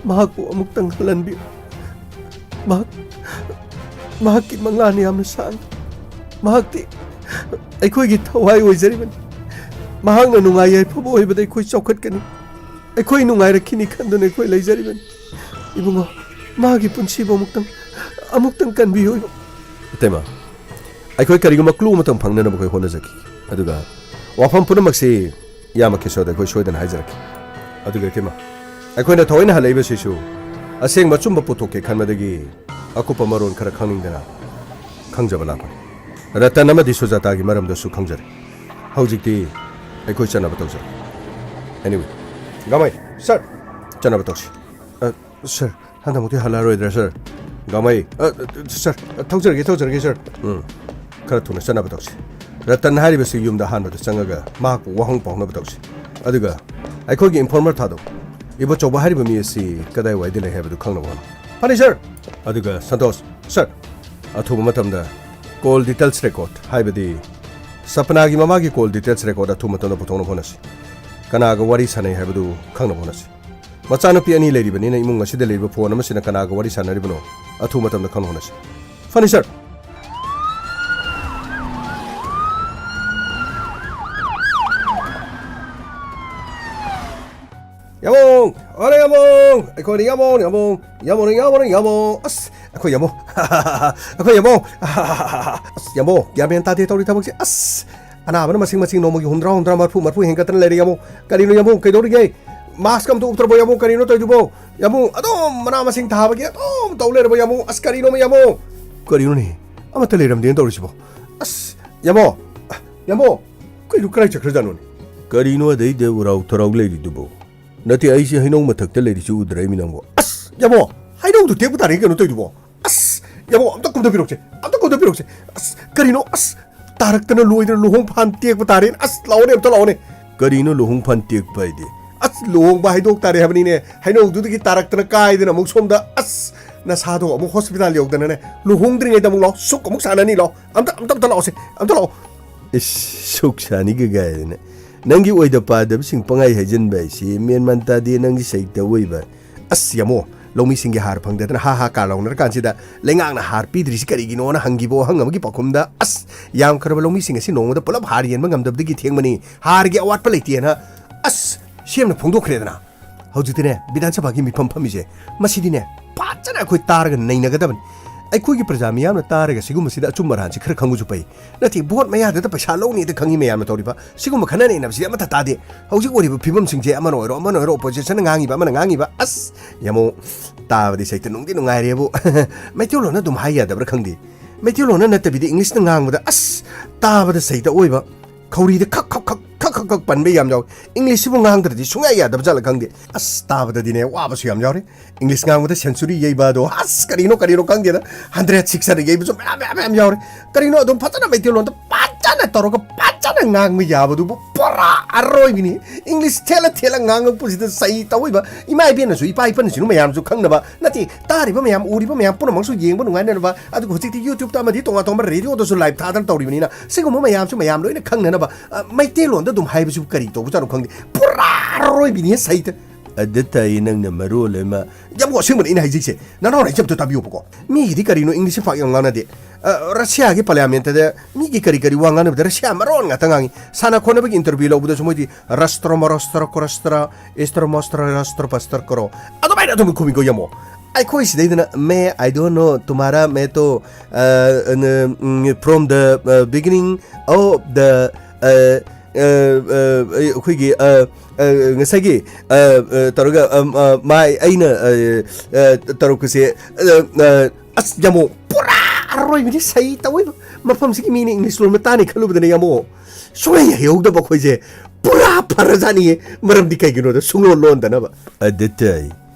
ꯃꯍꯥꯛꯄꯨ ꯑꯃꯨꯛꯇꯪ ꯍꯜꯍꯟꯕꯤꯌꯨ꯫ ꯃꯍꯥꯛ, ꯃꯍꯥꯛꯀꯤ ꯃꯪꯂꯥꯟ ꯌꯥꯝꯅ ꯁꯥꯡꯏ꯫ ꯃꯍꯥꯛꯇꯤ ꯑꯩꯈꯣꯏꯒꯤ ꯊꯋꯥꯏ ꯑꯣꯏꯖꯔꯤꯕꯅꯤ꯫ ꯃꯍꯥꯛꯅ ꯅꯨꯡꯉꯥꯏ ꯌꯥꯏꯐꯕ ꯑꯣꯏꯕꯗ ꯑꯩꯈꯣꯏ ꯆꯥꯎꯈꯠꯀꯅꯤ꯫ ꯑꯩꯈꯣꯏ ꯅꯨꯡꯉꯥꯏꯔꯛꯈꯤꯅꯤ ꯈꯟꯗꯨꯅ ꯑꯩꯈꯣꯏ ꯂꯩꯖꯔꯤꯕꯅꯤ꯫ ꯏꯕꯨꯡꯉꯣ, ꯃꯥꯒꯤ ꯄꯨꯟꯁꯤꯕꯨ ꯑꯃꯨꯛꯇꯪ, ꯑꯃꯨꯛꯇꯪ ꯀꯟꯕꯤꯌꯨ, ꯏꯕꯨꯡꯉꯣ꯫ ꯏꯇꯩꯃ, ꯑꯩꯈꯣꯏ ꯀꯔꯤꯒꯨꯝꯕ ꯀ꯭ꯂꯨ ꯑꯃꯇꯪ ꯐꯪꯅꯅꯕ ꯑꯩꯈꯣꯏ ꯍꯣꯠꯅꯖꯈꯤ꯫ ꯑꯗꯨꯒ ꯋꯥꯐꯝ ꯄꯨꯝꯅꯃꯛꯁꯤ ꯏꯌꯥꯝꯕ ꯀꯤꯁꯣꯔꯗ ꯑꯩꯈꯣꯏ ꯁꯣꯏꯗꯅ ꯍꯥꯏꯖꯔꯛꯀꯦ꯫ ꯑꯗꯨꯒ ꯏꯇꯩꯃ, ꯑꯩꯈꯣꯏꯅ ꯊꯑꯣꯏꯅ ꯍꯜꯂꯛꯏꯕꯁꯤꯁꯨ ꯑꯁꯦꯡꯕ ꯑꯆꯨꯝꯕ ꯄꯨꯊꯣꯛꯀꯦ ꯈꯟꯕꯗꯒꯤ ꯑꯀꯨꯞꯄ ꯃꯔꯣꯜ ꯈꯔ ꯈꯪꯅꯤꯡꯗꯅ ꯈꯪꯖꯕ ꯂꯥꯛꯄꯅꯤ꯫ ꯔꯇꯟ ꯑꯃꯗꯤ ꯁꯨꯖꯥꯇꯥꯒꯤ ꯃꯔꯝꯗꯁꯨ ꯈꯪꯖꯔꯦ꯫ ꯍꯧꯖꯤꯛꯇꯤ ꯑꯩꯈꯣꯏ ꯆꯠꯅꯕ ꯇꯧꯖꯔꯦ꯫ Anyway, ꯒꯥꯃꯩ, ꯁꯥꯔ, ꯆꯠꯅꯕ ꯇꯧꯁꯤ꯫ ꯑ, ꯁꯥꯔ, ꯍꯟꯗꯛꯃꯨꯛꯇꯤ ꯍꯜꯂꯛꯑꯔꯣꯏꯗ꯭ꯔꯥ, ꯁꯥꯔ? ꯒꯥꯃꯩ, ꯑ, ꯁꯥꯔ, ꯊꯧꯖꯔꯒꯦ, ꯊꯧꯖꯔꯒꯦ, ꯁꯥꯔ꯫ ꯎꯝ, ꯈꯔ ꯊꯨꯅ ꯆꯠꯅꯕ ꯇꯧꯁꯤ꯫ ꯔꯇꯟ ꯍꯥꯏꯔꯤꯕꯁꯤ ꯌꯨꯝꯗ ꯑꯍꯥꯟꯕꯗ ꯆꯪꯉꯒ ꯃꯍꯥꯛꯄꯨ ꯋꯥꯍꯪ ꯄꯥꯎꯅꯕ ꯇꯧꯁꯤ꯫ ꯑꯗꯨꯒ ꯑꯩꯈꯣꯏꯒꯤ ꯏꯟꯐꯣꯔꯃꯔ ꯊꯥꯗꯣꯛ, ꯏꯕꯣꯆꯧꯕ ꯍꯥꯏꯔꯤꯕ ꯃꯤ ꯑꯁꯤ ꯀꯗꯥꯏꯋꯥꯏꯗ ꯂꯩ ꯍꯥꯏꯕꯗꯨ ꯈꯪꯅꯕ ꯍꯣꯠꯅꯧ꯫ ꯐꯅꯤ, ꯁꯥꯔ꯫ ꯑꯗꯨꯒ ꯁꯟꯇꯣꯁ, ꯁꯥꯔ, ꯑꯊꯨꯕ ꯃꯇꯝꯗ ꯀꯣꯜ ꯗꯤꯇꯦꯜꯁ ꯔꯦꯀꯣꯔꯗ, ꯍꯥꯏꯕꯗꯤ ꯁꯄꯅꯥꯒꯤ ꯃꯃꯥꯒꯤ ꯀꯣꯜ ꯗꯤꯇꯦꯜꯁ ꯔꯦꯀꯣꯔꯗ ꯑꯊꯨꯕ ꯃꯇꯝꯗ ꯄꯨꯊꯣꯛꯅꯕ ꯍꯣꯠꯅꯁꯤ꯫ ꯀꯅꯥꯒ ꯋꯥꯔꯤ ꯁꯥꯟꯅꯩ ꯍꯥꯏꯕꯗꯨ ꯈꯪꯅꯕ ꯍꯣꯠꯅꯁꯤ꯫ ꯃꯆꯥꯅꯨꯄꯤ ꯑꯅꯤ ꯂꯩꯔꯤꯕꯅꯤꯅ ꯏꯃꯨꯡ ꯑꯁꯤꯗ ꯂꯩꯔꯤꯕ ꯐꯣꯟ ꯑꯃꯁꯤꯅ ꯀꯅꯥꯒ ꯋꯥꯔꯤ ꯁꯥꯟꯅꯔꯤꯕꯅꯣ, ꯑꯊꯨꯕ ꯃꯇꯝꯗ ꯈꯪꯅ ꯍꯣꯠꯅꯁꯤ꯫ ꯐꯅꯤ, ꯁꯥꯔ꯫ ꯌꯥꯃꯣꯡ! ꯑꯔꯦ ꯌꯥꯃꯣꯡ! ꯑꯩꯈꯣꯏꯅ ꯌꯥꯃꯣꯡ, ꯌꯥꯃꯣꯡ, ꯌꯥꯃꯣꯡ, ꯌꯥꯃꯣꯡ, ꯌꯥꯃꯣꯡ! ꯑꯁ, ꯑꯩꯈꯣꯏ ꯌꯥꯃꯣꯡ! ꯑꯩꯈꯣꯏ ꯌꯥꯃꯣꯡ! ꯑꯁ, ꯌꯥꯃꯣꯡ! ꯒ꯭ꯌꯥꯟ ꯃꯦꯟ ꯇꯥꯗꯦ ꯇꯧꯔꯤ ꯊꯕꯛꯁꯦ꯫ ꯑꯁ! ꯑꯅꯥꯕꯅ ꯃꯁꯤꯡ ꯃꯁꯤꯡ ꯅꯣꯡꯃꯒꯤ ꯍꯨꯝꯗ꯭ꯔꯥ, ꯍꯨꯝꯗ꯭ꯔꯥ, ꯃꯔꯐꯨ, ꯃꯔꯐꯨ ꯍꯦꯟꯒꯠꯇꯅ ꯂꯩꯔꯦ, ꯌꯥꯃꯣꯡ꯫ ꯀꯔꯤꯅꯣ, ꯌꯥꯃꯣꯡ? ꯀꯩꯗꯧꯔꯤꯒꯦ? ꯃꯥꯁꯀ ꯑꯝꯇ ꯎꯞꯇ꯭ꯔꯕꯣ, ꯌꯥꯃꯣꯡ? ꯀꯔꯤꯅꯣ ꯇꯧꯔꯤꯗꯨꯕꯣ? ꯌꯥꯃꯣꯡ, ꯑꯗꯨꯝ ꯃꯅꯥ ꯃꯁꯤꯡ ꯊꯥꯕꯒꯤ ꯑꯗꯨꯝ ꯇꯧ ꯂꯩꯔꯕꯣ, ꯌꯥꯃꯣꯡ? ꯑꯁ, ꯀꯔꯤꯅꯣꯃꯦ, ꯌꯥꯃꯣꯡ? ꯀꯔꯤꯅꯣꯅꯦ? ꯑꯃꯠꯇ ꯂꯩꯔꯝꯗꯦꯅ ꯇꯧꯔꯤꯁꯤꯕꯣ? ꯑꯁ, ꯌꯥꯃꯣꯡ! ꯌꯥꯃꯣꯡ! ꯀꯩꯅꯣ, ꯀꯗꯥꯏ ꯆꯠꯈ꯭ꯔꯖꯥꯠꯅꯣꯅꯦ? ꯀꯔꯤꯅꯣ ꯑꯗꯩꯗ ꯎꯔꯥꯎ ꯊꯔꯥꯎ ꯂꯩꯔꯤꯗꯨꯕꯣ? ꯅꯠꯇꯦ, ꯑꯩꯁꯤ ꯍꯩꯅꯧ ꯃꯊꯛꯇ ꯂꯩꯔꯤꯁꯤ ꯎꯗ꯭ꯔꯦ, ꯃꯤ ꯅꯪꯕꯣ꯫ ꯑꯁ, ꯌꯥꯃꯣ, ꯍꯩꯅꯧꯗꯨ ꯇꯦꯛꯄ ꯇꯥꯔꯦ ꯀꯩꯅꯣ ꯇꯧꯔꯤꯗꯨꯕꯣ꯫ ꯑꯁ, ꯌꯥꯃꯣ, ꯑꯝꯇ ꯀꯨꯝꯊꯕꯤꯔꯛꯁꯦ, ꯑꯝꯇ ꯀꯨꯝꯊꯕꯤꯔꯛꯁꯦ꯫ ꯑꯁ, ꯀꯔꯤꯅꯣ? ꯑꯁ, ꯇꯥꯔꯛꯇꯅ ꯂꯣꯏꯗꯅ ꯂꯨꯍꯣꯡ ꯐꯥꯟ ꯇꯦꯛꯄ ꯇꯥꯔꯦ꯫ ꯑꯁ, ꯂꯥꯛꯑꯣꯅꯦ, ꯑꯝꯇ ꯂꯥꯛꯑꯣꯅꯦ꯫ ꯀꯔꯤꯅꯣ ꯂꯨꯍꯣꯡ ꯐꯥꯟ ꯇꯦꯛꯄ ꯍꯥꯏꯗꯤ? ꯑꯁ, ꯂꯨꯍꯣꯡꯕ ꯍꯥꯏꯗꯣꯛ ꯇꯥꯔꯦ ꯍꯥꯏꯕꯅꯤꯅꯦ꯫ ꯍꯩꯅꯧꯗꯨꯗꯒꯤ ꯇꯥꯔꯛꯇꯅ ꯀꯥꯏꯗꯅ ꯑꯃꯨꯛ ꯁꯣꯝꯗ, ꯑꯁ, ꯅꯁꯥꯗꯣ ꯑꯃꯨꯛ ꯍꯣꯁꯄꯤꯇꯥꯜ ꯌꯧꯗꯅꯅꯦ, ꯂꯨꯍꯣꯡꯗ꯭ꯔꯤꯉꯩꯗ ꯑꯃꯨꯛ ꯂꯥꯛꯑꯣ, ꯁꯨꯛ ꯑꯃꯨꯛ ꯁꯥꯟꯅꯅꯤ, ꯂꯥꯛꯑꯣ, ꯑꯝꯇ, ꯑꯝꯇ, ꯑꯝꯇ ꯂꯥꯛꯑꯣꯁꯦ, ꯑꯝꯇ ꯂꯥꯛꯑꯣ꯫ ꯏꯁ, ꯁꯨꯛ ꯁꯥꯅꯤꯒ ꯀꯥꯏꯗꯅ꯫ ꯅꯪꯒꯤ ꯑꯣꯏꯗ ꯄꯥꯗꯕꯁꯤꯡ ꯄꯪꯍꯥꯏ ꯍꯥꯏꯖꯤꯟꯕ ꯍꯥꯏꯁꯤ ꯃꯦꯟ ꯃꯥꯟ ꯇꯥꯗꯦ, ꯅꯪꯒꯤ ꯁꯩꯇ ꯑꯣꯏꯕ꯫ ꯑꯁ, ꯌꯥꯃꯣ, ꯂꯧꯃꯤꯁꯤꯡꯒꯤ ꯍꯥꯔ ꯐꯪꯗꯗꯅ ꯍꯥ ꯍꯥ ꯀꯥ ꯂꯥꯎꯅꯔꯀꯥꯟꯁꯤꯗ ꯂꯩꯉꯥꯛꯅ ꯍꯥꯔ ꯄꯤꯗ꯭ꯔꯤꯁꯤ ꯀꯔꯤꯒꯤꯅꯣꯅ ꯍꯪꯈꯤꯕ ꯋꯥꯍꯪ ꯑꯃꯒꯤ ꯄꯥꯎꯈꯨꯝꯗ, ꯑꯁ, ꯌꯥꯝꯈ꯭ꯔꯕ ꯂꯧꯃꯤꯁꯤꯡ ꯑꯁꯤ ꯅꯣꯡꯃꯗ ꯄꯨꯂꯞ ꯍꯥꯔ ꯌꯦꯟꯕ ꯉꯝꯗꯕꯗꯒꯤ ꯊꯦꯡꯕꯅꯤ, ꯍꯥꯔꯒꯤ ꯑꯋꯥꯠꯄ ꯂꯩꯇꯦꯅ, ꯑꯁ, ꯁꯤ ꯑꯃꯅ ꯐꯣꯡꯗꯣꯛꯈ꯭ꯔꯦꯗꯅ꯫ ꯍꯧꯖꯤꯛꯇꯤꯅꯦ, ꯕꯤꯙꯥꯟ ꯁꯚꯥꯒꯤ ꯃꯤꯐꯝ ꯐꯝꯃꯤꯁꯦ, ꯃꯁꯤꯗꯤꯅꯦ, ꯐꯖꯅ ꯑꯩꯈꯣꯏ ꯇꯥꯔꯒ ꯅꯩꯅꯒꯗꯕꯅꯤ꯫ ꯑꯩꯈꯣꯏꯒꯤ ꯄ꯭ꯔꯖꯥ ꯃꯤꯌꯥꯝꯅ ꯇꯥꯔꯒ ꯁꯤꯒꯨꯝꯕꯁꯤꯗ ꯑꯆꯨꯝ ꯑꯔꯥꯟꯁꯤ ꯈꯔ ꯈꯪꯕꯁꯨ ꯐꯩ꯫ ꯅꯠꯇꯦ, ꯚꯣꯠ ꯃꯌꯥꯗꯇ ꯄꯩꯁꯥ ꯂꯧꯅꯤꯗ ꯈꯪꯉꯤ ꯃꯌꯥꯝꯅ ꯇꯧꯔꯤꯕ ꯁꯤꯒꯨꯝꯕ ꯈꯟꯅ ꯅꯩꯅꯕꯁꯤꯗꯤ ꯑꯃꯠꯇ ꯇꯥꯗꯦ꯫ ꯍꯧꯖꯤꯛ ꯑꯣꯏꯔꯤꯕ ꯐꯤꯕꯝꯁꯤꯡꯁꯦ ꯑꯃꯅ ꯑꯣꯏꯔꯣ, ꯑꯃꯅ ꯑꯣꯏꯔꯣ, ꯑꯣꯄꯣꯖꯤꯁꯟꯅ ꯉꯥꯡꯉꯤꯕ, ꯑꯃꯅ ꯉꯥꯡꯉꯤꯕ, ꯑꯁ, ꯌꯥꯃꯣ, ꯇꯥꯕꯗꯤ ꯁꯩꯇ ꯅꯨꯡꯗꯤ ꯅꯨꯡꯉꯥꯏꯔꯦꯕꯨ꯫ ꯃꯩꯇꯩꯂꯣꯟꯅ ꯑꯗꯨꯝ ꯍꯥꯏ ꯌꯥꯗꯕ꯭ꯔꯥ ꯈꯪꯗꯦ꯫ ꯃꯩꯇꯩꯂꯣꯟꯅ ꯅꯠꯇꯕꯤꯗ ꯏꯪꯂꯤꯁꯅ ꯉꯥꯡꯕꯗ, ꯑꯁ, ꯇꯥꯕꯗ ꯁꯩꯇ ꯑꯣꯏꯕ꯫ ꯈꯧꯔꯤꯗ ꯈꯛ, ꯈꯛ, ꯈꯛ, ꯈꯛ, ꯈꯛ, ꯈꯛ ꯄꯟꯕ ꯌꯥꯝ ꯌꯥꯎꯏ꯫ ꯏꯪꯂꯤꯁꯁꯤꯕꯨ ꯉꯥꯡꯗ꯭ꯔꯗꯤ ꯁꯨꯡꯌꯥ ꯌꯥꯗꯕ ꯖꯥꯠꯂ ꯈꯪꯗꯦ꯫ ꯑꯁ, ꯇꯥꯕꯗꯗꯤꯅꯦ, ꯋꯥꯕꯁꯨ ꯌꯥꯝ ꯌꯥꯎꯔꯦ꯫ ꯏꯪꯂꯤꯁ ꯉꯥꯡꯕꯗ ꯁꯦꯟꯆꯨꯔꯤ ꯌꯩꯕ ꯑꯗꯣ, ꯑꯁ, ꯀꯔꯤꯅꯣ, ꯀꯔꯤꯅꯣ ꯈꯪꯗꯦꯗ꯫ ꯍꯟꯗ꯭ꯔꯦꯠ ꯁꯤꯛꯁ ꯍꯟꯗ꯭ꯔꯦꯠ ꯌꯩꯕꯁꯨ ꯃꯌꯥꯝ, ꯃꯌꯥꯝ, ꯃꯌꯥꯝ ꯌꯥꯎꯔꯦ꯫ ꯀꯔꯤꯅꯣ, ꯑꯗꯨꯝ ꯐꯖꯅ ꯃꯩꯇꯩꯂꯣꯟꯗ ꯐꯖꯅ ꯇꯧꯔꯒ ꯐꯖꯅ ꯉꯥꯡꯕ ꯌꯥꯕꯗꯨꯕꯨ ꯄꯨꯔꯥ ꯑꯔꯣꯏꯕꯤꯅꯤ꯫ ꯏꯪꯂꯤꯁ ꯊꯦꯠꯂ ꯊꯦꯠꯂ ꯉꯥꯡꯉꯛꯄꯁꯤꯗ ꯆꯩ ꯇꯧꯏꯕ꯫ ꯏꯃꯥ ꯏꯕꯦꯟꯅꯁꯨ, ꯏꯄꯥ ꯏꯄꯟꯁꯤꯡ ꯃꯌꯥꯝꯁꯨ ꯈꯪꯅꯕ ꯅꯠꯇꯦ, ꯇꯥꯔꯤꯕ ꯃꯌꯥꯝ, ꯎꯔꯤꯕ ꯃꯌꯥꯝ ꯄꯨꯝꯅꯃꯛꯁꯨ ꯌꯦꯡꯕ ꯅꯨꯡꯉꯥꯏꯅꯅꯕ꯫ ꯑꯗꯨꯒ ꯍꯧꯖꯤꯛꯇꯤ YouTube-ꯇ ꯑꯃꯗꯤ ꯇꯣꯉꯥꯟ ꯇꯣꯉꯥꯟꯕ radio-ꯗꯁꯨ live ꯊꯥꯗꯅ ꯇꯧꯔꯤꯕꯅꯤꯅ, ꯁꯤꯒꯨꯝꯕ ꯃꯌꯥꯝꯁꯨ ꯃꯌꯥꯝ ꯂꯣꯏꯅ ꯈꯪꯅꯅꯕ, ꯑ, ꯃꯩꯇꯩꯂꯣꯟꯗ ꯑꯗꯨꯝ ꯍꯥꯏꯕꯁꯤꯕꯨ ꯀꯔꯤ ꯇꯧꯕꯖꯥꯠꯅꯣ ꯈꯪꯗꯦ꯫ ꯄꯨꯔꯥ ꯑꯔꯣꯏꯕꯤꯅꯤ ꯁꯩꯇ꯫ ꯑꯗ ꯇꯥꯏ ꯅꯪꯅ ꯃꯔꯣꯜ ꯑꯃ꯫ ꯌꯥꯝ ꯑꯁꯦꯡꯕꯅꯤ ꯑꯩꯅ ꯍꯥꯏꯖꯩꯁꯦ꯫ ꯅꯅꯥꯎꯅ ꯑꯩ ꯆꯞꯇꯣ ꯇꯥꯕꯤꯌꯣꯕꯀꯣ꯫ ꯃꯤꯒꯤꯗꯤ ꯀꯔꯤꯅꯣ ꯏꯪꯂꯤꯁꯁꯦ ꯄꯥꯛ ꯌꯥꯝ ꯉꯥꯡꯅꯗꯦ꯫ ꯑ, ꯔꯁꯤꯌꯥꯒꯤ ꯄꯥꯔꯂꯤꯌꯥꯃꯦꯟꯇꯗ ꯃꯤꯒꯤ ꯀꯔꯤ ꯀꯔꯤ ꯋꯥ ꯉꯥꯡꯅꯕꯗ ꯔꯁꯤꯌꯥ ꯃꯔꯣꯟ ꯉꯥꯛꯇ ꯉꯥꯡꯉꯤ꯫ ꯁꯥꯟꯅ ꯈꯣꯠꯅꯕꯒꯤ interview ꯂꯧꯕꯗꯁꯨ ꯃꯣꯏꯗꯤ ꯔꯁꯇ꯭ꯔꯣ ꯃꯔꯣꯁꯇ꯭ꯔꯣ ꯀ꯭ꯔꯣꯁꯇ꯭ꯔꯥ ꯏꯁꯇ꯭ꯔꯣ ꯃꯣꯁꯇ꯭ꯔꯣ ꯔꯁꯇ꯭ꯔꯣ ꯄꯁꯇ꯭ꯔ ꯀ꯭ꯔꯣ꯫ ꯑꯗꯨꯃꯥꯏꯅ ꯑꯗꯨꯝ ꯈꯨꯝꯃꯤꯀꯣ ꯌꯦꯡꯉꯣ꯫ ꯑꯩꯈꯣꯏ ꯁꯤꯗꯩꯗꯅ "ꯃꯦ ꯑꯥꯏ ꯗꯣꯟ ꯅꯣ ꯇꯨꯃꯥꯔꯥ ꯃꯦ ꯇꯣ, ꯑ, ꯅ, ꯎꯝ, ꯐ꯭ꯔꯣꯝ ꯗ, ꯑ, ꯕꯤꯒꯤꯅꯤꯡ ꯑꯣꯐ ꯗ, ꯑ, ꯑ, ꯑ, ꯑꯩꯈꯣꯏꯒꯤ, ꯑ, ꯑ, ꯉꯁꯥꯏꯒꯤ, ꯑ, ꯑ, ꯇꯧꯔꯒ, ꯑ, ꯑ, ꯃꯥꯏ ꯑꯩꯅ, ꯑ, ꯑ, ꯇꯧꯔꯛꯄꯁꯦ, ꯑ, ꯑ, ꯑꯁ, ꯌꯥꯝꯃꯣ, ꯄꯨꯔꯥ ꯑꯔꯣꯏꯕꯤꯅꯤ ꯁꯩ ꯇꯧꯏꯕ꯫ ꯃꯐꯝꯁꯤꯒꯤ ꯃꯤꯅ ꯏꯪꯂꯤꯁ ꯂꯣꯟꯕ ꯇꯥꯅꯤ ꯈꯜꯂꯨꯕꯗꯅꯦ, ꯌꯥꯝꯃꯣ, ꯁꯨꯡꯍꯩ ꯍꯩꯍꯧꯗꯕ ꯑꯩꯈꯣꯏꯁꯦ ꯄꯨꯔꯥ ꯐꯔꯖꯥꯠꯅꯤꯌꯦ꯫ ꯃꯔꯝꯗꯤ ꯀꯩꯒꯤꯅꯣꯗ ꯁꯨꯡꯂꯣꯟ ꯂꯣꯟꯗꯅꯕ꯫ ꯑꯗꯨ ꯇꯥꯏ꯫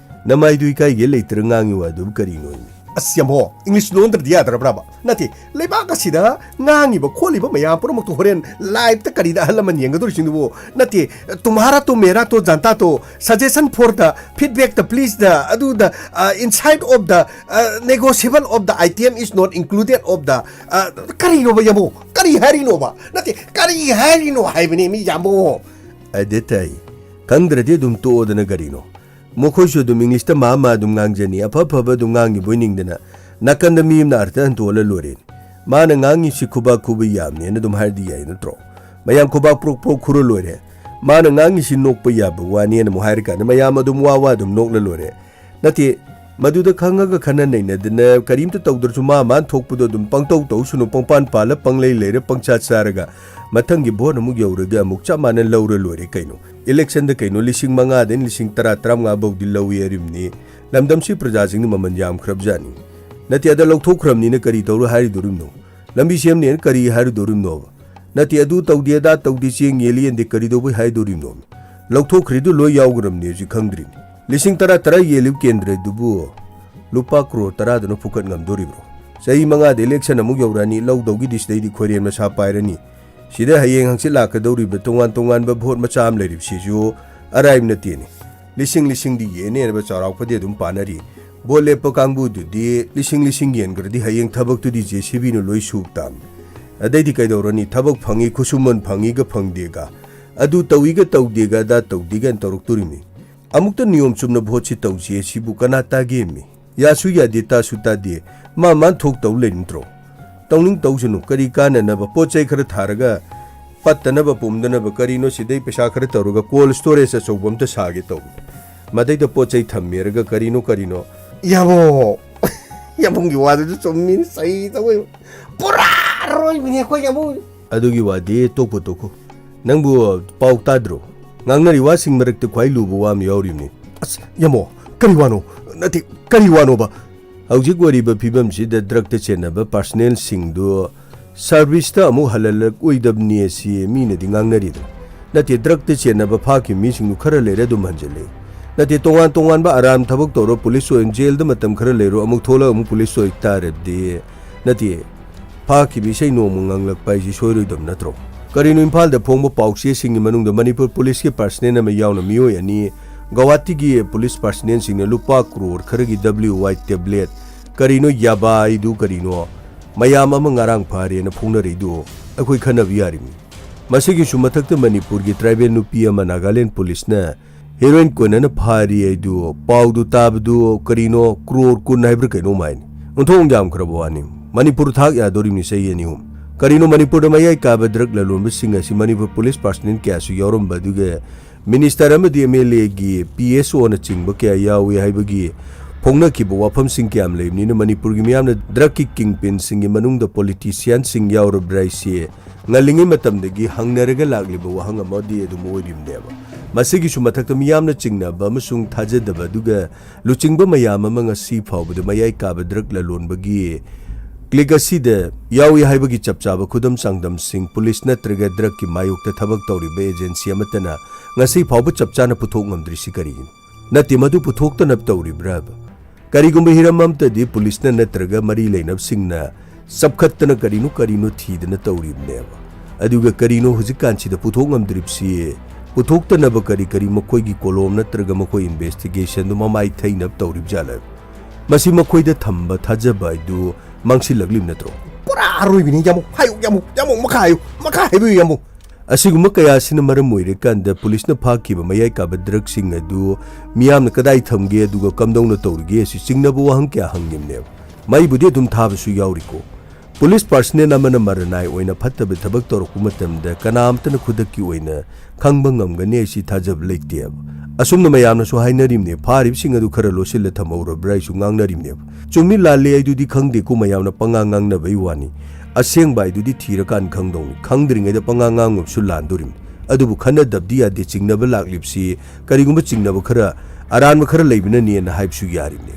ꯅꯃꯥꯏꯗꯨ ꯏꯀꯥꯏꯒꯦ ꯂꯩꯇ꯭ꯔ ꯉꯥꯡꯉꯤ ꯋꯥꯗꯨꯕꯨ ꯀꯔꯤꯅꯣ? ꯑꯁ, ꯌꯥꯝꯍꯣ, ꯏꯪꯂꯤꯁ ꯂꯣꯟꯗ꯭ꯔꯗꯤ ꯌꯥꯗ꯭ꯔꯕ꯭ꯔꯕ? ꯅꯠꯇꯦ, ꯂꯩꯕꯥꯛ ꯑꯁꯤꯗ ꯉꯥꯡꯉꯤꯕ ꯈꯣꯠꯂꯤꯕ ꯃꯌꯥꯝ ꯄꯨꯝꯅꯃꯛꯇꯣ ꯍꯣꯔꯦꯟ ꯂꯥꯏꯞꯇ ꯀꯔꯤꯗ ꯑꯍꯜ ꯂꯃꯟ ꯌꯦꯡꯒꯗꯧꯔꯤꯁꯤꯡꯗꯨꯕꯨ? ꯅꯠꯇꯦ, ꯇꯨꯝꯍꯥꯔꯥ ꯇꯣ ꯃꯦꯔꯥ ꯇꯣ ꯖꯥꯟꯇꯥ ꯇꯣ, suggestion for the, feedback the, please the, ꯑꯗꯨ the, uh, inside of the, uh, negotiable of the item is not included of the, uh, ꯀꯔꯤꯅꯣꯕ ꯌꯥꯝꯕꯣ? ꯀꯔꯤ ꯍꯥꯏꯔꯤꯅꯣꯕ? ꯅꯠꯇꯦ, ꯀꯔꯤ ꯍꯥꯏꯔꯤꯅꯣ ꯍꯥꯏꯕꯅꯦ ꯃꯤ ꯌꯥꯝꯕꯣ꯫ ꯑꯗꯨ ꯇꯥꯏ꯫ ꯈꯪꯗ꯭ꯔꯗꯤ ꯑꯗꯨꯝ ꯇꯣꯛꯑꯣꯗꯅ ꯀꯔꯤꯅꯣ? ꯃꯈꯣꯏꯁꯨ ꯑꯗꯨꯝ ꯏꯪꯂꯤꯁꯇ ꯃꯥ ꯃꯥ ꯑꯗꯨꯝ ꯉꯥꯡꯖꯅꯤ, ꯑꯐ ꯑꯐꯕ ꯑꯗꯨꯝ ꯉꯥꯡꯉꯤꯕꯣꯏ ꯅꯤꯡꯗꯅ꯫ ꯅꯥꯀꯟꯗ ꯃꯤ ꯑꯃꯅ ꯑꯔꯊ ꯍꯟꯇꯣꯛꯍꯜꯂ ꯂꯣꯏꯔꯦ꯫ ꯃꯥꯅ ꯉꯥꯡꯉꯤꯁꯤ ꯈꯨꯕꯥꯛ ꯈꯨꯕ ꯌꯥꯕꯅꯦꯅ ꯑꯗꯨꯝ ꯍꯥꯏꯔꯗꯤ ꯌꯥꯏ ꯅꯠꯇ꯭ꯔꯣ? ꯃꯌꯥꯝ ꯈꯨꯕꯥꯛ ꯄ꯭ꯔꯣꯛ ꯄ꯭ꯔꯣꯛ ꯈꯨꯔ ꯂꯣꯏꯔꯦ꯫ ꯃꯥꯅ ꯉꯥꯡꯉꯤꯁꯤ ꯅꯣꯛꯄ ꯌꯥꯕ ꯋꯥꯅꯦꯅ ꯑꯃꯨꯛ ꯍꯥꯏꯔꯀꯥꯟꯗ ꯃꯌꯥꯝ ꯑꯗꯨꯝ ꯋꯥ ꯋꯥ ꯑꯗꯨꯝ ꯅꯣꯛꯂ ꯂꯣꯏꯔꯦ꯫ ꯅꯠꯇꯦ, ꯃꯗꯨꯗ ꯈꯪꯉꯒ ꯈꯟꯅ ꯅꯩꯅꯗꯅ ꯀꯔꯤꯝꯇ ꯇꯧꯗ꯭ꯔꯁꯨ ꯃꯥ ꯃꯥꯅ ꯊꯣꯛꯄꯗꯣ ꯑꯗꯨꯝ ꯄꯪꯇꯧ ꯇꯧꯁꯅꯨ, ꯄꯪꯄꯥꯟ ꯄꯥꯜꯂ ꯄꯪꯂꯩ ꯂꯩꯔ ꯄꯪꯆꯥ ꯆꯥꯔꯒ ꯃꯊꯪꯒꯤ ꯚꯣꯠ ꯑꯃꯨꯛ ꯌꯧꯔꯒ ꯑꯃꯨꯛ ꯆꯞ ꯃꯥꯟꯅ ꯂꯧꯔ ꯂꯣꯏꯔꯦ ꯀꯩꯅꯣ꯫ ꯏꯂꯦꯛꯁꯟꯗ ꯀꯩꯅꯣ ꯂꯤꯁꯤꯡ ꯃꯉꯥꯗꯩꯅ ꯂꯤꯁꯤꯡ ꯇꯔꯥ, ꯇꯔꯥꯃꯉꯥ ꯐꯥꯎꯗꯤ ꯂꯧꯏ ꯍꯥꯏꯔꯤꯕꯅꯤ꯫ ꯂꯝꯗꯝꯁꯤ ꯄ꯭ꯔꯖꯥꯁꯤꯡꯅ ꯃꯃꯜ ꯌꯥꯝꯈ꯭ꯔꯕꯖꯥꯠꯅꯤ꯫ ꯅꯠꯇꯦ, ꯑꯗ ꯂꯧꯊꯣꯛꯈ꯭ꯔꯕꯅꯤꯅ ꯀꯔꯤ ꯇꯧꯔꯣ ꯍꯥꯏꯔꯤꯗꯣꯔꯤꯕꯅꯣ? ꯂꯝꯕꯤ ꯁꯦꯝꯅꯦꯅ ꯀꯔꯤ ꯍꯥꯏꯔꯨꯗꯣꯔꯤꯕꯅꯣꯕ? ꯅꯠꯇꯦ, ꯑꯗꯨ ꯇꯧꯗꯦ, ꯑꯗꯥ ꯇꯧꯗꯦ, ꯆꯦꯡ ꯌꯦꯜꯂꯤ ꯌꯦꯟꯗꯦ ꯀꯔꯤꯗꯧꯕꯩ ꯍꯥꯏꯗꯣꯔꯤꯕꯅꯣ? ꯂꯧꯊꯣꯛꯈ꯭ꯔꯤꯗꯨ ꯂꯣꯏ ꯌꯥꯎꯈ꯭ꯔꯕꯅꯤ ꯍꯧꯖꯤꯛ ꯈꯪꯗ꯭ꯔꯤꯅꯤ꯫ ꯂꯤꯁꯤꯡ ꯇꯔꯥ ꯇꯔꯥ ꯌꯦꯜꯂꯤꯕ ꯀꯦꯟꯗ꯭ꯔꯗꯨꯕꯨ ꯂꯨꯄꯥ ꯀ꯭ꯔꯣꯔ ꯇꯔꯥꯗꯨꯅ ꯐꯨꯀꯠ ꯉꯝꯗꯣꯔꯤꯕ꯭ꯔꯣ? ꯆꯍꯤ ꯃꯉꯥꯗ ꯏꯂꯦꯛꯁꯟ ꯑꯃꯨꯛ ꯌꯧꯔꯛꯑꯅꯤ, ꯂꯧꯗꯧꯒꯤꯗꯤ ꯁꯤꯗꯩꯗꯤ ꯈꯣꯏꯔꯦꯟ ꯃꯁꯥ ꯄꯥꯏꯔꯅꯤ꯫ ꯁꯤꯗ ꯍꯌꯦꯡ ꯍꯪꯆꯤꯠ ꯂꯥꯛꯀꯗꯧꯔꯤꯕ ꯇꯣꯉꯥꯟ ꯇꯣꯉꯥꯟꯕ ꯚꯣꯠ ꯃꯆꯥ ꯑꯃ ꯂꯩꯔꯤꯕꯁꯤꯁꯨ ꯑꯔꯥꯏꯕ ꯅꯠꯇꯦꯅꯦ꯫ ꯂꯤꯁꯤꯡ ꯂꯤꯁꯤꯡꯗꯤ ꯌꯦꯟꯅꯦꯅꯕ ꯆꯥꯎꯔꯥꯛꯄꯗꯤ ꯑꯗꯨꯝ ꯄꯥꯅꯔꯤ꯫ ꯚꯣꯠ ꯂꯦꯞꯄ ꯀꯥꯡꯕꯨꯗꯨꯗꯤ ꯂꯤꯁꯤꯡ ꯂꯤꯁꯤꯡ ꯌꯦꯟꯈ꯭ꯔꯗꯤ ꯍꯌꯦꯡ ꯊꯕꯛꯇꯨꯗꯤ ꯖꯦ ꯁꯤ ꯕꯤꯅ ꯂꯣꯏ ꯁꯨꯕ ꯇꯥꯕꯅꯤ꯫ ꯑꯗꯩꯗꯤ ꯀꯩꯗꯧꯔꯅꯤ? ꯊꯕꯛ ꯐꯪꯉꯤ, ꯈꯨꯠꯁꯨꯃꯟ ꯐꯪꯉꯤꯒ ꯐꯪꯗꯦꯒ, ꯑꯗꯨ ꯇꯧꯏꯒ ꯇꯧꯗꯦꯒ, ꯑꯗꯥ ꯇꯧꯗꯦꯒ ꯇꯧꯔꯛꯇꯣꯔꯤꯕꯅꯤ꯫ ꯑꯃꯨꯛꯇ ꯅꯤꯌꯣꯝ ꯆꯨꯝꯅ ꯚꯣꯠꯁꯤ ꯇꯧꯁꯤ ꯁꯤꯕꯨ ꯀꯅꯥ ꯇꯥꯒꯦꯃꯤ? ꯌꯥꯁꯨ ꯌꯥꯗꯦ, ꯇꯥꯁꯨ ꯇꯥꯗꯦ, ꯃꯥ ꯃꯥꯅ ꯊꯣꯛ ꯇꯧ ꯂꯩ ꯅꯠꯇ꯭ꯔꯣ? ꯇꯧꯅꯤꯡ ꯇꯧꯁꯅꯨ, ꯀꯔꯤ ꯀꯥꯟꯅꯅꯕ? ꯄꯣꯠ ꯆꯩ ꯈꯔ ꯊꯥꯔꯒ ꯄꯠꯇꯅꯕ ꯄꯨꯝꯗꯅꯕ ꯀꯔꯤꯅꯣ ꯁꯤꯗꯩ ꯄꯩꯁꯥ ꯈꯔ ꯇꯧꯔꯒ cold storage ꯑꯆꯧꯕ ꯑꯝꯇ ꯁꯥꯒꯦ ꯇꯧꯕꯅꯤ꯫ ꯃꯗꯩꯗ ꯄꯣꯠ ꯆꯩ ꯊꯝꯃꯦꯔꯒ ꯀꯔꯤꯅꯣ ꯀꯔꯤꯅꯣ꯫ ꯌꯥꯕꯣ! ꯌꯥꯕꯨꯡꯒꯤ ꯋꯥꯗꯨꯁꯨ ꯆꯨꯝꯃꯤꯅꯤ, ꯆꯩ ꯇꯧꯋꯦ꯫ ꯄꯨꯔꯥ ꯑꯔꯣꯏꯕꯤꯅꯤ ꯑꯩꯈꯣꯏ ꯌꯥꯕꯨꯡ꯫ ꯑꯗꯨꯒꯤ ꯋꯥꯗꯤ ꯇꯣꯛꯄꯨ ꯇꯣꯛꯈꯣ꯫ ꯅꯪꯕꯨ ꯄꯥꯎ ꯇꯥꯗ꯭ꯔꯣ? ꯉꯥꯡꯅꯔꯤ ꯋꯥꯁꯤꯡ ꯃꯔꯛꯇ ꯈ꯭ꯋꯥꯏ ꯂꯨꯕ ꯋꯥ ꯑꯃ ꯌꯥꯎꯔꯤꯕꯅꯤ꯫ ꯑꯁ, ꯌꯥꯃꯣ, ꯀꯔꯤ ꯋꯥꯅꯣ? ꯅꯠꯇꯦ, ꯀꯔꯤ ꯋꯥꯅꯣꯕ? ꯍꯧꯖꯤꯛ ꯑꯣꯏꯔꯤꯕ ꯐꯤꯕꯝꯁꯤꯗ ꯗ꯭ꯔꯛꯇ ꯆꯦꯟꯅꯕ ꯄꯥꯔꯁꯅꯦꯜꯁꯤꯡꯗꯨ ꯁꯥꯔꯚꯤꯁꯇ ꯑꯃꯨꯛ ꯍꯜꯍꯜꯂꯛꯑꯣꯏꯗꯕꯅꯤ ꯑꯁꯤ ꯃꯤꯅꯗꯤ ꯉꯥꯡꯅꯔꯤꯗꯅ꯫ ꯅꯠꯇꯦ, ꯗ꯭ꯔꯛꯇ ꯆꯦꯟꯅꯕ ꯐꯥꯈꯤꯕ ꯃꯤꯁꯤꯡꯗꯨ ꯈꯔ ꯂꯩꯔꯦ ꯑꯗꯨꯝ ꯍꯟꯖꯤꯜꯂꯤ꯫ ꯅꯠꯇꯦ, ꯇꯣꯉꯥꯟ ꯇꯣꯉꯥꯟꯕ ꯑꯔꯥꯟ ꯊꯕꯛ ꯇꯧꯔ ꯄꯨꯂꯤꯁ ꯑꯣꯏꯅ ꯖꯦꯜꯗ ꯃꯇꯝ ꯈꯔ ꯂꯩꯔꯨ, ꯑꯃꯨꯛ ꯊꯣꯛꯂꯛ ꯑꯃꯨꯛ ꯄꯨꯂꯤꯁ ꯑꯣꯏ ꯇꯥꯔꯗꯤ, ꯅꯠꯇꯦ, ꯐꯥꯈꯤꯕ ꯏꯁꯩ ꯅꯣꯡꯃ ꯉꯪꯂꯛꯄ ꯍꯥꯏꯁꯤ ꯁꯣꯏꯔꯣꯏꯗꯕ ꯅꯠꯇ꯭ꯔꯣ? ꯀꯔꯤꯅꯣ, ꯏꯝꯐꯥꯜꯗ ꯐꯣꯡꯕ ꯄꯥꯎꯆꯦꯁꯤꯡꯒꯤ ꯃꯅꯨꯡꯗ ꯃꯅꯤꯄꯨꯔ ꯄꯨꯂꯤꯁꯀꯤ ꯄꯥꯔꯁꯅꯦꯜ ꯑꯃ ꯌꯥꯎꯅ ꯃꯤꯑꯣꯏ ꯑꯅꯤ, ꯒꯧꯍꯥꯇꯤꯒꯤ ꯄꯨꯂꯤꯁ ꯄꯥꯔꯁꯅꯦꯜꯁꯤꯡꯅ ꯂꯨꯄꯥ ꯀ꯭ꯔꯣꯔ ꯈꯔꯒꯤ W Y tablet, ꯀꯔꯤꯅꯣ ꯌꯥꯕꯥꯏꯗꯨ ꯀꯔꯤꯅꯣ, ꯃꯌꯥꯝ ꯑꯃ ꯉꯔꯥꯡ ꯐꯥꯔꯦꯅ ꯐꯣꯡꯅꯔꯛꯏꯗꯨ ꯑꯩꯈꯣꯏ ꯈꯟꯅꯕ ꯌꯥꯔꯤꯕꯅꯤ꯫ ꯃꯁꯤꯒꯤꯁꯨ ꯃꯊꯛꯇ ꯃꯅꯤꯄꯨꯔꯒꯤ ꯇ꯭ꯔꯥꯏꯕꯦꯜ ꯅꯨꯄꯤ ꯑꯃ ꯅꯥꯒꯥꯂꯦꯟ ꯄꯨꯂꯤꯁꯅ ꯍꯦꯔꯣꯏꯟ ꯀꯣꯟꯅꯅ ꯐꯥꯔꯤ ꯍꯥꯏꯗꯨ, ꯄꯥꯎꯗꯨ ꯇꯥꯕꯗꯨ ꯀꯔꯤꯅꯣ, ꯀ꯭ꯔꯣꯔ ꯀꯨꯟ ꯍꯥꯏꯕ꯭ꯔꯥ ꯀꯩꯅꯣꯝ ꯍꯥꯏꯅꯤ꯫ ꯑꯣꯟꯊꯣꯛ ꯌꯥꯝꯈ꯭ꯔꯕ ꯋꯥꯅꯤ꯫ ꯃꯅꯤꯄꯨꯔ ꯊꯥꯛ ꯌꯥꯗꯣꯔꯤꯕꯅꯤ ꯆꯍꯤ ꯑꯅꯤ ꯑꯍꯨꯝ꯫ ꯀꯔꯤꯅꯣ, ꯃꯅꯤꯄꯨꯔꯗ ꯃꯌꯥꯏ ꯀꯥꯕ ꯗ꯭ꯔꯒ ꯂꯂꯣꯟꯕꯁꯤꯡ ꯑꯁꯤ ꯃꯅꯤꯄꯨꯔ ꯄꯨꯂꯤꯁ ꯄꯥꯔꯁꯅꯦꯜ ꯀꯌꯥꯁꯨ ꯌꯥꯎꯔꯝꯕ, ꯑꯗꯨꯒ ꯃꯤꯅꯤꯁꯇꯔ ꯑꯃꯗꯤ M L Aꯒꯤ P S Oꯅꯆꯤꯡꯕ ꯀꯌꯥ ꯌꯥꯎꯏ ꯍꯥꯏꯕꯒꯤ ꯐꯣꯡꯅꯈꯤꯕ ꯋꯥꯐꯝꯁꯤꯡ ꯀꯌꯥꯝ ꯂꯩꯕꯅꯤꯅ, ꯃꯅꯤꯄꯨꯔꯒꯤ ꯃꯤꯌꯥꯝꯅ ꯗ꯭ꯔꯒꯀꯤ ꯀꯤꯡꯄꯤꯟꯁꯤꯡꯒꯤ ꯃꯅꯨꯡꯗ ꯄꯣꯂꯤꯇꯤꯁꯤꯌꯥꯟꯁꯤꯡ ꯌꯥꯎꯔꯕ꯭ꯔꯥ ꯍꯥꯏꯁꯤ ꯉꯜꯂꯤꯉꯩ ꯃꯇꯝꯗꯒꯤ ꯍꯪꯅꯔꯒ ꯂꯥꯛꯂꯤꯕ ꯋꯥꯍꯪ ꯑꯃꯗꯤ ꯑꯗꯨꯝ ꯑꯣꯏꯔꯤꯕꯅꯦꯕ꯫ ꯃꯁꯤꯒꯤꯁꯨ ꯃꯊꯛꯇ ꯃꯤꯌꯥꯝꯅ ꯆꯤꯡꯅꯕ ꯑꯃꯁꯨꯡ ꯊꯥꯖꯗꯕ, ꯑꯗꯨꯒ ꯂꯨꯆꯤꯡꯕ ꯃꯌꯥꯝ ꯑꯃ ꯉꯁꯤ ꯐꯥꯎꯕꯗ ꯃꯌꯥꯏ ꯀꯥꯕ ꯗ꯭ꯔꯒ ꯂꯂꯣꯟꯕꯒꯤ ꯀ꯭ꯂꯤꯛ ꯑꯁꯤꯗ ꯌꯥꯎꯏ ꯍꯥꯏꯕꯒꯤ ꯆꯞ ꯆꯥꯕ ꯈꯨꯗꯝ ꯆꯥꯡꯗꯝꯁꯤꯡ ꯄꯨꯂꯤꯁ ꯅꯠꯇ꯭ꯔꯒ ꯗ꯭ꯔꯒꯀꯤ ꯃꯥꯌꯣꯛꯇ ꯊꯕꯛ ꯇꯧꯔꯤꯕ ꯑꯦꯖꯦꯟꯁꯤ ꯑꯃꯠꯇꯅ ꯉꯁꯤ ꯐꯥꯎꯕ ꯆꯞ ꯆꯥꯅ ꯄꯨꯊꯣꯛ ꯉꯝꯗ꯭ꯔꯤꯁꯤ ꯀꯔꯤꯒꯤꯅꯣ? ꯅꯠꯇꯦ, ꯃꯗꯨ ꯄꯨꯊꯣꯛꯇꯅꯕ ꯇꯧꯔꯤꯕ꯭ꯔꯥꯕ? ꯀꯔꯤꯒꯨꯝꯕ ꯍꯤꯔꯝ ꯑꯃꯠꯇꯗꯤ ꯄꯨꯂꯤꯁꯅ ꯅꯠꯇ꯭ꯔꯒ ꯃꯔꯤ ꯂꯩꯅꯕꯁꯤꯡꯅ ꯆꯞꯈꯠꯇꯅ ꯀꯔꯤꯅꯣ ꯀꯔꯤꯅꯣ ꯊꯤꯗꯅ ꯇꯧꯔꯤꯕꯅꯦꯕ꯫ ꯑꯗꯨꯒ ꯀꯔꯤꯅꯣ ꯍꯧꯖꯤꯛꯀꯥꯟꯁꯤꯗ ꯄꯨꯊꯣꯛ ꯉꯝꯗ꯭ꯔꯤꯕꯁꯤ? ꯄꯨꯊꯣꯛꯇꯅꯕ ꯀꯔꯤ ꯀꯔꯤ ꯃꯈꯣꯏꯒꯤ ꯀꯣꯂꯣꯝ ꯅꯠꯇ꯭ꯔꯒ ꯃꯈꯣꯏ ꯏꯟꯚꯦꯁꯇꯤꯒꯦꯁꯟꯗꯨ ꯃꯃꯥꯏ ꯊꯩꯅꯕ ꯇꯧꯔꯤꯕ ꯖꯥꯠꯂ? ꯃꯁꯤ ꯃꯈꯣꯏꯗ ꯊꯝꯕ ꯊꯥꯖꯕ ꯍꯥꯏꯗꯨ ꯃꯥꯡꯁꯤꯜꯂꯛꯂꯤꯕ ꯅꯠꯇ꯭ꯔꯣ? ꯄꯨꯔꯥ ꯑꯔꯣꯏꯕꯤꯅꯤ, ꯌꯥꯝꯕꯨꯡ꯫ ꯍꯥꯏꯌꯨ, ꯌꯥꯝꯕꯨꯡ, ꯌꯥꯝꯕꯨꯡ, ꯃꯈꯥ ꯍꯥꯏꯌꯨ, ꯃꯈꯥ ꯍꯥꯏꯕꯤꯌꯨ, ꯌꯥꯝꯕꯨꯡ꯫ ꯑꯁꯤꯒꯨꯝꯕ ꯀꯌꯥ ꯑꯁꯤꯅ ꯃꯔꯝ ꯑꯣꯏꯔꯀꯥꯟꯗ ꯄꯨꯂꯤꯁꯅ ꯐꯥꯈꯤꯕ ꯃꯌꯥꯏ ꯀꯥꯕ ꯗ꯭ꯔꯒꯁꯤꯡ ꯑꯗꯨ ꯃꯤꯌꯥꯝꯅ ꯀꯗꯥꯏ ꯊꯝꯒꯦ ꯑꯗꯨꯒ ꯀꯝꯗꯧꯅ ꯇꯧꯔꯤꯒꯦ ꯑꯁꯤ ꯆꯤꯡꯅꯕ ꯋꯥꯍꯪ ꯀꯌꯥ ꯍꯪꯂꯤꯕꯅꯦꯕ꯫ ꯃꯩꯕꯨꯗꯤ ꯑꯗꯨꯝ ꯊꯥꯕꯁꯨ ꯌꯥꯎꯔꯤꯀꯣ꯫ ꯄꯨꯂꯤꯁ ꯄꯥꯔꯁꯅꯦꯜ ꯑꯃꯅ ꯃꯔꯅꯥꯏ ꯑꯣꯏꯅ ꯐꯠꯇꯕ ꯊꯕꯛ ꯇꯧꯔꯛꯄ ꯃꯇꯝꯗ ꯀꯅꯥꯝꯇꯅ ꯈꯨꯗꯛꯀꯤ ꯑꯣꯏꯅ ꯈꯪꯕ ꯉꯝꯒꯅꯤ ꯍꯥꯏꯁꯤ ꯊꯥꯖꯕ ꯂꯩꯇꯦꯕ꯫ ꯑꯁꯨꯝꯅ ꯃꯌꯥꯝꯅꯁꯨ ꯍꯥꯏꯅꯔꯤꯕꯅꯦ, ꯐꯥꯔꯤꯕꯁꯤꯡ ꯑꯗꯨ ꯈꯔ ꯂꯣꯠꯁꯤꯜꯂ ꯊꯝꯍꯧꯔꯕ꯭ꯔꯥ ꯍꯥꯏꯁꯨ ꯉꯥꯡꯅꯔꯤꯕꯅꯦꯕ꯫ ꯆꯨꯝꯃꯤ ꯂꯥꯜꯂꯤ ꯑꯩꯗꯨꯗꯤ ꯈꯪꯗꯦꯀꯣ, ꯃꯌꯥꯝꯅ ꯄꯉꯥꯡ ꯉꯥꯡꯅꯕꯩ ꯋꯥꯅꯤ꯫ ꯑꯁꯦꯡꯕ ꯍꯥꯏꯗꯨꯗꯤ ꯊꯤꯔꯀꯥꯟ ꯈꯪꯗꯧꯅꯤ꯫ ꯈꯪꯗ꯭ꯔꯤꯉꯩꯗ ꯄꯉꯥꯡ ꯉꯥꯡꯉꯨꯕꯁꯨ ꯂꯥꯟꯗꯣꯔꯤꯕꯅꯤ꯫ ꯑꯗꯨꯕꯨ ꯈꯟꯅꯗꯕꯗꯤ ꯌꯥꯗꯦ, ꯆꯤꯡꯅꯕ ꯂꯥꯛꯂꯤꯕꯁꯤ ꯀꯔꯤꯒꯨꯝꯕ ꯆꯤꯡꯅꯕ ꯈꯔ, ꯑꯔꯥꯟꯕ ꯈꯔ ꯂꯩꯕꯅꯅꯦꯅ ꯍꯥꯏꯕꯁꯨ ꯌꯥꯔꯤꯕꯅꯦ꯫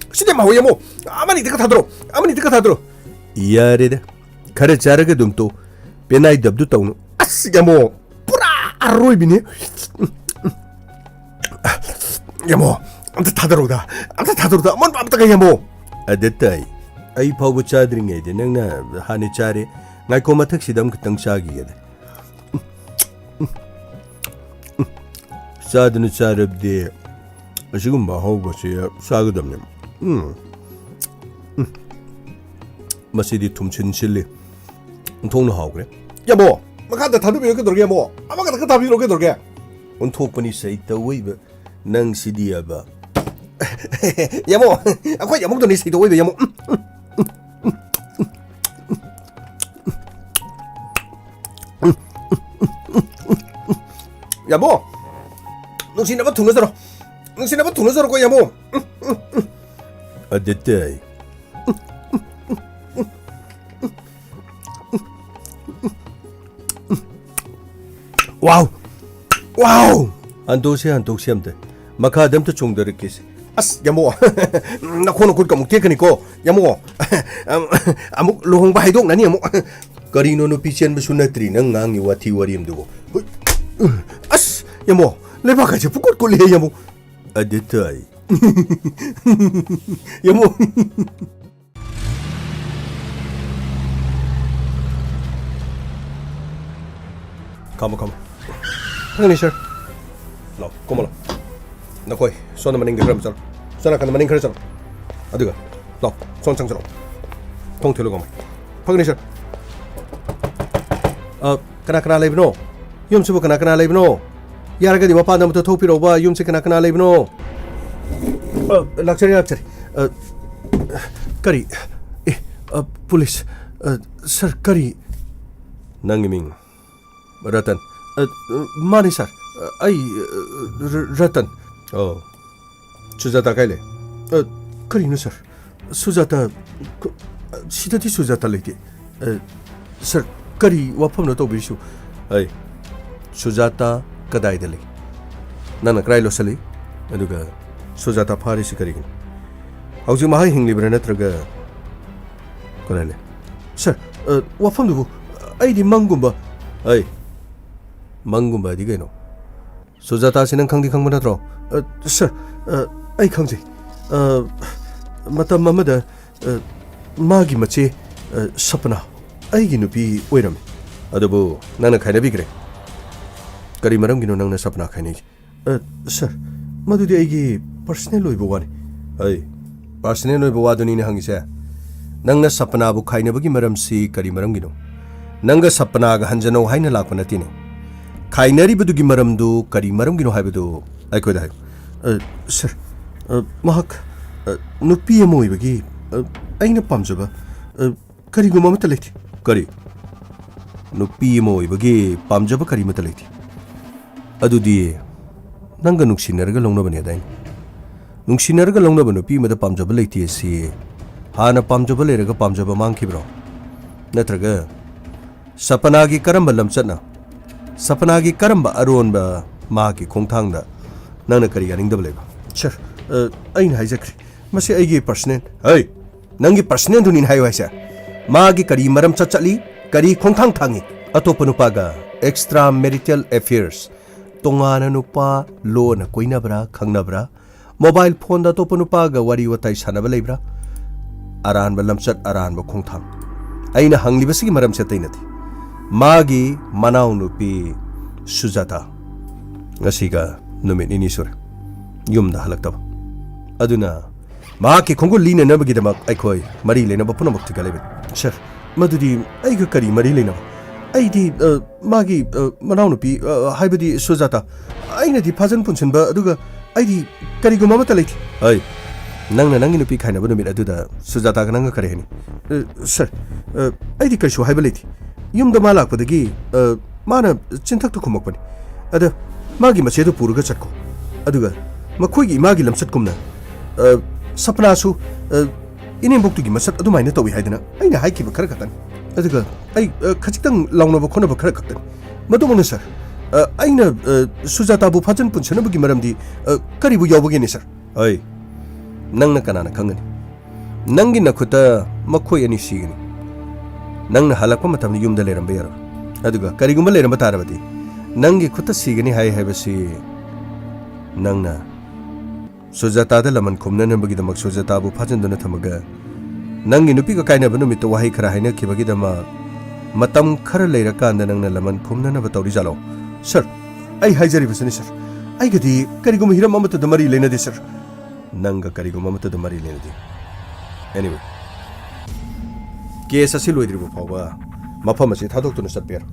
ꯁꯤꯗꯤ ꯃꯍꯥꯎ ꯌꯥꯝꯃꯣ꯫ ꯑꯃꯅꯤꯗꯤ ꯈꯔ ꯊꯥꯗꯔꯣ꯫ ꯑꯃꯅꯤꯗꯤ ꯈꯔ ꯊꯥꯗꯔꯣ꯫ ꯌꯥꯔꯦꯗ꯫ ꯈꯔ ꯆꯥꯔꯒ ꯑꯗꯨꯝ ꯇꯣ꯫ ꯄꯦꯅꯥꯏꯗꯕꯗꯨ ꯇꯧꯅꯨ꯫ ꯑꯁ, ꯌꯥꯝꯃꯣ꯫ ꯄꯨꯔꯥ ꯑꯔꯣꯏꯕꯤꯅꯤ꯫ ꯌꯥꯝꯃꯣ, ꯑꯝꯇ ꯊꯥꯗꯔꯛꯎꯗ꯫ ꯑꯝꯇ ꯊꯥꯗꯔꯛꯎꯗ꯫ ꯑꯃꯨꯟꯕ ꯑꯝꯇꯒ ꯌꯥꯝꯃꯣ꯫ ꯑꯗ ꯇꯥꯏ꯫ ꯑꯩ ꯐꯥꯎꯕ ꯆꯥꯗ꯭ꯔꯤꯉꯩꯗ ꯅꯪꯅ ꯍꯥꯟꯅ ꯆꯥꯔꯦ꯫ ꯉꯥꯏꯈꯣ, ꯃꯊꯛꯁꯤꯗ ꯑꯃꯈꯛꯇꯪ ꯆꯥꯈꯤꯒꯦꯗ꯫ ꯆꯥꯗꯅ ꯆꯥꯔꯕꯗꯤ ꯑꯁꯤꯒꯨꯝꯕ ꯑꯍꯥꯎꯕꯁꯦ ꯆꯥꯒꯗꯕꯅꯦ꯫ ꯎꯝ꯫ ꯎꯝ꯫ ꯃꯁꯤꯗꯤ ꯊꯨꯝꯁꯤꯟ ꯁꯤꯜꯂꯤ꯫ ꯑꯣꯟꯊꯣꯛꯅ ꯍꯥꯎꯈ꯭ꯔꯦ꯫ ꯌꯥꯃꯣ! ꯃꯈꯥꯗ ꯊꯥꯗꯕꯤꯔꯣ ꯀꯩꯗꯧꯔꯒꯦ, ꯌꯥꯃꯣ? ꯑꯃꯈꯛꯇ ꯊꯥꯕꯤꯔꯣ ꯀꯩꯗꯧꯔꯒꯦ? ꯑꯣꯟꯊꯣꯛꯄꯅꯤ ꯁꯩꯇꯧꯏꯕ ꯅꯪꯁꯤꯗꯤꯑꯕ꯫ ꯌꯥꯃꯣ! ꯑꯩꯈꯣꯏ ꯌꯥꯃꯣꯗꯨꯅꯤ ꯁꯩꯇꯧꯏꯕ, ꯌꯥꯃꯣ꯫ ꯎꯝ, ꯎꯝ, ꯎꯝ, ꯎꯝ, ꯎꯝ, ꯎꯝ, ꯎꯝ, ꯎꯝ꯫ ꯌꯥꯃꯣ, ꯅꯨꯡꯁꯤꯅꯕ ꯊꯨꯡꯅꯖꯔꯣ꯫ ꯅꯨꯡꯁꯤꯅꯕ ꯊꯨꯡꯅꯖꯔꯣꯀꯣ, ꯌꯥꯃꯣ꯫ ꯑꯗꯨꯗꯩ꯫ ꯋꯥꯎ! ꯋꯥꯎ! ꯍꯟꯗꯣꯛꯁꯦ, ꯍꯟꯗꯣꯛꯁꯦ ꯑꯝꯇ꯫ ꯃꯈꯥꯗ ꯑꯝꯇ ꯆꯣꯡꯊꯔꯛꯀꯦꯁꯦ꯫ ꯑꯁ, ꯌꯥꯃꯣ꯫ ꯅꯈꯣꯡ ꯅꯈꯨꯠꯀ ꯑꯃꯨꯛ ꯇꯦꯛꯀꯅꯤꯀꯣ, ꯌꯥꯃꯣ꯫ ꯑꯃꯨꯛ ꯂꯨꯍꯣꯡꯕ ꯍꯥꯏꯗꯣꯛꯅꯅꯤ ꯑꯃꯨꯛ꯫ ꯀꯔꯤꯅꯣ ꯅꯨꯄꯤ ꯆꯦꯟꯕꯁꯨ ꯅꯠꯇ꯭ꯔꯤ ꯅꯪ ꯉꯥꯡꯉꯤ ꯋꯥꯊꯤ ꯋꯥꯔꯦꯝꯗꯨꯕꯨ? ꯍꯨꯏ! ꯑꯁ! ꯌꯥꯃꯣ! ꯂꯩꯕꯥꯛ ꯍꯥꯏꯁꯦ ꯄꯨꯀꯨꯠ ꯀꯨꯠꯂꯤꯍꯦ ꯌꯥꯃꯣ! ꯑꯗꯨ ꯇꯥꯏ꯫ ꯌꯥꯃꯣ! ꯈꯥꯝꯃꯣ, ꯈꯥꯝꯃꯣ꯫ ꯐꯒꯅꯤ, ꯁꯥꯔ꯫ ꯂꯥꯎ, ꯀꯨꯝꯃꯣ ꯂꯥꯎ꯫ ꯅꯈꯣꯏ, ꯁꯣꯝꯗ ꯃꯅꯤꯡꯗ ꯈꯔ ꯑꯃ ꯆꯠꯂꯣ꯫ ꯁꯣꯝ ꯅꯥꯀꯟꯗ ꯃꯅꯤꯡ ꯈꯔ ꯆꯠꯂꯣ꯫ ꯑꯗꯨꯒ, ꯂꯥꯎ, ꯁꯣꯝ ꯆꯪꯁꯤꯜꯂꯣ꯫ ꯊꯣꯡ ꯊꯤꯜꯂꯨ, ꯀꯃꯥꯏ? ꯐꯒꯅꯤ, ꯁꯥꯔ꯫ ꯑ, ꯀꯅꯥ ꯀꯅꯥ ꯂꯩꯕꯅꯣ? ꯌꯨꯝꯁꯤꯕꯨ ꯀꯅꯥ ꯀꯅꯥ ꯂꯩꯕꯅꯣ? ꯌꯥꯔꯒꯗꯤ ꯃꯄꯥꯟꯗ ꯑꯃꯨꯛꯇ ꯊꯣꯛꯄꯤꯔꯛꯎꯕ, ꯌꯨꯝꯁꯤ ꯀꯅꯥ ꯀꯅꯥ ꯂꯩꯕꯅꯣ? ꯑ, ꯂꯥꯛꯆꯔꯤ, ꯂꯥꯛꯆꯔꯤ꯫ ꯑ, ꯀꯔꯤ? ꯑꯦ, ꯑ, ꯄꯨꯂꯤꯁ꯫ ꯑ, ꯁꯥꯔ, ꯀꯔꯤ? ꯅꯪꯒꯤ ꯃꯤꯡ? ꯔꯇꯟ꯫ ꯑ, ꯑ, ꯃꯥꯅꯤ, ꯁꯥꯔ꯫ ꯑ, ꯑꯩ, ꯑ, ꯔ-, ꯔꯇꯟ꯫ ꯑꯣ꯫ ꯁꯨꯖꯥꯇꯥ ꯀꯥꯏ ꯂꯩ? ꯑ, ꯀꯔꯤꯅꯣ, ꯁꯥꯔ? ꯁꯨꯖꯥꯇꯥ, ꯀ-, ꯁꯤꯗꯗꯤ ꯁꯨꯖꯥꯇꯥ ꯂꯩꯇꯦ꯫ ꯑ, ꯁꯥꯔ, ꯀꯔꯤ ꯋꯥꯐꯝꯅꯣ ꯇꯧꯕꯤꯔꯤꯁꯤꯕꯨ? ꯑꯩ, ꯁꯨꯖꯥꯇꯥ ꯀꯗꯥꯏꯗ ꯂꯩ? ꯅꯪꯅ ꯀꯗꯥꯏ ꯂꯣꯠꯁꯤꯜꯂꯤ? ꯑꯗꯨꯒ ꯁꯨꯖꯥꯇꯥ ꯐꯥꯔꯤꯁꯤ ꯀꯔꯤꯒꯤꯅꯣ? ꯍꯧꯖꯤꯛ ꯃꯍꯥꯛ ꯍꯤꯡꯂꯤꯕ꯭ꯔꯥ ꯅꯠꯇ꯭ꯔꯒ ꯀꯗꯥꯏ ꯂꯩ? ꯁꯥꯔ, ꯑ, ꯋꯥꯐꯝꯗꯨꯕꯨ ꯑꯩꯗꯤ ꯃꯪꯒꯨꯝꯕ, ꯑꯩ, ꯃꯪꯒꯨꯝꯕ ꯍꯥꯏꯗꯤ ꯀꯩꯅꯣ? ꯁꯨꯖꯥꯇꯥꯁꯤ ꯅꯪ ꯈꯪꯗꯤ ꯈꯪꯕ ꯅꯠꯇ꯭ꯔꯣ? ꯑ, ꯁꯥꯔ, ꯑ, ꯑꯩ ꯈꯪꯖꯩ꯫ ꯑ, ꯃꯇꯝ ꯑꯃꯗ, ꯑ, ꯃꯥꯒꯤ ꯃꯆꯦ, ꯑ, ꯁꯄꯅꯥ, ꯑꯩꯒꯤ ꯅꯨꯄꯤ ꯑꯣꯏꯔꯝꯃꯤ꯫ ꯑꯗꯨꯕꯨ ꯅꯪꯅ ꯈꯥꯏꯅꯕꯤꯈ꯭ꯔꯦ꯫ ꯀꯔꯤ ꯃꯔꯝꯒꯤꯅꯣ ꯅꯪꯅ ꯁꯄꯅꯥ ꯈꯥꯏꯅꯩꯁꯦ? ꯑ, ꯁꯥꯔ, ꯃꯗꯨꯗꯤ ꯑꯩꯒꯤ ꯄꯔꯁꯅꯦꯜ ꯑꯣꯏꯕ ꯋꯥꯅꯤ꯫ ꯑꯩ, ꯄꯔꯁꯅꯦꯜ ꯑꯣꯏꯕ ꯋꯥꯗꯨꯅꯤꯅꯦ ꯍꯪꯉꯤꯁꯦ꯫ ꯅꯪꯅ ꯁꯄꯅꯥꯕꯨ ꯈꯥꯏꯅꯕꯒꯤ ꯃꯔꯝꯁꯤ ꯀꯔꯤ ꯃꯔꯝꯒꯤꯅꯣ? ꯅꯪꯒ ꯁꯄꯅꯥꯒ ꯍꯟꯖꯅꯧ ꯍꯥꯏꯅ ꯂꯥꯛꯄ ꯅꯠꯇꯦꯅꯦ꯫ ꯈꯥꯏꯅꯔꯤꯕꯗꯨꯒꯤ ꯃꯔꯝꯗꯨ ꯀꯔꯤ ꯃꯔꯝꯒꯤꯅꯣ ꯍꯥꯏꯕꯗꯨ ꯑꯩꯈꯣꯏꯗ ꯍꯥꯏꯌꯨ꯫ ꯑ, ꯁꯔ, ꯑ, ꯃꯍꯥꯛ, ꯑ, ꯅꯨꯄꯤ ꯑꯃ ꯑꯣꯏꯕꯒꯤ, ꯑ, ꯑꯩꯅ ꯄꯥꯝꯖꯕ, ꯑ, ꯀꯔꯤꯒꯨꯝꯕ ꯑꯃꯠꯇ ꯂꯩꯇꯦ꯫ ꯀꯔꯤ? ꯅꯨꯄꯤ ꯑꯃ ꯑꯣꯏꯕꯒꯤ ꯄꯥꯝꯖꯕ ꯀꯔꯤꯃꯠꯇ ꯂꯩꯇꯦ꯫ ꯑꯗꯨꯗꯤ ꯅꯪꯒ ꯅꯨꯡꯁꯤꯅꯔꯒ ꯂꯧꯅꯕꯅꯦ ꯑꯗꯥꯏꯅꯦ? ꯅꯨꯡꯁꯤꯅꯔꯒ ꯂꯧꯅꯕ ꯅꯨꯄꯤ ꯑꯃꯗ ꯄꯥꯝꯖꯕ ꯂꯩꯇꯦ ꯑꯁꯤ ꯍꯥꯟꯅ ꯄꯥꯝꯖꯕ ꯂꯩꯔꯒ ꯄꯥꯝꯖꯕ ꯃꯥꯡꯈꯤꯕ꯭ꯔꯣ? ꯅꯠꯇ꯭ꯔꯒ ꯁꯄꯅꯥꯒꯤ ꯀꯔꯝꯕ ꯂꯝꯆꯠꯅ, ꯁꯄꯅꯥꯒꯤ ꯀꯔꯝꯕ ꯑꯔꯣꯟꯕ ꯃꯍꯥꯛꯀꯤ ꯈꯣꯡꯊꯥꯡꯗ ꯅꯪꯅ ꯀꯔꯤ ꯌꯥꯅꯤꯡꯗꯕ ꯂꯩꯕ? ꯁꯔ, ꯑ, ꯑꯩꯅ ꯍꯥꯏꯖꯈ꯭ꯔꯦ, ꯃꯁꯤ ꯑꯩꯒꯤ ꯄꯔꯁꯅꯦꯜ꯫ ꯍꯩ! ꯅꯪꯒꯤ ꯄꯔꯁꯅꯦꯜꯗꯨꯅꯤꯅ ꯍꯥꯏꯌꯨ ꯍꯥꯏꯁꯦ꯫ ꯃꯥꯒꯤ ꯀꯔꯤ ꯃꯔꯝ ꯆꯠ ꯆꯠꯂꯤ, ꯀꯔꯤ ꯈꯣꯡꯊꯥꯡ ꯊꯥꯡꯉꯤ? ꯑꯇꯣꯞꯄ ꯅꯨꯄꯥꯒ ꯑꯦꯛꯁꯇ꯭ꯔꯥ ꯃꯦꯔꯤꯇꯦꯜ ꯑꯦꯐꯤꯌꯔꯁ, ꯇꯣꯉꯥꯟꯅ ꯅꯨꯄꯥ ꯂꯣꯟꯅ ꯀꯣꯏꯅꯕ꯭ꯔꯥ, ꯈꯪꯅꯕ꯭ꯔꯥ? ꯃꯣꯕꯥꯏꯜ ꯐꯣꯟꯗ ꯑꯇꯣꯞꯄ ꯅꯨꯄꯥꯒ ꯋꯥꯔꯤ ꯋꯥꯇꯥꯏ ꯁꯥꯟꯅꯕ ꯂꯩꯕ꯭ꯔꯥ? ꯑꯔꯥꯟꯕ ꯂꯝꯆꯠ, ꯑꯔꯥꯟꯕ ꯈꯣꯡꯊꯥꯡ꯫ ꯑꯩꯅ ꯍꯪꯂꯤꯕꯁꯤꯒꯤ ꯃꯔꯝꯁꯦ ꯑꯇꯩ ꯅꯠꯇꯦ꯫ ꯃꯥꯒꯤ ꯃꯅꯥꯎꯅꯨꯄꯤ ꯁꯨꯖꯥꯇꯥ ꯉꯁꯤꯒ ꯅꯨꯃꯤꯠ ꯅꯤꯅꯤ ꯁꯨꯔꯦ ꯌꯨꯝꯗ ꯍꯜꯂꯛꯇꯕ꯫ ꯑꯗꯨꯅ ꯃꯍꯥꯛꯀꯤ ꯈꯣꯡꯒꯨꯜ ꯂꯤꯅꯅꯕꯒꯤꯗꯃꯛ ꯑꯩꯈꯣꯏ ꯃꯔꯤ ꯂꯩꯅꯕ ꯄꯨꯝꯅꯃꯛ ꯊꯤꯒꯠꯂꯤꯕꯅꯤ꯫ ꯁꯔ, ꯃꯗꯨꯗꯤ ꯑꯩꯒ ꯀꯔꯤ ꯃꯔꯤ ꯂꯩꯅꯕ? ꯑꯩꯗꯤ, ꯑ, ꯃꯥꯒꯤ, ꯑ, ꯃꯅꯥꯎꯅꯨꯄꯤ, ꯑ, ꯍꯥꯏꯕꯗꯤ ꯁꯨꯖꯥꯇꯥ, ꯑꯩꯅꯗꯤ ꯐꯥꯖꯟ ꯄꯨꯟꯁꯤꯟꯕ, ꯑꯗꯨꯒ ꯑꯩꯗꯤ ꯀꯔꯤꯒꯨꯝꯕ ꯑꯃꯠꯇ ꯂꯩꯇꯦ꯫ ꯍꯩ, ꯅꯪꯅ ꯅꯪꯒꯤ ꯅꯨꯄꯤ ꯈꯥꯏꯅꯕ ꯅꯨꯃꯤꯠ ꯑꯗꯨꯗ ꯁꯨꯖꯥꯇꯥꯒ ꯅꯪꯒ ꯀꯔꯤ ꯍꯥꯏꯅꯤ? ꯑ, ꯁꯔ, ꯑ, ꯑꯩꯗꯤ ꯀꯩꯁꯨ ꯍꯥꯏꯕ ꯂꯩꯇꯦ꯫ ꯌꯨꯝꯗ ꯃꯥ ꯂꯥꯛꯄꯗꯒꯤ, ꯑ, ꯃꯥꯅ ꯆꯤꯟꯊꯛꯇ ꯈꯨꯝꯃꯛꯄꯅꯤ꯫ ꯑꯗ ꯃꯥꯒꯤ ꯃꯆꯦꯗꯨ ꯄꯨꯔꯒ ꯆꯠꯈꯣ꯫ ꯑꯗꯨꯒ ꯃꯈꯣꯏꯒꯤ ꯏꯃꯥꯒꯤ ꯂꯝꯆꯠꯀꯨꯝꯅ, ꯑ, ꯁꯄꯅꯥꯁꯨ, ꯑ, ꯏꯅꯦꯝꯕꯣꯛꯇꯨꯒꯤ ꯃꯁꯛ ꯑꯗꯨꯃꯥꯏꯅ ꯇꯧꯏ ꯍꯥꯏꯗꯅ ꯑꯩꯅ ꯍꯥꯏꯈꯤꯕ ꯈꯔ ꯈꯛꯇꯅꯤ꯫ ꯑꯗꯨꯒ ꯑꯩ, ꯑ, ꯈꯖꯤꯛꯇꯪ ꯂꯥꯎꯅꯕ ꯈꯣꯠꯅꯕ ꯈꯔ ꯈꯛꯇꯅꯤ꯫ ꯃꯗꯨꯃꯛꯅ, ꯁꯔ, ꯑ, ꯑꯩꯅ, ꯑ, ꯁꯨꯖꯥꯇꯥꯕꯨ ꯐꯥꯖꯟ ꯄꯨꯟꯁꯟꯅꯕꯒꯤ ꯃꯔꯝꯗꯤ, ꯑ, ꯀꯔꯤꯕꯨ ꯌꯥꯎꯕꯒꯦꯅꯦ, ꯁꯔ? ꯑꯩ, ꯅꯪꯅ ꯀꯅꯥꯅ ꯈꯪꯒꯅꯤ? ꯅꯪꯒꯤ ꯅꯈꯨꯠꯇ ꯃꯈꯣꯏ ꯑꯅꯤ ꯁꯤꯒꯅꯤ꯫ ꯅꯪꯅ ꯍꯜꯂꯛꯄ ꯃꯇꯝꯗ ꯌꯨꯝꯗ ꯂꯩꯔꯝꯕ ꯌꯥꯔꯣꯏ꯫ ꯑꯗꯨꯒ ꯀꯔꯤꯒꯨꯝꯕ ꯂꯩꯔꯝꯕ ꯇꯥꯔꯕꯗꯤ, ꯅꯪꯒꯤ ꯈꯨꯠꯇ ꯁꯤꯒꯅꯤ ꯍꯥꯏ ꯍꯥꯏꯕꯁꯤ ꯅꯪꯅ ꯁꯨꯖꯥꯇꯥꯗ ꯂꯃꯟ ꯈꯨꯝꯅꯅꯕꯒꯤꯗꯃꯛ ꯁꯨꯖꯥꯇꯥꯕꯨ ꯐꯥꯖꯤꯟꯗꯨꯅ ꯊꯝꯃꯒ, ꯅꯪꯒꯤ ꯅꯨꯄꯤꯒ ꯀꯥꯏꯅꯕ ꯅꯨꯃꯤꯠꯇ ꯋꯥꯍꯩ ꯈꯔ ꯍꯥꯏꯅꯈꯤꯕꯒꯤꯗꯃꯛ ꯃꯇꯝ ꯈꯔ ꯂꯩꯔꯀꯥꯟꯗ ꯅꯪꯅ ꯂꯃꯟ ꯈꯨꯝꯅꯅꯕ ꯇꯧꯔꯤꯖꯥꯠꯂꯣ? ꯁꯔ, ꯑꯩ ꯍꯥꯏꯖꯔꯤꯕꯁꯤꯅꯤ, ꯁꯔ꯫ ꯑꯩꯒꯗꯤ ꯀꯔꯤꯒꯨꯝꯕ ꯍꯤꯔꯝ ꯑꯃꯠꯇꯗ ꯃꯔꯤ ꯂꯩꯅꯗꯦ, ꯁꯔ꯫ ꯅꯪꯒ ꯀꯔꯤꯒꯨꯝꯕ ꯑꯃꯠꯇꯗ ꯃꯔꯤ ꯂꯩꯅꯗꯦ꯫ Anyway, ꯀꯦꯁ ꯑꯁꯤ ꯂꯣꯏꯗ꯭ꯔꯤꯕ ꯐꯥꯎꯕ ꯃꯐꯝ ꯑꯁꯤ ꯊꯥꯗꯣꯛꯇꯨꯅ ꯆꯠꯄ ꯌꯥꯔꯣꯏ꯫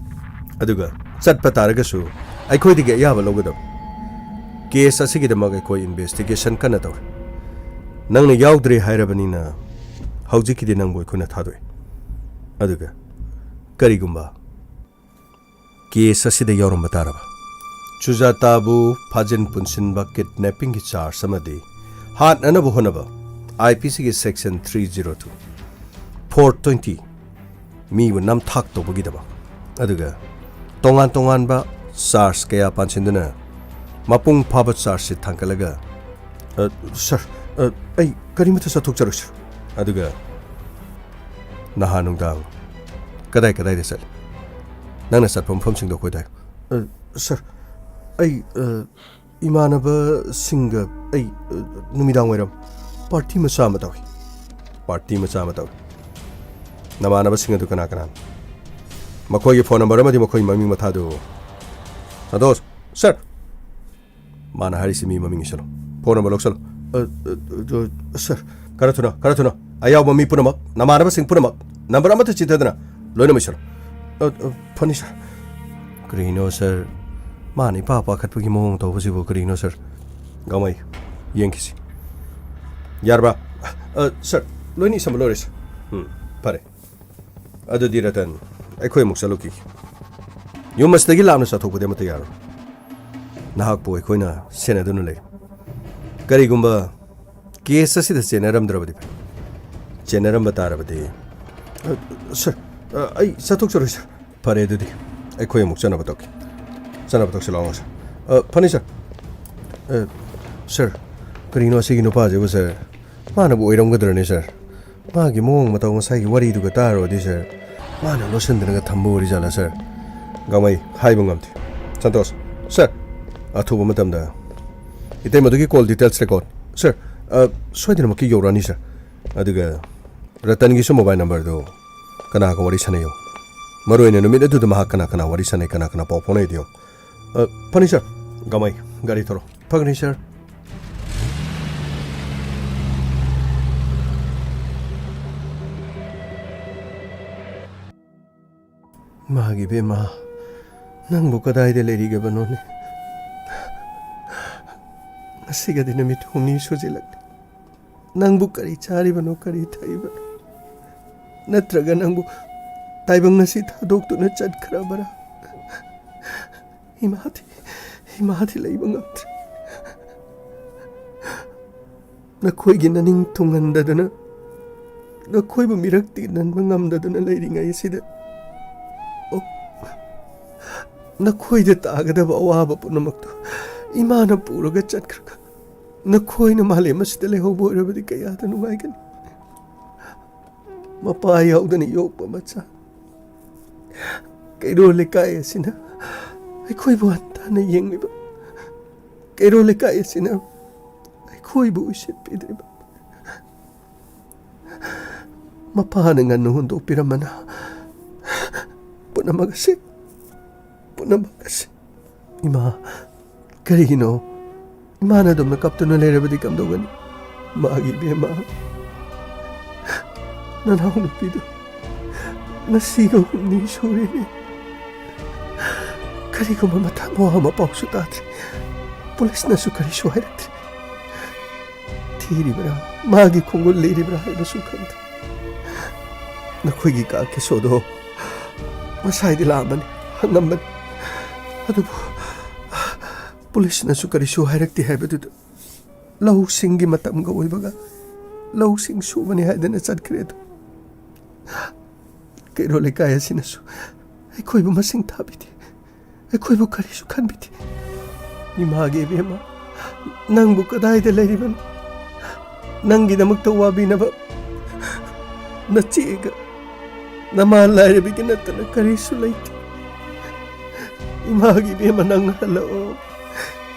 ꯑꯗꯨꯒ ꯆꯠꯄ ꯇꯥꯔꯒꯁꯨ ꯑꯩꯈꯣꯏꯗꯒꯤ ꯑꯌꯥꯕ ꯂꯧꯒꯗꯕ꯫ ꯀꯦꯁ ꯑꯁꯤꯒꯤꯗꯃꯛ ꯑꯩꯈꯣꯏ ꯏꯟꯚꯦꯁꯇꯤꯒꯦꯁꯟ ꯀꯟꯅ ꯇꯧꯔꯤ꯫ ꯅꯪꯅ ꯌꯥꯎꯗ꯭ꯔꯦ ꯍꯥꯏꯔꯕꯅꯤꯅ ꯍꯧꯖꯤꯛꯀꯤꯗꯤ ꯅꯪꯕꯨ ꯑꯩꯈꯣꯏꯅ ꯊꯥꯗꯣꯛꯑꯦ꯫ ꯑꯗꯨꯒ ꯀꯔꯤꯒꯨꯝꯕ ꯀꯦꯁ ꯑꯁꯤꯗ ꯌꯥꯎꯔꯝꯕ ꯇꯥꯔꯕ, ꯁꯨꯖꯥꯇꯥꯕꯨ ꯐꯥꯖꯤꯟ ꯄꯨꯟꯁꯤꯟꯕ, ꯀꯤꯗꯅꯦꯄꯤꯡꯒꯤ ꯆꯥꯔꯖ ꯑꯃꯗꯤ ꯍꯥꯠꯅꯅꯕ ꯍꯣꯠꯅꯕ, IPCꯒꯤ section three zero two, four twenty, ꯃꯤꯕꯨ ꯅꯝꯊꯥꯛ ꯇꯧꯕꯒꯤꯗꯃꯛ, ꯑꯗꯨꯒ ꯇꯣꯉꯥꯟ ꯇꯣꯉꯥꯟꯕ ꯆꯥꯔꯖ ꯀꯌꯥ ꯄꯥꯟꯁꯤꯟꯗꯨꯅ ꯃꯄꯨꯡ ꯐꯥꯕ ꯆꯥꯔꯖ ꯁꯤꯠ ꯊꯥꯡꯒꯠꯂꯒ, "ꯑ, ꯁꯥꯔ, ꯑ, ꯑꯩ ꯀꯔꯤꯃꯠꯇ ꯆꯠꯊꯣꯛꯆꯔꯣꯏ, ꯁꯥꯔ꯫ ꯑꯗꯨꯒ ꯅꯍꯥꯟ ꯅꯨꯡꯗꯥꯡ ꯀꯗꯥꯏ ꯀꯗꯥꯏꯗ ꯆꯠꯂꯤ? ꯅꯪꯅ ꯆꯠꯄ ꯃꯐꯝꯁꯤꯡꯗꯣ ꯑꯩꯈꯣꯏꯗ ꯍꯥꯏꯌꯨ꯫" "ꯑ, ꯁꯥꯔ, ꯑꯩ, ꯑ, ꯏꯃꯥꯟꯅꯕꯁꯤꯡꯒ ꯑꯩ, ꯑ, ꯅꯨꯃꯤꯗꯥꯡ ꯋꯥꯏꯔꯝ ꯄꯥꯔꯇꯤ ꯃꯆꯥ ꯑꯃ ꯇꯧꯏ꯫" "ꯄꯥꯔꯇꯤ ꯃꯆꯥ ꯑꯃ ꯇꯧꯏ꯫ ꯅꯃꯥꯟꯅꯕꯁꯤꯡ ꯑꯗꯨ ꯀꯅꯥ ꯀꯅꯥꯅꯣ? ꯃꯈꯣꯏꯒꯤ ꯐꯣꯟ ꯅꯝꯕꯔ ꯑꯃꯗꯤ ꯃꯈꯣꯏꯒꯤ ꯃꯃꯤꯡ ꯃꯊꯥꯗꯨ꯫" "ꯁꯟꯇꯣꯁ!" "ꯁꯥꯔ!" "ꯃꯥꯅ ꯍꯥꯏꯔꯤꯁꯤ ꯃꯤ ꯃꯃꯤꯡ ꯏꯁꯜꯂꯨ꯫ Phone number ꯂꯧꯁꯜꯂꯨ꯫" "ꯑ, ꯑ, ꯑ, ꯁꯥꯔ꯫" "ꯈꯔ ꯊꯨꯅ, ꯈꯔ ꯊꯨꯅ꯫ ꯑꯌꯥꯎꯕ ꯃꯤ ꯄꯨꯝꯅꯃꯛ, ꯅꯃꯥꯟꯅꯕꯁꯤꯡ ꯄꯨꯝꯅꯃꯛ, ꯅꯝꯕꯔ ꯑꯃꯠꯇ ꯆꯤꯠꯊꯗꯅ ꯂꯣꯏꯅꯃꯛ ꯏꯁꯜꯂꯨ꯫" "ꯑ, ꯑ, ꯐꯅꯤ, ꯁꯥꯔ꯫" "ꯀꯔꯤꯅꯣ, ꯁꯥꯔ? ꯃꯥꯅ ꯏꯄꯥ ꯄꯥꯈꯠꯄꯒꯤ ꯃꯑꯣꯡ ꯇꯧꯕꯁꯤꯕꯨ ꯀꯔꯤꯅꯣ, ꯁꯥꯔ?" "ꯒꯥꯡꯃꯩ, ꯌꯦꯡꯈꯤꯁꯤ꯫ ꯌꯥꯔꯕ꯭ꯔꯥ?" "ꯑ, ꯁꯥꯔ, ꯂꯣꯏꯅ ꯏꯁꯟꯕ ꯂꯣꯏꯔꯦ, ꯁꯥꯔ꯫" "ꯎꯝ, ꯐꯔꯦ꯫ ꯑꯗꯨꯗꯤ ꯔꯇꯟ, ꯑꯩꯈꯣꯏ ꯑꯃꯨꯛ ꯆꯠꯂꯨꯈꯤꯒꯦ꯫ ꯌꯨꯝ ꯑꯁꯤꯗꯒꯤ ꯂꯥꯞꯅ ꯆꯠꯊꯣꯛꯄꯗꯤ ꯑꯃꯠꯇ ꯌꯥꯔꯣꯏ꯫ ꯅꯍꯥꯛꯄꯨ ꯑꯩꯈꯣꯏꯅ ꯁꯦꯟꯅꯗꯨꯅ ꯂꯩ꯫ ꯀꯔꯤꯒꯨꯝꯕ ꯀꯦꯁ ꯑꯁꯤꯗ ꯆꯦꯟꯅꯔꯝꯗ꯭ꯔꯕꯗꯤ ꯐꯩ꯫ ꯆꯦꯟꯅꯔꯝꯕ ꯇꯥꯔꯕꯗꯤ꯫" "ꯑ, ꯁꯥꯔ, ꯑ, ꯑꯩ ꯆꯠꯊꯣꯛꯆꯔꯣꯏ, ꯁꯥꯔ꯫" "ꯐꯔꯦ, ꯑꯗꯨꯗꯤ ꯑꯩꯈꯣꯏ ꯑꯃꯨꯛ ꯆꯠꯅꯕ ꯇꯧꯒꯦ꯫ ꯆꯠꯅꯕ ꯇꯧꯁꯤ ꯂꯥꯛꯑꯣ, ꯁꯥꯔ꯫" "ꯑ, ꯐꯅꯤ, ꯁꯥꯔ꯫" "ꯑ, ꯁꯥꯔ, ꯀꯔꯤꯅꯣ ꯑꯁꯤꯒꯤ ꯅꯨꯄꯥꯁꯤꯕꯨ, ꯁꯥꯔ? ꯃꯥꯅꯕꯨ ꯑꯣꯏꯔꯝꯒꯗ꯭ꯔꯅꯦ, ꯁꯥꯔ? ꯃꯥꯒꯤ ꯃꯑꯣꯡ ꯃꯇꯧ ꯉꯁꯥꯏꯒꯤ ꯋꯥꯔꯤꯗꯨꯒ ꯇꯥꯔꯨꯔꯗꯤ, ꯁꯥꯔ, ꯃꯥꯅ ꯂꯣꯠꯁꯤꯟꯗꯅꯒ ꯊꯝꯕ ꯑꯣꯏꯔꯤꯖꯥꯠꯂꯥ, ꯁꯥꯔ?" "ꯒꯥꯡꯃꯩ, ꯍꯥꯏꯕ ꯉꯝꯗꯦ꯫ ꯁꯟꯇꯣꯁ, ꯁꯥꯔ, ꯑꯊꯨꯕ ꯃꯇꯝꯗ ꯏꯇꯩꯃꯗꯨꯒꯤ call details record, ꯁꯥꯔ, ꯑ, ꯁꯣꯏꯗꯅꯃꯛꯀꯤ ꯌꯧꯔꯛꯑꯅꯤ, ꯁꯥꯔ꯫ ꯑꯗꯨꯒ ꯔꯇꯟꯒꯤꯁꯨ mobile numberꯗꯨ ꯀꯅꯥꯒ ꯋꯥꯔꯤ ꯁꯥꯟꯅꯩꯌꯣ꯫ ꯃꯔꯨ ꯑꯣꯏꯅ ꯅꯨꯃꯤꯠ ꯑꯗꯨꯗ ꯃꯍꯥꯛ ꯀꯅꯥ ꯀꯅꯥ ꯋꯥꯔꯤ ꯁꯥꯟꯅꯩ, ꯀꯅꯥ ꯀꯅꯥ ꯄꯥꯎ ꯐꯥꯎꯅꯩꯗꯨ ꯌꯦꯡꯉꯨ꯫" "ꯑ, ꯐꯅꯤ, ꯁꯥꯔ꯫" "ꯒꯥꯡꯃꯩ, ꯒꯥꯔꯤ ꯊꯧꯔꯣ꯫" "ꯐꯒꯅꯤ, ꯁꯥꯔ꯫" ꯏꯃꯥꯒꯤ ꯏꯕꯦꯝꯃ, ꯅꯪꯕꯨ ꯀꯗꯥꯏꯗ ꯂꯩꯔꯤꯒꯕꯅꯣꯅꯦ? ꯉꯁꯤꯒꯗꯤ ꯅꯨꯃꯤꯠ ꯍꯨꯝꯅꯤ ꯁꯨꯖꯤꯜꯂꯛꯂꯦ꯫ ꯅꯪꯕꯨ ꯀꯔꯤ ꯆꯥꯔꯤꯕꯅꯣ, ꯀꯔꯤ ꯊꯛꯏꯕꯅꯣ? ꯅꯠꯇ꯭ꯔꯒ ꯅꯪꯕꯨ ꯇꯥꯏꯕꯪ ꯑꯁꯤ ꯊꯥꯗꯣꯛꯇꯨꯅ ꯆꯠꯈ꯭ꯔꯕꯔꯥ? ꯏꯃꯥꯗꯤ, ꯏꯃꯥꯗꯤ ꯂꯩꯕ ꯉꯝꯗ꯭ꯔꯦ꯫ ꯅꯈꯣꯏꯒꯤ ꯅꯅꯤꯡ ꯊꯨꯡꯍꯟꯗꯗꯅ, ꯅꯈꯣꯏꯕꯨ ꯃꯤꯔꯛ ꯇꯤꯟꯍꯟꯕ ꯉꯝꯗꯗꯨꯅ ꯂꯩꯔꯤꯉꯩ ꯑꯁꯤꯗ, ꯑꯣ, ꯅꯈꯣꯏꯗ ꯇꯥꯒꯗꯕ ꯑꯋꯥꯕ ꯄꯨꯝꯅꯃꯛꯇꯨ ꯏꯃꯥꯅ ꯄꯨꯔꯒ ꯆꯠꯈ꯭ꯔꯒ, ꯅꯈꯣꯏꯅ ꯃꯥꯂꯦꯝ ꯑꯁꯤꯗ ꯂꯩꯍꯧꯕ ꯑꯣꯏꯔꯕꯗꯤ ꯀꯌꯥꯗ ꯅꯨꯡꯉꯥꯏꯒꯅꯤ꯫ ꯃꯄꯥ ꯌꯥꯎꯗꯅ ꯌꯣꯛꯄ ꯃꯆꯥ꯫ ꯀꯩꯔꯣꯜ ꯂꯩꯀꯥꯏ ꯑꯁꯤꯅ ꯑꯩꯈꯣꯏꯕꯨ ꯍꯟꯊꯅ ꯌꯦꯡꯂꯤꯕ, ꯀꯩꯔꯣꯜ ꯂꯩꯀꯥꯏ ꯑꯁꯤꯅ ꯑꯩꯈꯣꯏꯕꯨ ꯎꯁꯤꯠꯄꯤꯗ꯭ꯔꯤꯕ꯫ ꯃꯄꯥꯅ ꯉꯟꯅ ꯍꯨꯟꯗꯣꯛꯄꯤꯔꯝꯕꯅ ꯄꯨꯝꯅꯃꯛ ꯑꯁꯤ, ꯄꯨꯝꯅꯃꯛ ꯑꯁꯤ꯫ ꯏꯃꯥ, ꯀꯔꯤꯒꯤꯅꯣ? ꯏꯃꯥꯅ ꯑꯗꯨꯝꯅ ꯀꯞꯇꯨꯅ ꯂꯩꯔꯕꯗꯤ ꯀꯝꯗꯧꯒꯅꯤ? ꯃꯥꯒꯤ ꯏꯕꯦꯝꯃ, ꯅꯅꯥꯎ ꯅꯨꯄꯤꯗꯨ ꯉꯁꯤꯒ ꯍꯨꯝꯅꯤ ꯁꯨꯔꯦꯅꯦ꯫ ꯀꯔꯤꯒꯨꯝꯕ ꯃꯊꯪ ꯃꯋꯥ ꯃꯄꯥꯎꯁꯨ ꯇꯥꯗ꯭ꯔꯤ꯫ ꯄꯨꯂꯤꯁꯅꯁꯨ ꯀꯔꯤꯁꯨ ꯍꯥꯏꯔꯛꯇ꯭ꯔꯤ꯫ ꯊꯤꯔꯤꯕ꯭ꯔꯥ, ꯃꯥꯒꯤ ꯈꯣꯡꯒꯨꯜ ꯂꯤꯔꯤꯕ꯭ꯔꯥ ꯍꯥꯏꯕꯁꯨ ꯈꯪꯗ꯭ꯔꯦ꯫ ꯅꯈꯣꯏꯒꯤ ꯀꯥ ꯀꯦꯁꯣꯗꯣ ꯉꯁꯥꯏꯗꯤ ꯂꯥꯛꯑꯝꯕꯅꯤ, ꯍꯪꯉꯝꯕꯅꯤ꯫ ꯑꯗꯨꯕꯨ ꯄꯨꯂꯤꯁꯅꯁꯨ ꯀꯔꯤꯁꯨ ꯍꯥꯏꯔꯛꯇꯦ ꯍꯥꯏꯕꯗꯨꯗ, ꯂꯧꯁꯤꯡꯒꯤ ꯃꯇꯝꯒ ꯑꯣꯏꯕꯒ ꯂꯧꯁꯤꯡ ꯁꯨꯕꯅꯤ ꯍꯥꯏꯗꯅ ꯆꯠꯈ꯭ꯔꯦ꯫ ꯑꯗꯨ ꯀꯩꯔꯣꯜ ꯂꯩꯀꯥꯏ ꯑꯁꯤꯅꯁꯨ ꯑꯩꯈꯣꯏꯕꯨ ꯃꯁꯤꯡ ꯊꯥꯕꯤꯗꯦ, ꯑꯩꯈꯣꯏꯕꯨ ꯀꯔꯤꯁꯨ ꯈꯟꯕꯤꯗꯦ꯫ ꯏꯃꯥꯒꯤ ꯏꯕꯦꯝꯃ, ꯅꯪꯕꯨ ꯀꯗꯥꯏꯗ ꯂꯩꯔꯤꯕꯅꯣ? ꯅꯪꯒꯤꯗꯃꯛꯇ ꯋꯥꯕꯤꯅꯕ ꯅꯆꯦꯒ ꯅꯃꯥ ꯂꯥꯏꯔꯕꯤꯒ ꯅꯠꯇꯅ ꯀꯔꯤꯁꯨ ꯂꯩꯇꯦ꯫ ꯏꯃꯥꯒꯤ ꯏꯕꯦꯝꯃ, ꯅꯪ ꯍꯜꯂꯛꯑꯣ꯫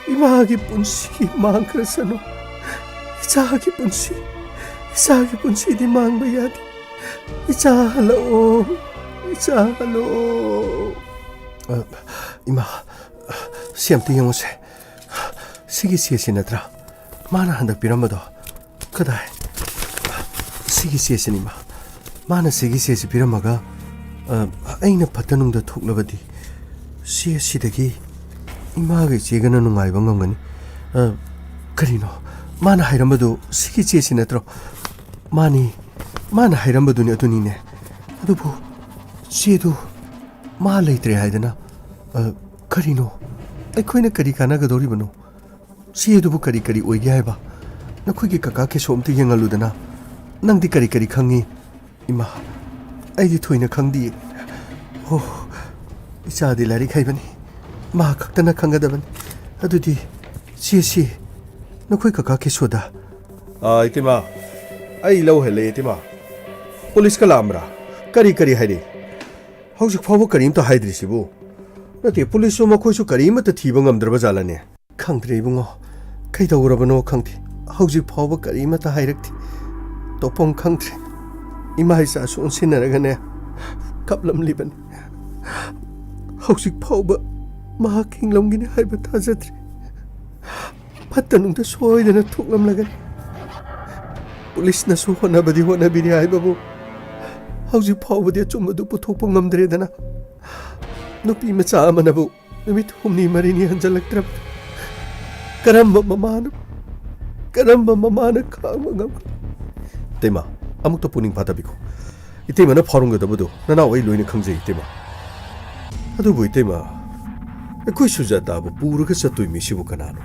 ꯏꯃꯥꯒꯤ ꯄꯨꯟꯁꯤ ꯃꯥꯡꯈ꯭ꯔꯁꯅꯨ꯫ ꯏꯆꯥꯒꯤ ꯄꯨꯟꯁꯤ, ꯏꯆꯥꯒꯤ ꯄꯨꯟꯁꯤꯗꯤ ꯃꯥꯡꯕ ꯌꯥꯗꯦ꯫ ꯏꯆꯥ ꯍꯜꯂꯛꯑꯣ, ꯏꯆꯥ ꯍꯜꯂꯛꯑꯣ꯫ ꯑ, ꯏꯃꯥ, ꯁꯤ ꯑꯝꯇ ꯌꯦꯡꯉꯨꯁꯦ꯫ ꯁꯤꯒꯤ ꯆꯦꯁꯤ ꯅꯠꯇ꯭ꯔꯥ ꯃꯥꯅ ꯍꯟꯗꯛ ꯄꯤꯔꯝꯕꯗꯣ? ꯀꯗꯥꯏ? ꯁꯤꯒꯤ ꯆꯦꯁꯤꯅꯤ, ꯏꯃꯥ꯫ ꯃꯥꯅ ꯁꯤꯒꯤ ꯆꯦꯁꯤ ꯄꯤꯔꯝꯃꯒ ꯑ, ꯑꯩꯅ ꯐꯠꯇ ꯅꯨꯡꯗ ꯊꯣꯛꯂꯕꯗꯤ ꯆꯦ ꯑꯁꯤꯗꯒꯤ ꯏꯃꯥꯒ ꯏꯆꯦꯒꯅ ꯅꯨꯡꯉꯥꯏꯕ ꯉꯝꯒꯅꯤ꯫ ꯑ, ꯀꯔꯤꯅꯣ? ꯃꯥꯅ ꯍꯥꯏꯔꯝꯕꯗꯨ ꯁꯤꯒꯤ ꯆꯦꯁꯤ ꯅꯠꯇ꯭ꯔꯣ? ꯃꯥꯅꯤ, ꯃꯥꯅ ꯍꯥꯏꯔꯝꯕꯗꯨꯅꯤ, ꯑꯗꯨꯅꯤꯅꯦ꯫ ꯑꯗꯨꯕꯨ ꯆꯦꯗꯨ ꯃꯥ ꯂꯩꯇ꯭ꯔꯦ ꯍꯥꯏꯗꯅ, ꯑ, ꯀꯔꯤꯅꯣ? ꯑꯩꯈꯣꯏꯅ ꯀꯔꯤ ꯀꯥꯟꯅꯒꯗꯧꯔꯤꯕꯅꯣ? ꯆꯦꯗꯨꯕꯨ ꯀꯔꯤ ꯀꯔꯤ ꯑꯣꯏꯒꯦ ꯍꯥꯏꯕ? ꯅꯈꯣꯏꯒꯤ ꯀꯀꯥ ꯀꯦꯁꯣ ꯑꯝꯇ ꯌꯦꯡꯍꯜꯂꯨꯗꯅ꯫ ꯅꯪꯗꯤ ꯀꯔꯤ ꯀꯔꯤ ꯈꯪꯉꯤ? ꯏꯃꯥ, ꯑꯩꯗꯤ ꯊꯣꯏꯅ ꯈꯪꯗꯤꯌꯦ꯫ ꯑꯣ, ꯏꯆꯥꯗꯤ ꯂꯥꯏꯔꯤꯛ ꯍꯩꯕꯅꯤ꯫ ꯃꯥ ꯈꯛꯇꯅ ꯈꯪꯒꯗꯕꯅꯤ꯫ ꯑꯗꯨꯗꯤ ꯆꯦꯁꯤ ꯅꯈꯣꯏ ꯀꯀꯥ ꯀꯦꯁꯣꯗ꯫ ꯑꯥ, ꯏꯇꯩꯃ, ꯑꯩ ꯂꯧ ꯍꯜꯂꯦ, ꯏꯇꯩꯃ꯫ ꯄꯨꯂꯤꯁꯀ ꯂꯥꯛꯑꯝꯕ꯭ꯔꯥ? ꯀꯔꯤ ꯀꯔꯤ ꯍꯥꯏꯔꯤ? ꯍꯧꯖꯤꯛ ꯐꯥꯎꯕ ꯀꯔꯤꯝꯇ ꯍꯥꯏꯗ꯭ꯔꯤꯁꯤꯕꯨ? ꯅꯠꯇꯦ, ꯄꯨꯂꯤꯁꯁꯨ ꯃꯈꯣꯏꯁꯨ ꯀꯔꯤꯃꯠꯇ ꯊꯤꯕ ꯉꯝꯗ꯭ꯔꯕ ꯖꯥꯠꯂꯅꯦ? ꯈꯪꯗ꯭ꯔꯦ ꯏꯕꯨꯡꯉꯣ, ꯀꯩꯗꯧꯔꯕꯅꯣ ꯈꯪꯗꯦ꯫ ꯍꯧꯖꯤꯛ ꯐꯥꯎꯕ ꯀꯔꯤꯃꯠꯇ ꯍꯥꯏꯔꯛꯇꯦ꯫ ꯇꯧꯐꯝ ꯈꯪꯗ꯭ꯔꯦ꯫ ꯏꯃꯥ ꯏꯆꯥꯁꯨ ꯑꯣꯟꯁꯤꯟꯅꯔꯒꯅꯦ ꯀꯞꯂꯝꯂꯤꯕꯅꯤ꯫ ꯍꯧꯖꯤꯛ ꯐꯥꯎꯕ ꯃꯍꯥꯛ ꯍꯤꯡꯂꯝꯒꯅꯤ ꯍꯥꯏꯕ ꯊꯥꯖꯗ꯭ꯔꯦ꯫ ꯐꯠꯇ ꯅꯨꯡꯗ ꯁꯣꯏꯗꯅ ꯊꯣꯛꯂꯝꯂꯒꯅꯤ꯫ ꯄꯨꯂꯤꯁꯅꯁꯨ ꯍꯣꯠꯅꯕꯗꯤ ꯍꯣꯠꯅꯕꯤꯔꯤ ꯍꯥꯏꯕꯕꯨ ꯍꯧꯖꯤꯛ ꯐꯥꯎꯕꯗꯤ ꯑꯆꯨꯝꯕꯗꯨ ꯄꯨꯊꯣꯛꯄ ꯉꯝꯗ꯭ꯔꯦꯗꯅ꯫ ꯅꯨꯄꯤ ꯃꯆꯥ ꯑꯃꯅꯕꯨ ꯅꯨꯃꯤꯠ ꯍꯨꯝꯅꯤ ꯃꯔꯤꯅꯤ ꯍꯟꯖꯜꯂꯛꯇ꯭ꯔꯕꯗꯨ ꯀꯔꯝꯕ ꯃꯃꯥꯅ, ꯀꯔꯝꯕ ꯃꯃꯥꯅ ꯈꯥꯡꯕ ꯉꯝꯒꯅꯤ? ꯏꯇꯩꯃ, ꯑꯃꯨꯛꯇ ꯄꯨꯛꯅꯤꯡ ꯐꯥꯊꯕꯤꯈꯣ꯫ ꯏꯇꯩꯃꯅ ꯐꯥꯎꯔꯝꯒꯗꯕꯗꯨ ꯅꯅꯥꯎ ꯑꯩ ꯂꯣꯏꯅ ꯈꯪꯖꯩ, ꯏꯇꯩꯃ꯫ ꯑꯗꯨꯕꯨ ꯏꯇꯩꯃ, ꯑꯩꯈꯣꯏ ꯁꯨꯖꯥꯇꯥꯕꯨ ꯄꯨꯔꯒ ꯆꯠꯇꯣꯏ ꯃꯤꯁꯤꯕꯨ ꯀꯅꯥꯅꯣ?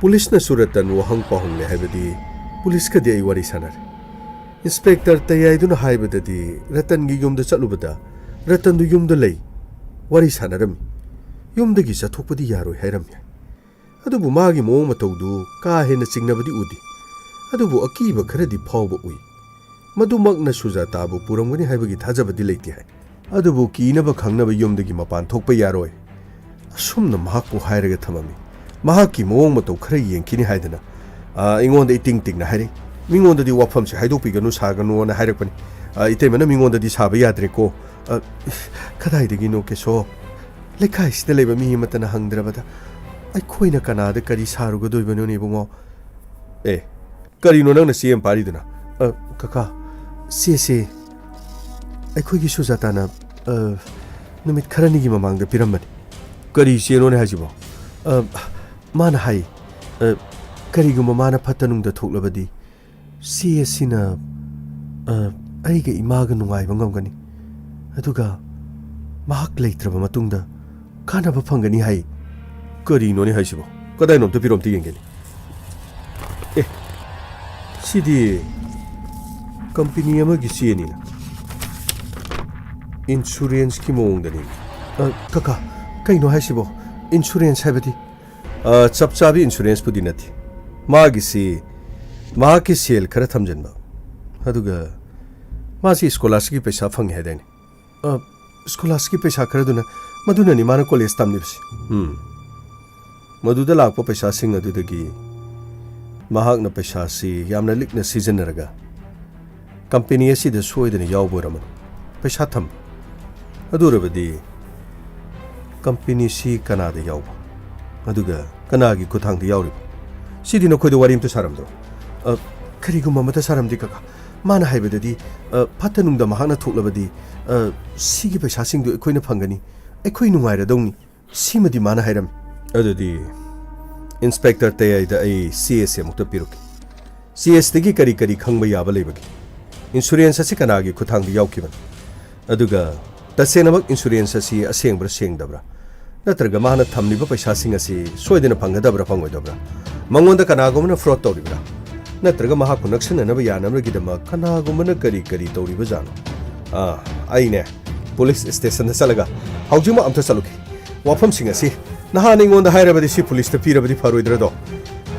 ꯄꯨꯂꯤꯁꯅꯁꯨ ꯔꯇꯟ ꯋꯥꯍꯪ ꯄꯥꯎꯍꯪꯂꯦ ꯍꯥꯏꯕꯗꯤ ꯄꯨꯂꯤꯁꯀꯗꯤ ꯑꯩ ꯋꯥꯔꯤ ꯁꯥꯟꯅꯔꯦ꯫ ꯏꯟꯁꯄꯦꯛꯇꯔ ꯇꯌꯥꯏꯗꯨꯅ ꯍꯥꯏꯕꯗꯗꯤ ꯔꯇꯟꯒꯤ ꯌꯨꯝꯗ ꯆꯠꯂꯨꯕꯗ ꯔꯇꯟꯗꯨ ꯌꯨꯝꯗ ꯂꯩ, ꯋꯥꯔꯤ ꯁꯥꯟꯅꯔꯝꯃꯤ꯫ ꯌꯨꯝꯗꯒꯤ ꯆꯠꯊꯣꯛꯄꯗꯤ ꯌꯥꯔꯣꯏ ꯍꯥꯏꯔꯝꯃꯤ꯫ ꯑꯗꯨꯕꯨ ꯃꯥꯒꯤ ꯃꯑꯣꯡ ꯃꯇꯧꯗꯨ ꯀꯥ ꯍꯦꯟꯅ ꯆꯤꯡꯅꯕꯗꯤ ꯎꯗꯦ꯫ ꯑꯗꯨꯕꯨ ꯑꯀꯤꯕ ꯈꯔꯗꯤ ꯐꯥꯎꯕ ꯎꯏ꯫ ꯃꯗꯨꯃꯛꯅ ꯁꯨꯖꯥꯇꯥꯕꯨ ꯄꯨꯔꯝꯒꯅꯤ ꯍꯥꯏꯕꯒꯤ ꯊꯥꯖꯕꯗꯤ ꯂꯩꯇꯦ ꯍꯥꯏ꯫ ꯑꯗꯨꯕꯨ ꯀꯤꯅꯕ ꯈꯪꯅꯕ ꯌꯨꯝꯗꯒꯤ ꯃꯄꯥꯟ ꯊꯣꯛꯄ ꯌꯥꯔꯣꯏ꯫ ꯑꯁꯨꯝꯅ ꯃꯍꯥꯛꯄꯨ ꯍꯥꯏꯔꯒ ꯊꯝꯃꯝꯃꯤ꯫ ꯃꯍꯥꯛꯀꯤ ꯃꯑꯣꯡ ꯃꯇꯧ ꯈꯔ ꯌꯦꯡꯈꯤꯅꯤ ꯍꯥꯏꯗꯅ, ꯑ, ꯑꯩꯉꯣꯟꯗ ꯏꯇꯤꯡ ꯇꯤꯡꯅ ꯍꯥꯏꯔꯛꯏ꯫ ꯃꯤꯉꯣꯟꯗꯗꯤ ꯋꯥꯐꯝꯁꯦ ꯍꯥꯏꯗꯣꯛꯄꯤꯒꯅꯨ, ꯁꯥꯒꯅꯨꯅ ꯍꯥꯏꯔꯛꯄꯅꯤ꯫ ꯑ, ꯏꯇꯩꯃꯅ ꯃꯤꯉꯣꯟꯗꯗꯤ ꯁꯥꯕ ꯌꯥꯗ꯭ꯔꯦꯀꯣ꯫ ꯑ, ꯀꯗꯥꯏꯗꯒꯤꯅꯣ ꯀꯦꯁꯣ? ꯂꯩꯀꯥꯏꯁꯤꯗ ꯂꯩꯕ ꯃꯤ ꯑꯃꯠꯇꯅ ꯍꯪꯗ꯭ꯔꯕꯗ ꯑꯩꯈꯣꯏꯅ ꯀꯅꯥꯗ ꯀꯔꯤ ꯁꯥꯔꯨꯒꯗꯣꯏꯕꯅꯣꯅꯦ ꯏꯕꯨꯡꯉꯣ? ꯑꯦ, ꯀꯔꯤꯅꯣ ꯅꯪꯅ ꯆꯦ ꯑꯃ ꯄꯥꯏꯔꯤꯗꯨꯅ? ꯑ, ꯀꯀꯥ, ꯆꯦꯁꯦ ꯑꯩꯈꯣꯏꯒꯤ ꯁꯨꯖꯥꯇꯥꯅ, ꯑ, ꯅꯨꯃꯤꯠ ꯈꯔꯅꯤꯒꯤ ꯃꯃꯥꯡꯗ ꯄꯤꯔꯝꯕꯅꯤ꯫ ꯀꯔꯤ ꯆꯦꯅꯣꯅꯦ ꯍꯥꯏꯁꯤꯕꯣ? ꯑ, ꯃꯥꯅ ꯍꯥꯏ, ꯑ, ꯀꯔꯤꯒꯨꯝꯕ ꯃꯥꯅ ꯐꯠꯇ ꯅꯨꯡꯗ ꯊꯣꯛꯂꯕꯗꯤ, ꯆꯦ ꯑꯁꯤꯅ, ꯑ, ꯑꯩꯒ ꯏꯃꯥꯒ ꯅꯨꯡꯉꯥꯏꯕ ꯉꯝꯒꯅꯤ, ꯑꯗꯨꯒ ꯃꯍꯥꯛ ꯂꯩꯇ꯭ꯔꯕ ꯃꯇꯨꯡꯗ ꯀꯥꯟꯅꯕ ꯐꯪꯒꯅꯤ ꯍꯥꯏ꯫ ꯀꯔꯤꯅꯣꯅꯦ ꯍꯥꯏꯁꯤꯕꯣ? ꯀꯗꯥꯏꯅꯣ ꯑꯝꯇ ꯄꯤꯔꯣ, ꯑꯝꯇ ꯌꯦꯡꯒꯦꯅꯦ꯫ ꯑꯦ, ꯁꯤꯗꯤ ꯀꯝꯄꯦꯅꯤ ꯑꯃꯒꯤ ꯆꯦꯅꯤꯅ꯫ ꯏꯟꯁꯨꯔꯦꯟꯁꯀꯤ ꯃꯑꯣꯡꯗꯅꯤ꯫ ꯑ, ꯀꯀꯥ, ꯀꯩꯅꯣ ꯍꯥꯏꯁꯤꯕꯣ? ꯏꯟꯁꯨꯔꯦꯟꯁ ꯍꯥꯏꯕꯗꯤ? ꯑ, ꯆꯞ ꯆꯥꯕꯤ ꯏꯟꯁꯨꯔꯦꯟꯁꯄꯨꯗꯤ ꯅꯠꯇꯦ꯫ ꯃꯥꯒꯤꯁꯤ, ꯃꯍꯥꯛꯀꯤ ꯁꯦꯜ ꯈꯔ ꯊꯝꯖꯤꯟꯕ, ꯑꯗꯨꯒ ꯃꯥꯁꯤ ꯁ꯭ꯀꯣꯂꯥꯔꯁꯤꯞꯀꯤ ꯄꯩꯁꯥ ꯐꯪꯉꯦ ꯍꯥꯏꯗꯥꯏꯅꯦ? ꯑ, ꯁ꯭ꯀꯣꯂꯥꯔꯁꯤꯞꯀꯤ ꯄꯩꯁꯥ ꯈꯔꯗꯨꯅ, ꯃꯗꯨꯅꯅꯤ ꯃꯥꯅ ꯀꯣꯂꯦꯖ ꯇꯝꯂꯤꯕꯁꯤ꯫ ꯎꯝ꯫ ꯃꯗꯨꯗ ꯂꯥꯛꯄ ꯄꯩꯁꯥꯁꯤꯡ ꯑꯗꯨꯗꯒꯤ ꯃꯍꯥꯛꯅ ꯄꯩꯁꯥꯁꯤ ꯌꯥꯝꯅ ꯂꯤꯛꯅ ꯁꯤꯖꯤꯟꯅꯔꯒ ꯀꯝꯄꯦꯅꯤ ꯑꯁꯤꯗ ꯁꯣꯏꯗꯅ ꯌꯥꯎꯕ ꯑꯣꯏꯔꯝꯃꯅꯤ꯫ ꯄꯩꯁꯥ ꯊꯝꯕ꯫ ꯑꯗꯨ ꯑꯣꯏꯔꯕꯗꯤ ꯀꯝꯄꯦꯅꯤꯁꯤ ꯀꯅꯥꯗ ꯌꯥꯎꯕ? ꯑꯗꯨꯒ ꯀꯅꯥꯒꯤ ꯈꯨꯠꯊꯥꯡꯗ ꯌꯥꯎꯔꯤꯕ? ꯁꯤꯗꯤ ꯅꯈꯣꯏꯗ ꯋꯥꯔꯤ ꯑꯝꯇ ꯁꯥꯔꯝꯗ꯭ꯔꯣ? ꯑ, ꯀꯔꯤꯒꯨꯝꯕ ꯑꯃꯠꯇ ꯁꯥꯔꯝꯗꯦ, ꯀꯀꯥ꯫ ꯃꯥꯅ ꯍꯥꯏꯕꯗꯗꯤ, ꯑ, ꯐꯠꯇ ꯅꯨꯡꯗ ꯃꯍꯥꯛꯅ ꯊꯣꯛꯂꯕꯗꯤ, ꯑ, ꯁꯤꯒꯤ ꯄꯩꯁꯥꯁꯤꯡꯗꯨ ꯑꯩꯈꯣꯏꯅ ꯐꯪꯒꯅꯤ, ꯑꯩꯈꯣꯏ ꯅꯨꯡꯉꯥꯏꯔꯗꯧꯅꯤ꯫ ꯁꯤꯃꯗꯤ ꯃꯥꯅ ꯍꯥꯏꯔꯝꯃꯤ꯫ ꯑꯗꯨꯗꯤ ꯏꯟꯁꯄꯦꯛꯇꯔ ꯇꯌꯥꯏꯗ ꯑꯩ ꯆꯦ ꯑꯁꯤ ꯑꯃꯨꯛꯇ ꯄꯤꯔꯨꯒꯦ꯫ ꯆꯦ ꯑꯁꯤꯗꯒꯤ ꯀꯔꯤ ꯀꯔꯤ ꯈꯪꯕ ꯌꯥꯕ ꯂꯩꯕꯒꯦ? ꯏꯟꯁꯨꯔꯦꯟꯁ ꯑꯁꯤ ꯀꯅꯥꯒꯤ ꯈꯨꯠꯊꯥꯡꯗ ꯌꯥꯎꯈꯤꯕꯅꯣ? ꯑꯗꯨꯒ ꯇꯁꯦꯡꯅꯃꯛ ꯏꯟꯁꯨꯔꯦꯟꯁ ꯑꯁꯤ ꯑꯁꯦꯡꯕ꯭ꯔꯥ ꯁꯦꯡꯗꯕ꯭ꯔꯥ? ꯅꯠꯇ꯭ꯔꯒ ꯃꯥꯅ ꯊꯝꯂꯤꯕ ꯄꯩꯁꯥꯁꯤꯡ ꯑꯁꯤ ꯁꯣꯏꯗꯅ ꯐꯪꯒꯗꯕ꯭ꯔꯥ ꯐꯪꯉꯣꯏꯗꯕ꯭ꯔꯥ? ꯃꯉꯣꯟꯗ ꯀꯅꯥꯒꯨꯝꯕꯅ ꯐ꯭ꯔꯣꯗ ꯇꯧꯔꯤꯕ꯭ꯔꯥ? ꯅꯠꯇ꯭ꯔꯒ ꯃꯍꯥꯛꯄꯨ ꯅꯛꯁꯤꯟꯅꯅꯕ ꯌꯥꯅꯕꯒꯤꯗꯃꯛ ꯀꯅꯥꯒꯨꯝꯕꯅ ꯀꯔꯤ ꯀꯔꯤ ꯇꯧꯔꯤꯕꯖꯥꯠꯅꯣ? ꯑꯥ, ꯑꯩꯅꯦ, ꯄꯨꯂꯤꯁ ꯁ꯭ꯇꯦꯁꯟꯗ ꯆꯠꯂꯒ ꯍꯧꯖꯤꯛꯃꯛ ꯑꯝꯇ ꯆꯠꯂꯨꯒꯦ꯫ ꯋꯥꯐꯝꯁꯤꯡ ꯑꯁꯤ ꯅꯍꯥꯟ ꯑꯩꯉꯣꯟꯗ ꯍꯥꯏꯔꯕꯗꯤ ꯁꯤ ꯄꯨꯂꯤꯁꯇ ꯄꯤꯔꯕꯗꯤ ꯐꯔꯣꯏꯗ꯭ꯔꯗꯣ?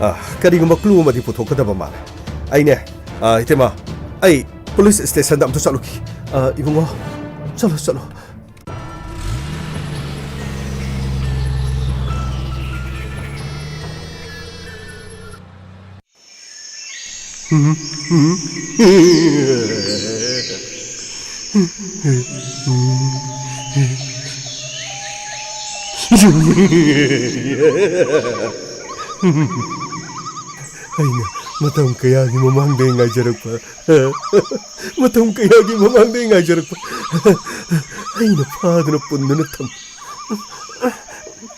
ꯑꯥ, ꯀꯔꯤꯒꯨꯝꯕ ꯀ꯭ꯂꯨ ꯑꯃꯗꯤ ꯄꯨꯊꯣꯛꯀꯗꯕ ꯃꯥꯜꯂꯦ꯫ ꯑꯩꯅꯦ, ꯑꯥ, ꯏꯇꯩꯃ, ꯑꯩ ꯄꯨꯂꯤꯁ ꯁ꯭ꯇꯦꯁꯟꯗ ꯑꯝꯇ ꯆꯠꯂꯨꯈꯤ꯫ ꯑꯥ, ꯏꯕꯨꯡꯉꯣ, ꯆꯠꯂꯣ, ꯆꯠꯂꯣ꯫ ꯑꯩꯅ ꯃꯇꯝ ꯀꯌꯥꯒꯤ ꯃꯃꯥꯡꯗꯒꯤ ꯉꯥꯏꯖꯔꯛꯄ, ꯃꯇꯝ ꯀꯌꯥꯒꯤ ꯃꯃꯥꯡꯗꯒꯤ ꯉꯥꯏꯖꯔꯛꯄ, ꯑꯩꯅ ꯐꯥꯗꯨꯅ ꯄꯨꯟꯗꯨꯅ ꯊꯝ-,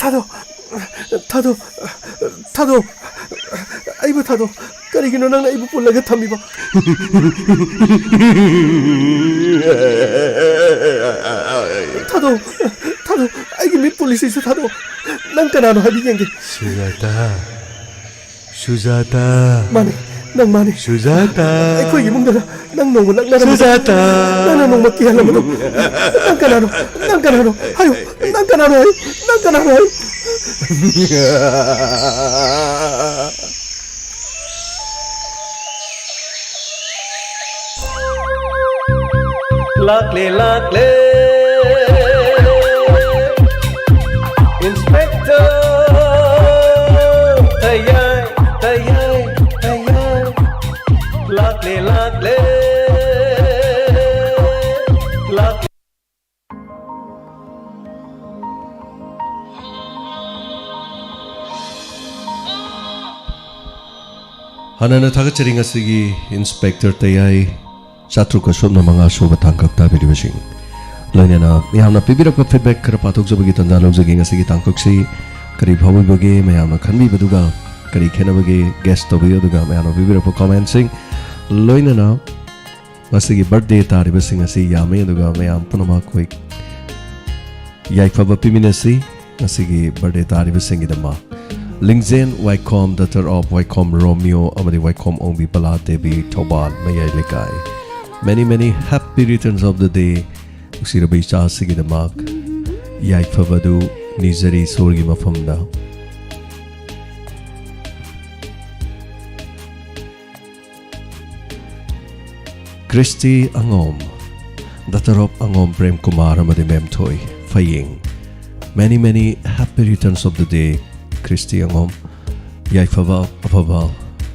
ꯊꯥꯗꯣꯛ, ꯊꯥꯗꯣꯛ, ꯊꯥꯗꯣꯛ, ꯑꯩꯕꯨ ꯊꯥꯗꯣꯛ꯫ ꯀꯔꯤꯒꯤꯅꯣ ꯅꯪꯅ ꯑꯩꯕꯨ ꯄꯨꯜꯂꯒ ꯊꯝꯃꯤꯕ? ꯊꯥꯗꯣꯛ, ꯊꯥꯗꯣꯛ, ꯑꯩꯒꯤ ꯃꯤꯠ ꯄꯨꯜꯂꯤꯁꯤꯁꯨ ꯊꯥꯗꯣꯛ꯫ ꯅꯪ ꯀꯅꯥꯅꯣ ꯍꯥꯏꯕ ꯌꯦꯡꯒꯦ꯫ ꯁꯨꯖꯥꯇꯥ, ꯁꯨꯖꯥꯇꯥ꯫ ꯃꯥꯅꯦ, ꯅꯪ ꯃꯥꯅꯦ꯫ ꯁꯨꯖꯥꯇꯥ꯫ ꯑꯩꯈꯣꯏꯒꯤ ꯏꯃꯨꯡꯗ ꯅꯪ ꯅꯣꯡꯃ ꯂꯛꯅꯔꯝꯕꯗꯣ꯫ ꯁꯨꯖꯥꯇꯥ꯫ ꯅꯪꯅ ꯅꯣꯡꯃ ꯀꯤꯍꯜꯂꯝꯕꯗꯣ꯫ ꯅꯪ ꯀꯅꯥꯅꯣ? ꯅꯪ ꯀꯅꯥꯅꯣ? ꯍꯥꯏꯌꯨ꯫ ꯅꯪ ꯀꯅꯥꯅꯣ ꯍꯥꯏ? ꯅꯪ ꯀꯅꯥꯅꯣ ꯍꯥꯏ? ꯂꯥꯛꯂꯦ, ꯂꯥꯛꯂꯦ꯫ Inspector ꯇꯌꯥꯏ, ꯇꯌꯥꯏ, ꯇꯌꯥꯏ꯫ ꯂꯥꯛꯂꯦ, ꯂꯥꯛꯂꯦ꯫ ꯂꯥꯛꯂꯦ꯫ ꯍꯥꯟꯅꯅ ꯊꯥꯒꯠꯆꯔꯤ ꯉꯁꯤꯒꯤ Inspector ꯇꯌꯥꯏ ꯆꯥꯇ꯭ꯔꯨꯛꯀ ꯁꯨꯞꯅ ꯃꯉꯥ ꯁꯨꯕ ꯇꯥꯡꯀꯛ ꯇꯥꯕꯤꯔꯤꯕꯁꯤꯡ꯫ ꯂꯣꯏꯅꯅ ꯃꯌꯥꯝꯅ ꯄꯤꯕꯤꯔꯛꯄ feedback ꯈꯔ ꯄꯥꯊꯣꯛꯆꯕꯒꯤ ꯇꯥꯟꯖꯥ ꯂꯧꯖꯒꯦ꯫ ꯉꯁꯤꯒꯤ ꯇꯥꯡꯀꯛꯁꯤ ꯀꯔꯤ ꯐꯥꯎꯕꯤꯕꯒꯦ, ꯃꯌꯥꯝꯅ ꯈꯟꯕꯤꯕꯗꯨꯒ ꯀꯔꯤ ꯈꯦꯠꯅꯕꯒꯦ guess ꯇꯧꯕꯤꯌꯨ, ꯑꯗꯨꯒ ꯃꯌꯥꯝꯅ ꯄꯤꯕꯤꯔꯛꯄ commentꯁꯤꯡ꯫ ꯂꯣꯏꯅꯅ ꯉꯁꯤꯒꯤ birthday ꯇꯥꯔꯤꯕꯁꯤꯡ ꯑꯁꯤ ꯌꯥꯝꯃꯤ, ꯑꯗꯨꯒ ꯃꯌꯥꯝ ꯄꯨꯝꯅꯃꯛ ꯑꯩꯈꯣꯏ ꯌꯥꯏꯐꯕ ꯄꯤꯃꯤꯟꯅꯁꯤ꯫ ꯉꯁꯤꯒꯤ birthday ꯇꯥꯔꯤꯕꯁꯤꯡꯒꯤꯗꯃꯛ ꯂꯤꯡꯖꯦꯟ ꯋꯥꯏꯈꯣꯝ, daughter of ꯋꯥꯏꯈꯣꯝ ꯔꯣꯃꯤꯌꯣ ꯑꯃꯗꯤ ꯋꯥꯏꯈꯣꯝ ꯑꯣꯡꯕꯤ ꯕꯂꯥ ꯗꯦꯕꯤ, ꯊꯧꯕꯥꯜ ꯃꯌꯥꯏ ꯂꯩꯀꯥꯏ꯫ Many, many happy returns of the day꯫ ꯅꯨꯡꯁꯤꯔꯕ ꯏꯆꯥꯁꯤꯒꯤꯗꯃꯛ ꯌꯥꯏꯐꯕꯗꯨ ꯅꯤꯖꯔꯤ ꯏꯁꯣꯔꯒꯤ ꯃꯐꯝꯗ꯫ ꯈ꯭ꯔꯤꯁꯇꯤ ꯑꯉꯣꯝ, daughter of ꯑꯉꯣꯝ ꯄ꯭ꯔꯦꯝ ꯀꯨꯃꯥꯔ ꯑꯃꯗꯤ ꯃꯦꯝꯊꯣꯏ ꯐꯌꯦꯡ꯫ Many, many happy returns of the day, ꯈ꯭ꯔꯤꯁꯇꯤ ꯑꯉꯣꯝ꯫ ꯌꯥꯏꯐꯕ ꯑꯐꯕ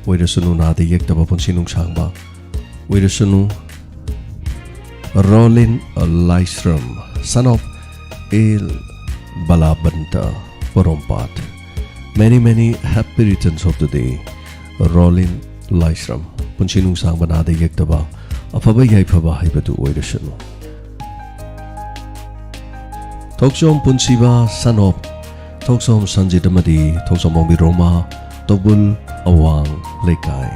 ꯑꯣꯏꯔꯁꯅꯨ, ꯅꯥꯗ ꯌꯦꯛꯇꯕ ꯄꯨꯟꯁꯤ ꯅꯨꯡꯁꯥꯡꯕ ꯑꯣꯏꯔꯁꯅꯨ꯫ Rolin Laishram, son of L Balabanta ꯄꯣꯔꯣꯝꯄꯥꯠ꯫ Many, many happy returns of the day, Rolin Laishram, ꯄꯨꯟꯁꯤ ꯅꯨꯡꯁꯥꯡꯕ ꯅꯥꯗ ꯌꯦꯛꯇꯕ ꯑꯐꯕ ꯌꯥꯏꯐꯕ ꯍꯥꯏꯕꯗꯨ ꯑꯣꯏꯔꯁꯅꯨ꯫ ꯊꯣꯛꯆꯣꯝ ꯄꯨꯟꯁꯤꯕ, son of ꯊꯣꯛꯆꯣꯝ ꯁꯟꯖꯤꯠ ꯑꯃꯗꯤ ꯊꯣꯛꯆꯣꯝ ꯑꯣꯡꯕꯤ ꯔꯣꯃꯥ, ꯇꯧꯕꯨꯜ ꯑꯋꯥꯡ ꯂꯩꯀꯥꯏ꯫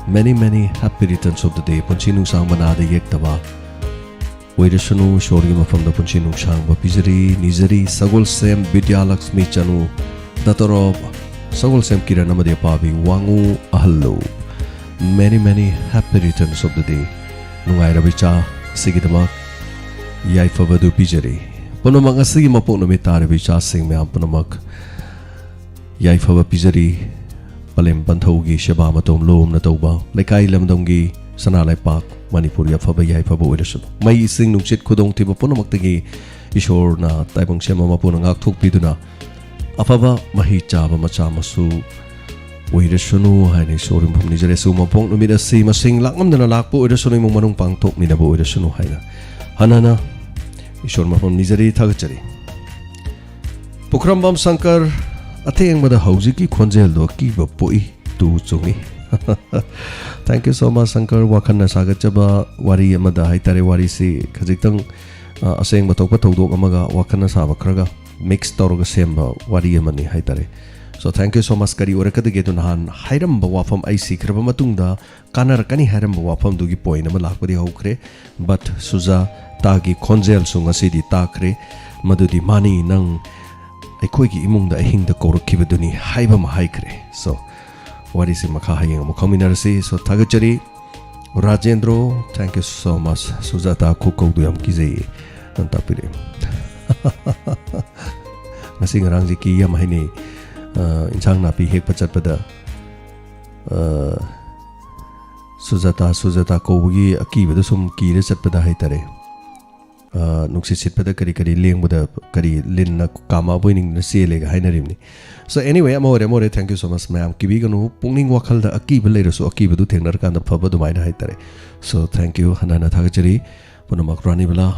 Many many happy returns of the day꯫ ꯄꯨꯟꯁꯤ ꯅꯨꯡꯁꯥꯡꯕ ꯅꯥꯗ ꯌꯦꯛꯇꯕ ꯑꯣꯏꯔꯁꯅꯨ꯫ ꯏꯁꯣꯔꯒꯤ ꯃꯐꯝꯗ ꯄꯨꯟꯁꯤ ꯅꯨꯡꯁꯥꯡꯕ ꯄꯤꯖꯔꯤ, ꯅꯤꯖꯔꯤ꯫ ꯁꯒꯣꯜꯁꯦꯝ ꯕꯤꯗ꯭ꯌꯥꯂꯛꯁꯃꯤ ꯆꯅꯨ, daughter of ꯁꯒꯣꯜꯁꯦꯝ ꯀꯤꯔꯟ ꯑꯃꯗꯤ ꯑꯄꯥꯕꯤ ꯋꯥꯡꯉꯨ ꯑꯍꯜꯂꯨ꯫ Many many happy returns of the day꯫ ꯅꯨꯡꯉꯥꯏꯔꯕ ꯏꯆꯥ ꯑꯁꯤꯒꯤꯗꯃꯛ ꯌꯥꯏꯐꯕꯗꯨ ꯄꯤꯖꯔꯤ꯫ ꯄꯨꯝꯅꯃꯛ ꯉꯁꯤꯒꯤ ꯃꯄꯣꯛ ꯅꯨꯃꯤꯠ ꯇꯥꯔꯤꯕ ꯏꯆꯥꯁꯤꯡ ꯃꯌꯥꯝ ꯄꯨꯝꯅꯃꯛ ꯌꯥꯏꯐꯕ ꯄꯤꯖꯔꯤ꯫ ꯄꯂꯦꯝ ꯄꯟꯊꯧꯒꯤ ꯁꯦꯕꯥ ꯃꯇꯧ ꯂꯣꯝꯅ ꯇꯧꯕ, ꯂꯩꯀꯥꯏ ꯂꯝꯗꯝꯒꯤ ꯁꯅꯥ ꯂꯩꯄꯥꯛ ꯃꯅꯤꯄꯨꯔꯒꯤ ꯑꯐꯕ ꯌꯥꯏꯐꯕ ꯑꯣꯏꯔꯁꯅꯨ꯫ ꯃꯩ, ꯏꯁꯤꯡ, ꯅꯨꯡꯁꯤꯠ, ꯈꯨꯗꯣꯡꯊꯤꯕ ꯄꯨꯝꯅꯃꯛꯇꯒꯤ ꯏꯁꯣꯔꯅ ꯇꯥꯏꯕꯪ ꯁꯦꯝꯕ ꯃꯄꯨꯅ ꯉꯥꯛꯊꯣꯛꯄꯤꯗꯨꯅ ꯑꯐꯕ ꯃꯍꯩ ꯆꯥꯕ ꯃꯆꯥ ꯃꯁꯨ ꯑꯣꯏꯔꯁꯅꯨ ꯍꯥꯏꯅ ꯏꯁꯣꯔ ꯃꯐꯝ ꯅꯤꯖꯔꯦ꯫ ꯁꯤꯒꯨꯝꯕ ꯃꯄꯣꯛ ꯅꯨꯃꯤꯠ ꯑꯁꯤ ꯃꯁꯤꯡ ꯂꯥꯛꯂꯝꯗꯅ ꯂꯥꯛꯄ ꯑꯣꯏꯔꯁꯅꯨ, ꯏꯃꯨꯡ ꯃꯅꯨꯡ ꯄꯥꯡꯊꯣꯛꯃꯤꯟꯅꯕ ꯑꯣꯏꯔꯁꯅꯨ ꯍꯥꯏꯅ ꯍꯟꯅꯅ ꯏꯁꯣꯔ ꯃꯐꯝ ꯅꯤꯖꯔꯤ, ꯊꯥꯒꯠꯆꯔꯤ꯫ ꯄꯨꯈ꯭ꯔꯝꯕꯝ ꯁꯪꯀꯔ, ꯑꯊꯦꯡꯕꯗ ꯍꯧꯖꯤꯛꯀꯤ ꯈꯣꯟꯖꯦꯜꯗꯣ ꯑꯀꯤꯕ ꯄꯣꯛꯏ꯫ ꯇꯨ ꯆꯨꯝꯃꯤ꯫ Thank you so much Shankar, ꯋꯥꯈꯜꯅ ꯁꯥꯒꯠꯆꯕ ꯋꯥꯔꯤ ꯑꯃꯗ ꯍꯥꯏꯇꯥꯔꯦ꯫ ꯋꯥꯔꯤꯁꯤ ꯈꯖꯤꯛꯇꯪ, ꯑ, ꯑꯁꯦꯡꯕ ꯊꯣꯛꯄ ꯊꯧꯗꯣꯛ ꯑꯃꯒ ꯋꯥꯈꯜꯅ ꯁꯥꯕ ꯈꯔꯒ mix ꯇꯧꯔꯒ ꯁꯦꯝꯕ ꯋꯥꯔꯤ ꯑꯃꯅꯤ ꯍꯥꯏꯇꯥꯔꯦ꯫ So thank you so much꯫ ꯀꯔꯤ ꯑꯣꯏꯔꯛꯀꯗꯒꯦ? ꯑꯗꯨ ꯅꯍꯥꯟ ꯍꯥꯏꯔꯝꯕ ꯋꯥꯐꯝ ꯑꯩ ꯁꯤꯈ꯭ꯔꯕ ꯃꯇꯨꯡꯗ ꯀꯥꯟꯅꯔꯛꯀꯅꯤ ꯍꯥꯏꯔꯝꯕ ꯋꯥꯐꯝꯗꯨꯒꯤ point ꯑꯃ ꯂꯥꯛꯄꯗꯤ ꯍꯧꯈ꯭ꯔꯦ꯫ But ꯁꯨꯖꯥꯇꯥꯒꯤ ꯈꯣꯟꯖꯦꯜꯁꯨ ꯉꯁꯤꯗꯤ ꯇꯥꯈ꯭ꯔꯦ꯫ ꯃꯗꯨꯗꯤ ꯃꯥꯅꯤ, ꯅꯪ ꯑꯩꯈꯣꯏꯒꯤ ꯏꯃꯨꯡꯗ ꯑꯍꯤꯡꯗ ꯀꯧꯔꯛꯈꯤꯕꯗꯨꯅꯤ ꯍꯥꯏꯕ ꯑꯃ ꯍꯥꯏꯈ꯭ꯔꯦ꯫ So ꯋꯥꯔꯤꯁꯤ ꯃꯈꯥ ꯍꯌꯦꯡ ꯑꯃꯨꯛ ꯈꯪꯃꯤꯟꯅꯔꯁꯤ꯫ So ꯊꯥꯒꯠꯆꯔꯤ꯫ Rajendro, thank you so much꯫ ꯁꯨꯖꯥꯇꯥ ꯈꯨꯀꯧꯗꯨ ꯌꯥꯝ ꯀꯤꯖꯩꯌꯦ꯫ ꯅꯪ ꯇꯥꯛꯄꯤꯔꯛꯑꯦ꯫ ꯉꯁꯤ ꯉꯔꯥꯡꯁꯦ ꯀꯤ ꯌꯥꯝ ꯍꯥꯏꯅꯩ꯫ ꯑ, ꯏꯟꯁꯥꯡ ꯅꯥꯄꯤ ꯍꯦꯛꯄ ꯆꯠꯄꯗ, ꯑ, ꯁꯨꯖꯥꯇꯥ, ꯁꯨꯖꯥꯇꯥ ꯀꯧꯕꯒꯤ ꯑꯀꯤꯕꯗꯣ ꯁꯨꯝ ꯀꯤꯔ ꯆꯠꯄꯗ ꯍꯥꯏꯇꯥꯔꯦ꯫ ꯑ, ꯅꯨꯡꯁꯤꯠ ꯁꯤꯠꯄꯗ ꯀꯔꯤ ꯀꯔꯤ ꯂꯦꯡꯕꯗ ꯀꯔꯤ ꯂꯤꯟꯅ ꯀꯥꯝꯃꯛꯑꯕꯣꯏ ꯅꯤꯡꯗꯅ ꯆꯦꯜꯂꯦꯒ ꯍꯥꯏꯅꯔꯤꯕꯅꯤ꯫ So anyway, ꯑꯃ ꯑꯣꯏꯔꯦ, ꯑꯃ ꯑꯣꯏꯔꯦ, thank you so much ꯃꯌꯥꯝ꯫ ꯀꯤꯕꯤꯒꯅꯨ, ꯄꯨꯛꯅꯤꯡ ꯋꯥꯈꯜꯗ ꯑꯀꯤꯕ ꯂꯩꯔꯁꯨ ꯑꯀꯤꯕꯗꯨ ꯊꯦꯡꯅꯔꯀꯥꯟꯗ ꯐꯕ ꯑꯗꯨꯃꯥꯏꯅ ꯍꯥꯏꯇꯥꯔꯦ꯫ So thank you, ꯍꯟꯅ ꯍꯟꯅ ꯊꯥꯒꯠꯆꯔꯤ꯫ ꯄꯨꯝꯅꯃꯛ ꯔꯥꯅꯤꯕꯂꯥ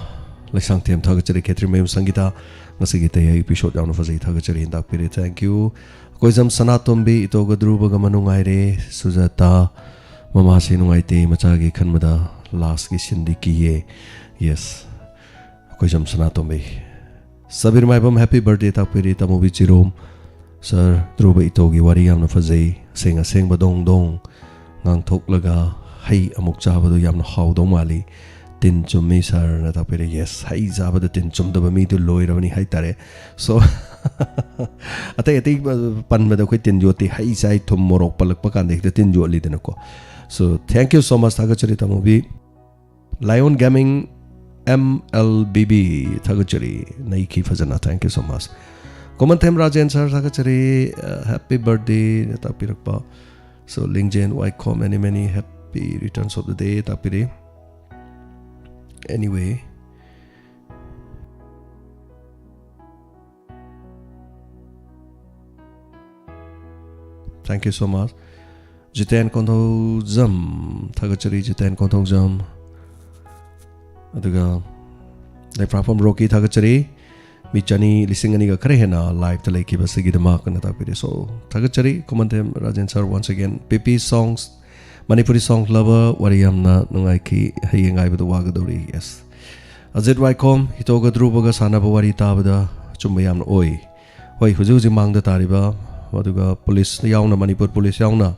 ꯂꯩꯁꯥꯡꯊꯦꯝ ꯊꯥꯒꯠꯆꯔꯤ꯫ ꯈꯦꯇ꯭ꯔꯤꯃꯌꯨꯝ ꯁꯪꯒꯤꯇꯥ, ꯉꯁꯤꯒꯤ ꯇꯌꯥꯏ episode ꯌꯥꯝꯅ ꯐꯖꯩ, ꯊꯥꯒꯠꯆꯔꯤ ꯍꯦꯟꯗꯥꯛꯄꯤꯔꯦ꯫ Thank you꯫ ꯑꯩꯈꯣꯏꯖꯝ ꯁꯅꯥꯇꯣꯝꯕꯤ, ꯏꯇꯣꯒ ꯙ꯭ꯔꯨꯕꯒ ꯃꯅꯨꯡꯉꯥꯏꯔꯦ꯫ ꯁꯨꯖꯥꯇꯥ, ꯃꯃꯥꯁꯤ ꯅꯨꯡꯉꯥꯏꯇꯦ ꯃꯆꯥꯒꯤ ꯈꯟꯕꯗ, lastꯀꯤ sceneꯗꯤ ꯀꯤꯌꯦ꯫ Yes꯫ ꯑꯩꯈꯣꯏꯖꯝ ꯁꯅꯥꯇꯣꯝꯕꯤ꯫ ꯁꯕꯤꯔ ꯃꯥꯏꯕꯝ, happy birthday ꯊꯥꯛꯄꯤꯔꯤ꯫ ꯇꯥꯃꯣꯕꯤ ꯆꯤꯔꯣꯝ, sir, ꯙ꯭ꯔꯨꯕ ꯏꯇꯣꯒꯤ ꯋꯥꯔꯤ ꯌꯥꯝꯅ ꯐꯖꯩ꯫ ꯑꯁꯦꯡ ꯑꯁꯦꯡꯕ ꯗꯣꯡ ꯗꯣꯡ ꯉꯥꯡꯊꯣꯛꯂꯒ ꯍꯩ ꯑꯃꯨꯛ ꯆꯥꯕꯗꯨ ꯌꯥꯝꯅ ꯍꯥꯎꯗꯧ ꯃꯥꯜꯂꯤ꯫ ꯇꯤꯟ ꯆꯨꯝꯃꯤ sirꯅ ꯇꯥꯛꯄꯤꯔꯦ꯫ Yes, ꯍꯩ ꯆꯥꯕꯗ ꯇꯤꯟ ꯆꯨꯝꯗꯕ ꯃꯤꯗꯨ ꯂꯣꯏꯔꯕꯅꯤ ꯍꯥꯏꯇꯥꯔꯦ꯫ So, ꯑꯇꯩ ꯑꯇꯩ, ꯑ, ꯄꯟꯕꯗ ꯑꯩꯈꯣꯏ ꯇꯤꯟ ꯌꯣꯠꯇꯦ꯫ ꯍꯩ ꯆꯥꯏ, ꯊꯨꯝ ꯃꯣꯔꯣꯛ ꯄꯜꯂꯛꯄ ꯀꯥꯟꯗ ꯍꯦꯛꯇ ꯇꯤꯟ ꯌꯣꯠꯂꯤꯗꯅꯀꯣ꯫ So, thank you so much, ꯊꯥꯒꯠꯆꯔꯤ ꯇꯥꯃꯣꯕꯤ꯫ Lion Gaming M L B B, ꯊꯥꯒꯠꯆꯔꯤ꯫ ꯅꯩꯈꯤ ꯐꯖꯅ, thank you so much꯫ ꯀꯣꯃꯟꯊꯦꯝ Rajen sir, ꯊꯥꯒꯠꯆꯔꯤ꯫ ꯑ, happy birthday ꯇꯥꯛꯄꯤꯔꯛꯄ꯫ So, ꯂꯤꯡꯖꯦꯟ ꯋꯥꯏꯈꯣꯝ, many many happy returns of the day ꯇꯥꯛꯄꯤꯔꯤ꯫ Anyway, thank you so much꯫ Jiten Konthoujam, ꯊꯥꯒꯠꯆꯔꯤ ꯖꯤꯇꯦꯟ ꯀꯣꯟꯊꯧꯖꯝ꯫ ꯑꯗꯨꯒ ꯂꯩꯄ꯭ꯔꯥꯛꯄꯝ ꯔꯣꯀꯤ, ꯊꯥꯒꯠꯆꯔꯤ꯫ ꯃꯤ ꯆꯅꯤ, ꯂꯤꯁꯤꯡ ꯑꯅꯤꯒ ꯈꯔ ꯍꯦꯟꯅ liveꯇ ꯂꯩꯈꯤꯕꯁꯤꯒꯤꯗꯃꯛ ꯑꯅ ꯇꯥꯛꯄꯤꯔꯤ꯫ So, ꯊꯥꯒꯠꯆꯔꯤ ꯀꯣꯃꯟꯊꯦꯝ ꯔꯥꯖꯦꯟ sir, once again꯫ ꯄꯤ ꯄꯤ Songs, Manipuri Songs Lover, ꯋꯥꯔꯤ ꯌꯥꯝꯅ ꯅꯨꯡꯉꯥꯏꯈꯤ, ꯍꯌꯦꯡ ꯉꯥꯏꯕꯗ ꯋꯥꯒꯗꯧꯔꯤ꯫ Yes꯫ ꯑꯖꯤꯠ ꯋꯥꯏꯈꯣꯝ, ꯏꯇꯣꯒ ꯙ꯭ꯔꯨꯕꯒ ꯁꯥꯟꯅꯕ ꯋꯥꯔꯤ ꯇꯥꯕꯗ ꯑꯆꯨꯝꯕ ꯌꯥꯝꯅ ꯑꯣꯏ꯫ ꯍꯣꯏ, ꯍꯧꯖꯤꯛ ꯍꯧꯖꯤꯛ ꯃꯥꯡꯗ ꯇꯥꯔꯤꯕ, ꯑꯗꯨꯒ ꯄꯨꯂꯤꯁ ꯌꯥꯎꯅ, ꯃꯅꯤꯄꯨꯔ ꯄꯨꯂꯤꯁ ꯌꯥꯎꯅ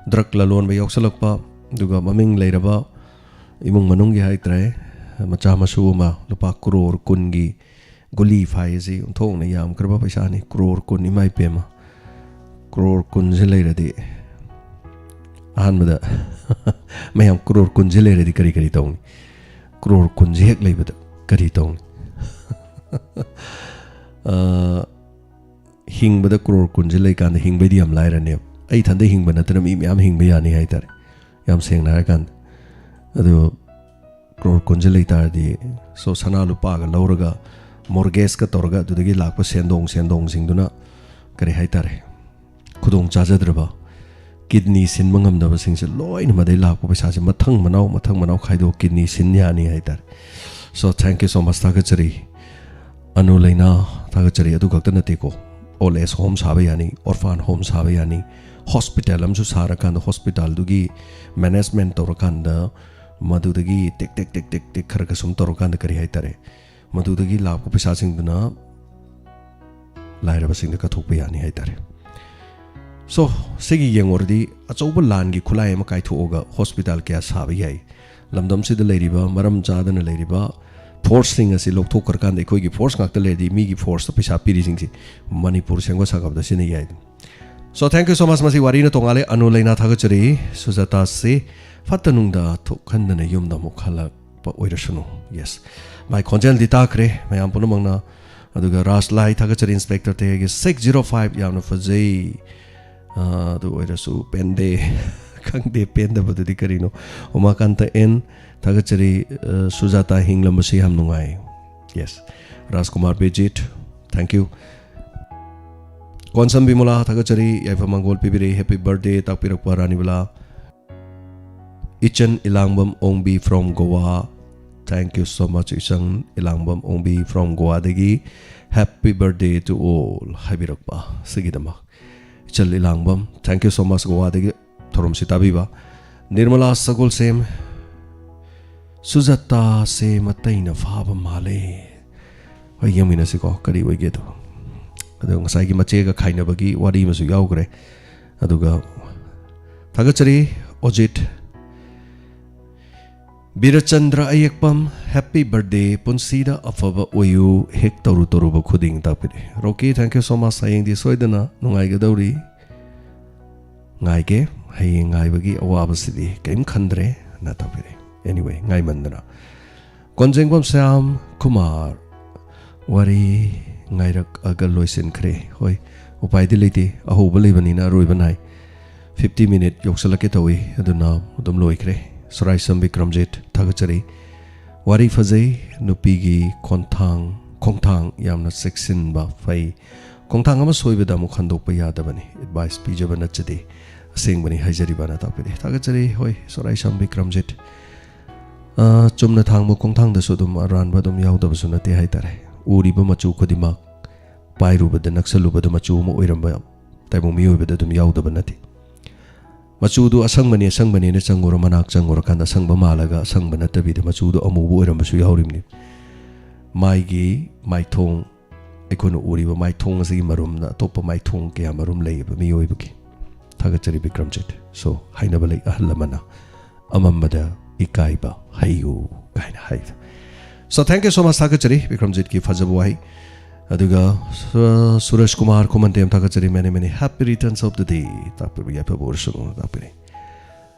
drug ꯂꯂꯣꯟꯕ ꯌꯥꯎꯁꯜꯂꯛꯄ, ꯑꯗꯨꯒ ꯃꯃꯤꯡ ꯂꯩꯔꯕ ꯏꯃꯨꯡ ꯃꯅꯨꯡꯒꯤ ꯍꯥꯏꯇꯥꯔꯦ, ꯃꯆꯥ ꯃꯁꯨ ꯑꯃ ꯂꯨꯄꯥ ꯀ꯭ꯔꯣꯔ ꯀꯨꯟꯒꯤ ꯒꯨꯂꯤ ꯐꯥꯏ ꯑꯁꯤ ꯑꯣꯟꯊꯣꯛꯅ ꯌꯥꯝꯈ꯭ꯔꯕ ꯄꯩꯁꯥꯅꯤ, ꯀ꯭ꯔꯣꯔ ꯀꯨꯟ, ꯏꯃꯥ ꯏꯄꯦꯝꯃ꯫ ꯀ꯭ꯔꯣꯔ ꯀꯨꯟꯁꯦ ꯂꯩꯔꯗꯤ, ꯑꯍꯥꯟꯕꯗ ꯃꯌꯥꯝ ꯀ꯭ꯔꯣꯔ ꯀꯨꯟꯁꯦ ꯂꯩꯔꯗꯤ ꯀꯔꯤ ꯀꯔꯤ ꯇꯧꯅꯤ? ꯀ꯭ꯔꯣꯔ ꯀꯨꯟꯁꯦ ꯍꯦꯛ ꯂꯩꯕꯗ ꯀꯔꯤ ꯇꯧꯅꯤ? ꯑ, ꯍꯤꯡꯕꯗ ꯀ꯭ꯔꯣꯔ ꯀꯨꯟꯁꯦ ꯂꯩꯀꯥꯟꯗ ꯍꯤꯡꯕꯩꯗꯤ ꯌꯥꯝ ꯂꯥꯏꯔꯅꯦꯕ꯫ ꯑꯩ ꯏꯊꯟꯗ ꯍꯤꯡꯕ ꯅꯠꯇꯅ ꯃꯤ ꯃꯌꯥꯝ ꯍꯤꯡꯕ ꯌꯥꯅꯤ ꯍꯥꯏꯇꯥꯔꯦ꯫ ꯌꯥꯝ ꯁꯦꯡꯅ ꯍꯥꯏꯔꯀꯥꯟꯗ꯫ ꯑꯗꯨ ꯀ꯭ꯔꯣꯔ ꯀꯨꯟꯁꯦ ꯂꯩ ꯇꯥꯔꯗꯤ, so, ꯁꯅꯥ ꯂꯨꯄꯥꯒ ꯂꯧꯔꯒ, mortgageꯀ ꯇꯧꯔꯒ, ꯑꯗꯨꯗꯒꯤ ꯂꯥꯛꯄ ꯁꯦꯟꯗꯣꯡ, ꯁꯦꯟꯗꯣꯡꯁꯤꯡꯗꯨꯅ ꯀꯔꯤ ꯍꯥꯏꯇꯥꯔꯦ, ꯈꯨꯗꯣꯡ ꯆꯥꯖꯗ꯭ꯔꯕ, kidney ꯁꯤꯟꯕ ꯉꯝꯗꯕꯁꯤꯡꯁꯦ ꯂꯣꯏꯅ ꯃꯗꯩ ꯂꯥꯛꯄ ꯄꯩꯁꯥꯁꯦ ꯃꯊꯪ ꯃꯅꯥꯎ, ꯃꯊꯪ ꯃꯅꯥꯎ ꯈꯥꯏꯗꯣꯛ kidney ꯁꯤꯟ ꯌꯥꯅꯤ ꯍꯥꯏꯇꯥꯔꯦ꯫ So thank you so much, ꯊꯥꯒꯠꯆꯔꯤ꯫ ꯑꯅꯨ ꯂꯩꯅꯥ, ꯊꯥꯒꯠꯆꯔꯤ꯫ ꯑꯗꯨ ꯈꯛꯇ ꯅꯠꯇꯦꯀꯣ, old age home ꯁꯥꯕ ꯌꯥꯅꯤ, orphan home ꯁꯥꯕ ꯌꯥꯅꯤ, hospital ꯑꯃꯁꯨ ꯁꯥꯔꯀꯥꯟꯗ hospitalꯗꯨꯒꯤ management ꯇꯧꯔꯀꯥꯟꯗ ꯃꯗꯨꯗꯒꯤ ꯇꯦꯛ ꯇꯦꯛ ꯇꯦꯛ ꯇꯦꯛ ꯇꯦꯛ ꯈꯔ ꯈꯔ ꯁꯨꯝ ꯇꯧꯔꯀꯥꯟꯗ ꯀꯔꯤ ꯍꯥꯏꯇꯥꯔꯦ, ꯃꯗꯨꯗꯒꯤ ꯂꯥꯛꯄ ꯄꯩꯁꯥꯁꯤꯡꯗꯨꯅ ꯂꯥꯏꯔꯕꯁꯤꯡꯗ ꯀꯠꯊꯣꯛꯄ ꯌꯥꯅꯤ ꯍꯥꯏꯇꯥꯔꯦ꯫ So ꯁꯤꯒꯤ ꯌꯦꯡꯉꯨꯔꯗꯤ ꯑꯆꯧꯕ ꯂꯥꯟꯒꯤ ꯈꯨꯠꯂꯥꯏ ꯑꯃ ꯀꯥꯏꯊꯣꯛꯑꯒ hospital ꯀꯌꯥ ꯁꯥꯕ ꯌꯥꯏ꯫ ꯂꯝꯗꯝꯁꯤꯗ ꯂꯩꯔꯤꯕ ꯃꯔꯝ ꯆꯥꯗꯅ ꯂꯩꯔꯤꯕ forceꯁꯤꯡ ꯑꯁꯤ ꯂꯧꯊꯣꯛꯈ꯭ꯔꯀꯥꯟꯗ ꯑꯩꯈꯣꯏꯒꯤ force ꯉꯥꯛꯇ ꯂꯩꯔꯗꯤ ꯃꯤꯒꯤ forceꯇ ꯄꯩꯁꯥ ꯄꯤꯔꯤꯁꯤꯡꯁꯤ ꯃꯅꯤꯄꯨꯔ ꯁꯦꯝꯒꯠ ꯁꯥꯒꯠꯄꯗ ꯁꯤꯖꯤꯟꯅ ꯌꯥꯏ꯫ So thank you so much꯫ ꯃꯁꯤ ꯋꯥꯔꯤꯅ ꯇꯣꯡꯉꯥꯜꯂꯦ꯫ ꯑꯅꯨ ꯂꯩꯅꯥ, ꯊꯥꯒꯠꯆꯔꯤ꯫ ꯁꯨꯖꯥꯇꯥꯁꯤ ꯐꯠꯇ ꯅꯨꯡꯗ ꯊꯣꯛꯍꯟꯗꯅ ꯌꯨꯝꯗ ꯑꯃꯨꯛ ꯍꯜꯂꯛꯄ ꯑꯣꯏꯔꯁꯅꯨ꯫ Yes, ꯃꯥꯏ ꯈꯣꯟꯖꯦꯜꯗꯤ ꯇꯥꯈ꯭ꯔꯦ ꯃꯌꯥꯝ ꯄꯨꯝꯅꯃꯛꯅ꯫ ꯑꯗꯨꯒ ꯔꯥꯖ ꯂꯥꯏ, ꯊꯥꯒꯠꯆꯔꯤ꯫ Inspector ꯇꯦꯒꯤ six zero five, ꯌꯥꯝꯅ ꯐꯖꯩ꯫ ꯑꯥ, ꯑꯗꯨ ꯑꯣꯏꯔꯁꯨ ꯄꯦꯟꯗꯦ꯫ ꯈꯪꯗꯦ ꯄꯦꯟꯗꯕꯗꯨꯗꯤ ꯀꯔꯤꯅꯣ꯫ ꯎꯃꯥꯀꯥꯟꯇ ꯑꯦꯟ, ꯊꯥꯒꯠꯆꯔꯤ꯫ ꯑ, ꯁꯨꯖꯥꯇꯥ ꯍꯤꯡꯂꯝꯕꯁꯤ ꯌꯥꯝ ꯅꯨꯡꯉꯥꯏ꯫ Yes꯫ Rajkumar Bijit, thank you꯫ Konsam Bimola, ꯊꯥꯒꯠꯆꯔꯤ꯫ ꯌꯥꯏꯐ ꯃꯪꯒꯣꯜ ꯄꯤꯕꯤꯔꯛꯏ, happy birthday ꯇꯥꯛꯄꯤꯔꯛꯄ ꯔꯥꯅꯤꯕꯂꯥ꯫ ꯏꯆꯟ ꯏꯂꯥꯡꯕꯝ ꯑꯣꯡꯕꯤ from Goa, thank you so much꯫ ꯏꯆꯟ ꯏꯂꯥꯡꯕꯝ ꯑꯣꯡꯕꯤ from Goaꯗꯒꯤ happy birthday to all ꯍꯥꯏꯕꯤꯔꯛꯄ ꯁꯤꯒꯤꯗꯃꯛ꯫ ꯏꯆꯜ ꯏꯂꯥꯡꯕꯝ, thank you so much, Goaꯗꯒꯤ ꯊꯧꯔꯝꯁꯤ ꯇꯥꯕꯤꯕ꯫ ꯅꯤꯔꯃꯂꯥ ꯁꯒꯣꯜꯁꯦꯝ, "ꯁꯨꯖꯥꯇꯥꯁꯦ ꯃꯇꯩꯅ ꯐꯥꯕ ꯃꯥꯜꯂꯦ"꯫ ꯍꯣꯏ, ꯌꯦꯡꯃꯤꯟꯅꯁꯤꯀꯣ, ꯀꯔꯤ ꯑꯣꯏꯒꯦꯗꯣ꯫ ꯑꯗꯣ ꯉꯁꯥꯏꯒꯤ ꯃꯆꯦꯒ ꯈꯥꯏꯅꯕꯒꯤ ꯋꯥꯔꯤ ꯑꯃꯁꯨ ꯌꯥꯎꯈ꯭ꯔꯦ꯫ ꯑꯗꯨꯒ ꯊꯥꯒꯠꯆꯔꯤ ꯑꯣꯖꯤꯠ꯫ ꯕꯤꯔꯆꯟꯗ꯭ꯔ ꯑꯌꯦꯛꯄꯝ, happy birthday, ꯄꯨꯟꯁꯤꯗ ꯑꯐꯕ ꯑꯣꯏꯌꯨ, ꯍꯦꯛ ꯇꯧꯔꯨ ꯇꯧꯔꯨꯕ ꯈꯨꯗꯤꯡ ꯇꯥꯛꯄꯤꯔꯛꯏ꯫ ꯔꯣꯀꯤ, thank you so much꯫ ꯍꯌꯦꯡꯗꯤ ꯁꯣꯏꯗꯅ ꯅꯨꯡꯉꯥꯏꯒꯗꯧꯔꯤ꯫ ꯉꯥꯏꯒꯦ, ꯍꯌꯦꯡ ꯉꯥꯏꯕꯒꯤ ꯑꯋꯥꯕꯁꯤꯗꯤ ꯀꯔꯤꯝ ꯈꯟꯗ꯭ꯔꯦ ꯅ ꯇꯥꯛꯄꯤꯔꯛꯏ꯫ Anyway, ꯉꯥꯏꯃꯟꯗꯅ꯫ ꯀꯣꯟꯖꯦꯡꯕꯝ ꯁ꯭ꯌꯥꯝ ꯀꯨꯃꯥꯔ, ꯋꯥꯔꯤ ꯉꯥꯏꯔꯛꯑꯒ ꯂꯣꯏꯁꯤꯟꯈ꯭ꯔꯦ꯫ ꯍꯣꯏ, ꯎꯄꯥꯏꯗꯤ ꯂꯩꯇꯦ, ꯑꯍꯧꯕ ꯂꯩꯕꯅꯤꯅ ꯑꯔꯣꯏꯕ ꯅꯥꯏ꯫ Fifty minute ꯌꯧꯁꯤꯜꯂꯛꯀꯦ ꯇꯧꯏ, ꯑꯗꯨꯅ ꯑꯗꯨꯝ ꯂꯣꯏꯈ꯭ꯔꯦ꯫ ꯁꯣꯔꯥꯏꯁꯝ ꯕꯤꯀ꯭ꯔꯝꯖꯤꯠ, ꯊꯥꯒꯠꯆꯔꯤ꯫ ꯋꯥꯔꯤ ꯐꯖꯩ, ꯅꯨꯄꯤꯒꯤ ꯈꯣꯟꯊꯥꯡ, ꯈꯣꯡꯊꯥꯡ ꯌꯥꯝꯅ ꯆꯦꯛꯁꯤꯟꯕ ꯐꯩ꯫ ꯈꯣꯡꯊꯥꯡ ꯑꯃ ꯁꯣꯏꯕꯗ ꯑꯃꯨꯛ ꯍꯟꯗꯣꯛꯄ ꯌꯥꯗꯕꯅꯤ꯫ Advice ꯄꯤꯖꯕ ꯅꯠꯆꯗꯦ, ꯑꯁꯦꯡꯕꯅꯤ ꯍꯥꯏꯖꯔꯤꯕꯅ ꯇꯥꯛꯄꯤꯔꯦ꯫ ꯊꯥꯒꯠꯆꯔꯤ꯫ ꯍꯣꯏ, ꯁꯣꯔꯥꯏꯁꯝ ꯕꯤꯀ꯭ꯔꯝꯖꯤꯠ꯫ ꯑ, ꯆꯨꯝꯅ ꯊꯥꯡꯕ ꯈꯣꯡꯊꯥꯡꯗꯁꯨ ꯑꯗꯨꯝ ꯑꯔꯥꯟꯕ ꯑꯗꯨꯝ ꯌꯥꯎꯗꯕꯁꯨ ꯅꯠꯇꯦ ꯍꯥꯏꯇꯥꯔꯦ꯫ ꯎꯔꯤꯕ ꯃꯆꯨ ꯈꯨꯗꯤꯡꯃꯛ ꯄꯥꯏꯔꯨꯕꯗ ꯅꯛꯁꯜꯂꯨꯕꯗ ꯃꯆꯨ ꯑꯃ ꯑꯣꯏꯔꯝꯕ ꯇꯥꯏꯕꯪ ꯃꯤꯑꯣꯏꯕꯗ ꯑꯗꯨꯝ ꯌꯥꯎꯗꯕ ꯅꯠꯇꯦ꯫ ꯃꯆꯨꯗꯨ ꯑꯁꯪꯕꯅꯤ, ꯑꯁꯪꯕꯅꯦꯅ ꯆꯪꯉꯨꯔ, ꯃꯅꯥꯛ ꯆꯪꯉꯨꯔꯀꯥꯟꯗ ꯑꯁꯪꯕ ꯃꯥꯜꯂꯒ ꯑꯁꯪꯕ ꯅꯠꯇꯕꯤꯗ ꯃꯆꯨꯗꯨ ꯑꯃꯨꯕ ꯑꯣꯏꯔꯝꯕꯁꯨ ꯌꯥꯎꯔꯤꯕꯅꯤ꯫ ꯃꯥꯏꯒꯤ ꯃꯥꯏꯊꯣꯡ, ꯑꯩꯈꯣꯏꯅ ꯎꯔꯤꯕ ꯃꯥꯏꯊꯣꯡ ꯑꯁꯤꯒꯤ ꯃꯔꯨꯝꯗ ꯑꯇꯣꯞꯄ ꯃꯥꯏꯊꯣꯡ ꯀꯌꯥ ꯃꯔꯨꯝ ꯂꯩꯌꯦꯕ ꯃꯤꯑꯣꯏꯕꯒꯤ꯫ ꯊꯥꯒꯠꯆꯔꯤ ꯕꯤꯀ꯭ꯔꯝꯖꯤꯠ꯫ So, ꯍꯥꯏꯅꯕ ꯂꯩ ꯑꯍꯜ ꯑꯃꯅ, "ꯑꯃꯝꯕꯗ ꯏꯀꯥꯏꯕ ꯍꯩꯌꯨ" ꯀꯥꯏꯅ ꯍꯥꯏꯕ꯫ So, thank you so much, ꯊꯥꯒꯠꯆꯔꯤ ꯕꯤꯀ꯭ꯔꯝꯖꯤꯠꯀꯤ ꯐꯖꯕ ꯋꯥꯍꯩ꯫ ꯑꯗꯨꯒ ꯁꯨ-, ꯁꯨꯔꯖ ꯀꯨꯃꯥꯔ ꯈꯨꯃꯟꯇꯦꯝ ꯊꯥꯒꯠꯆꯔꯤ, many many happy returns of the day ꯇꯥꯛꯄꯤꯕ ꯌꯥꯏꯐꯕ ꯑꯣꯏꯔꯁꯅꯨ ꯇꯥꯛꯄꯤꯔꯤ꯫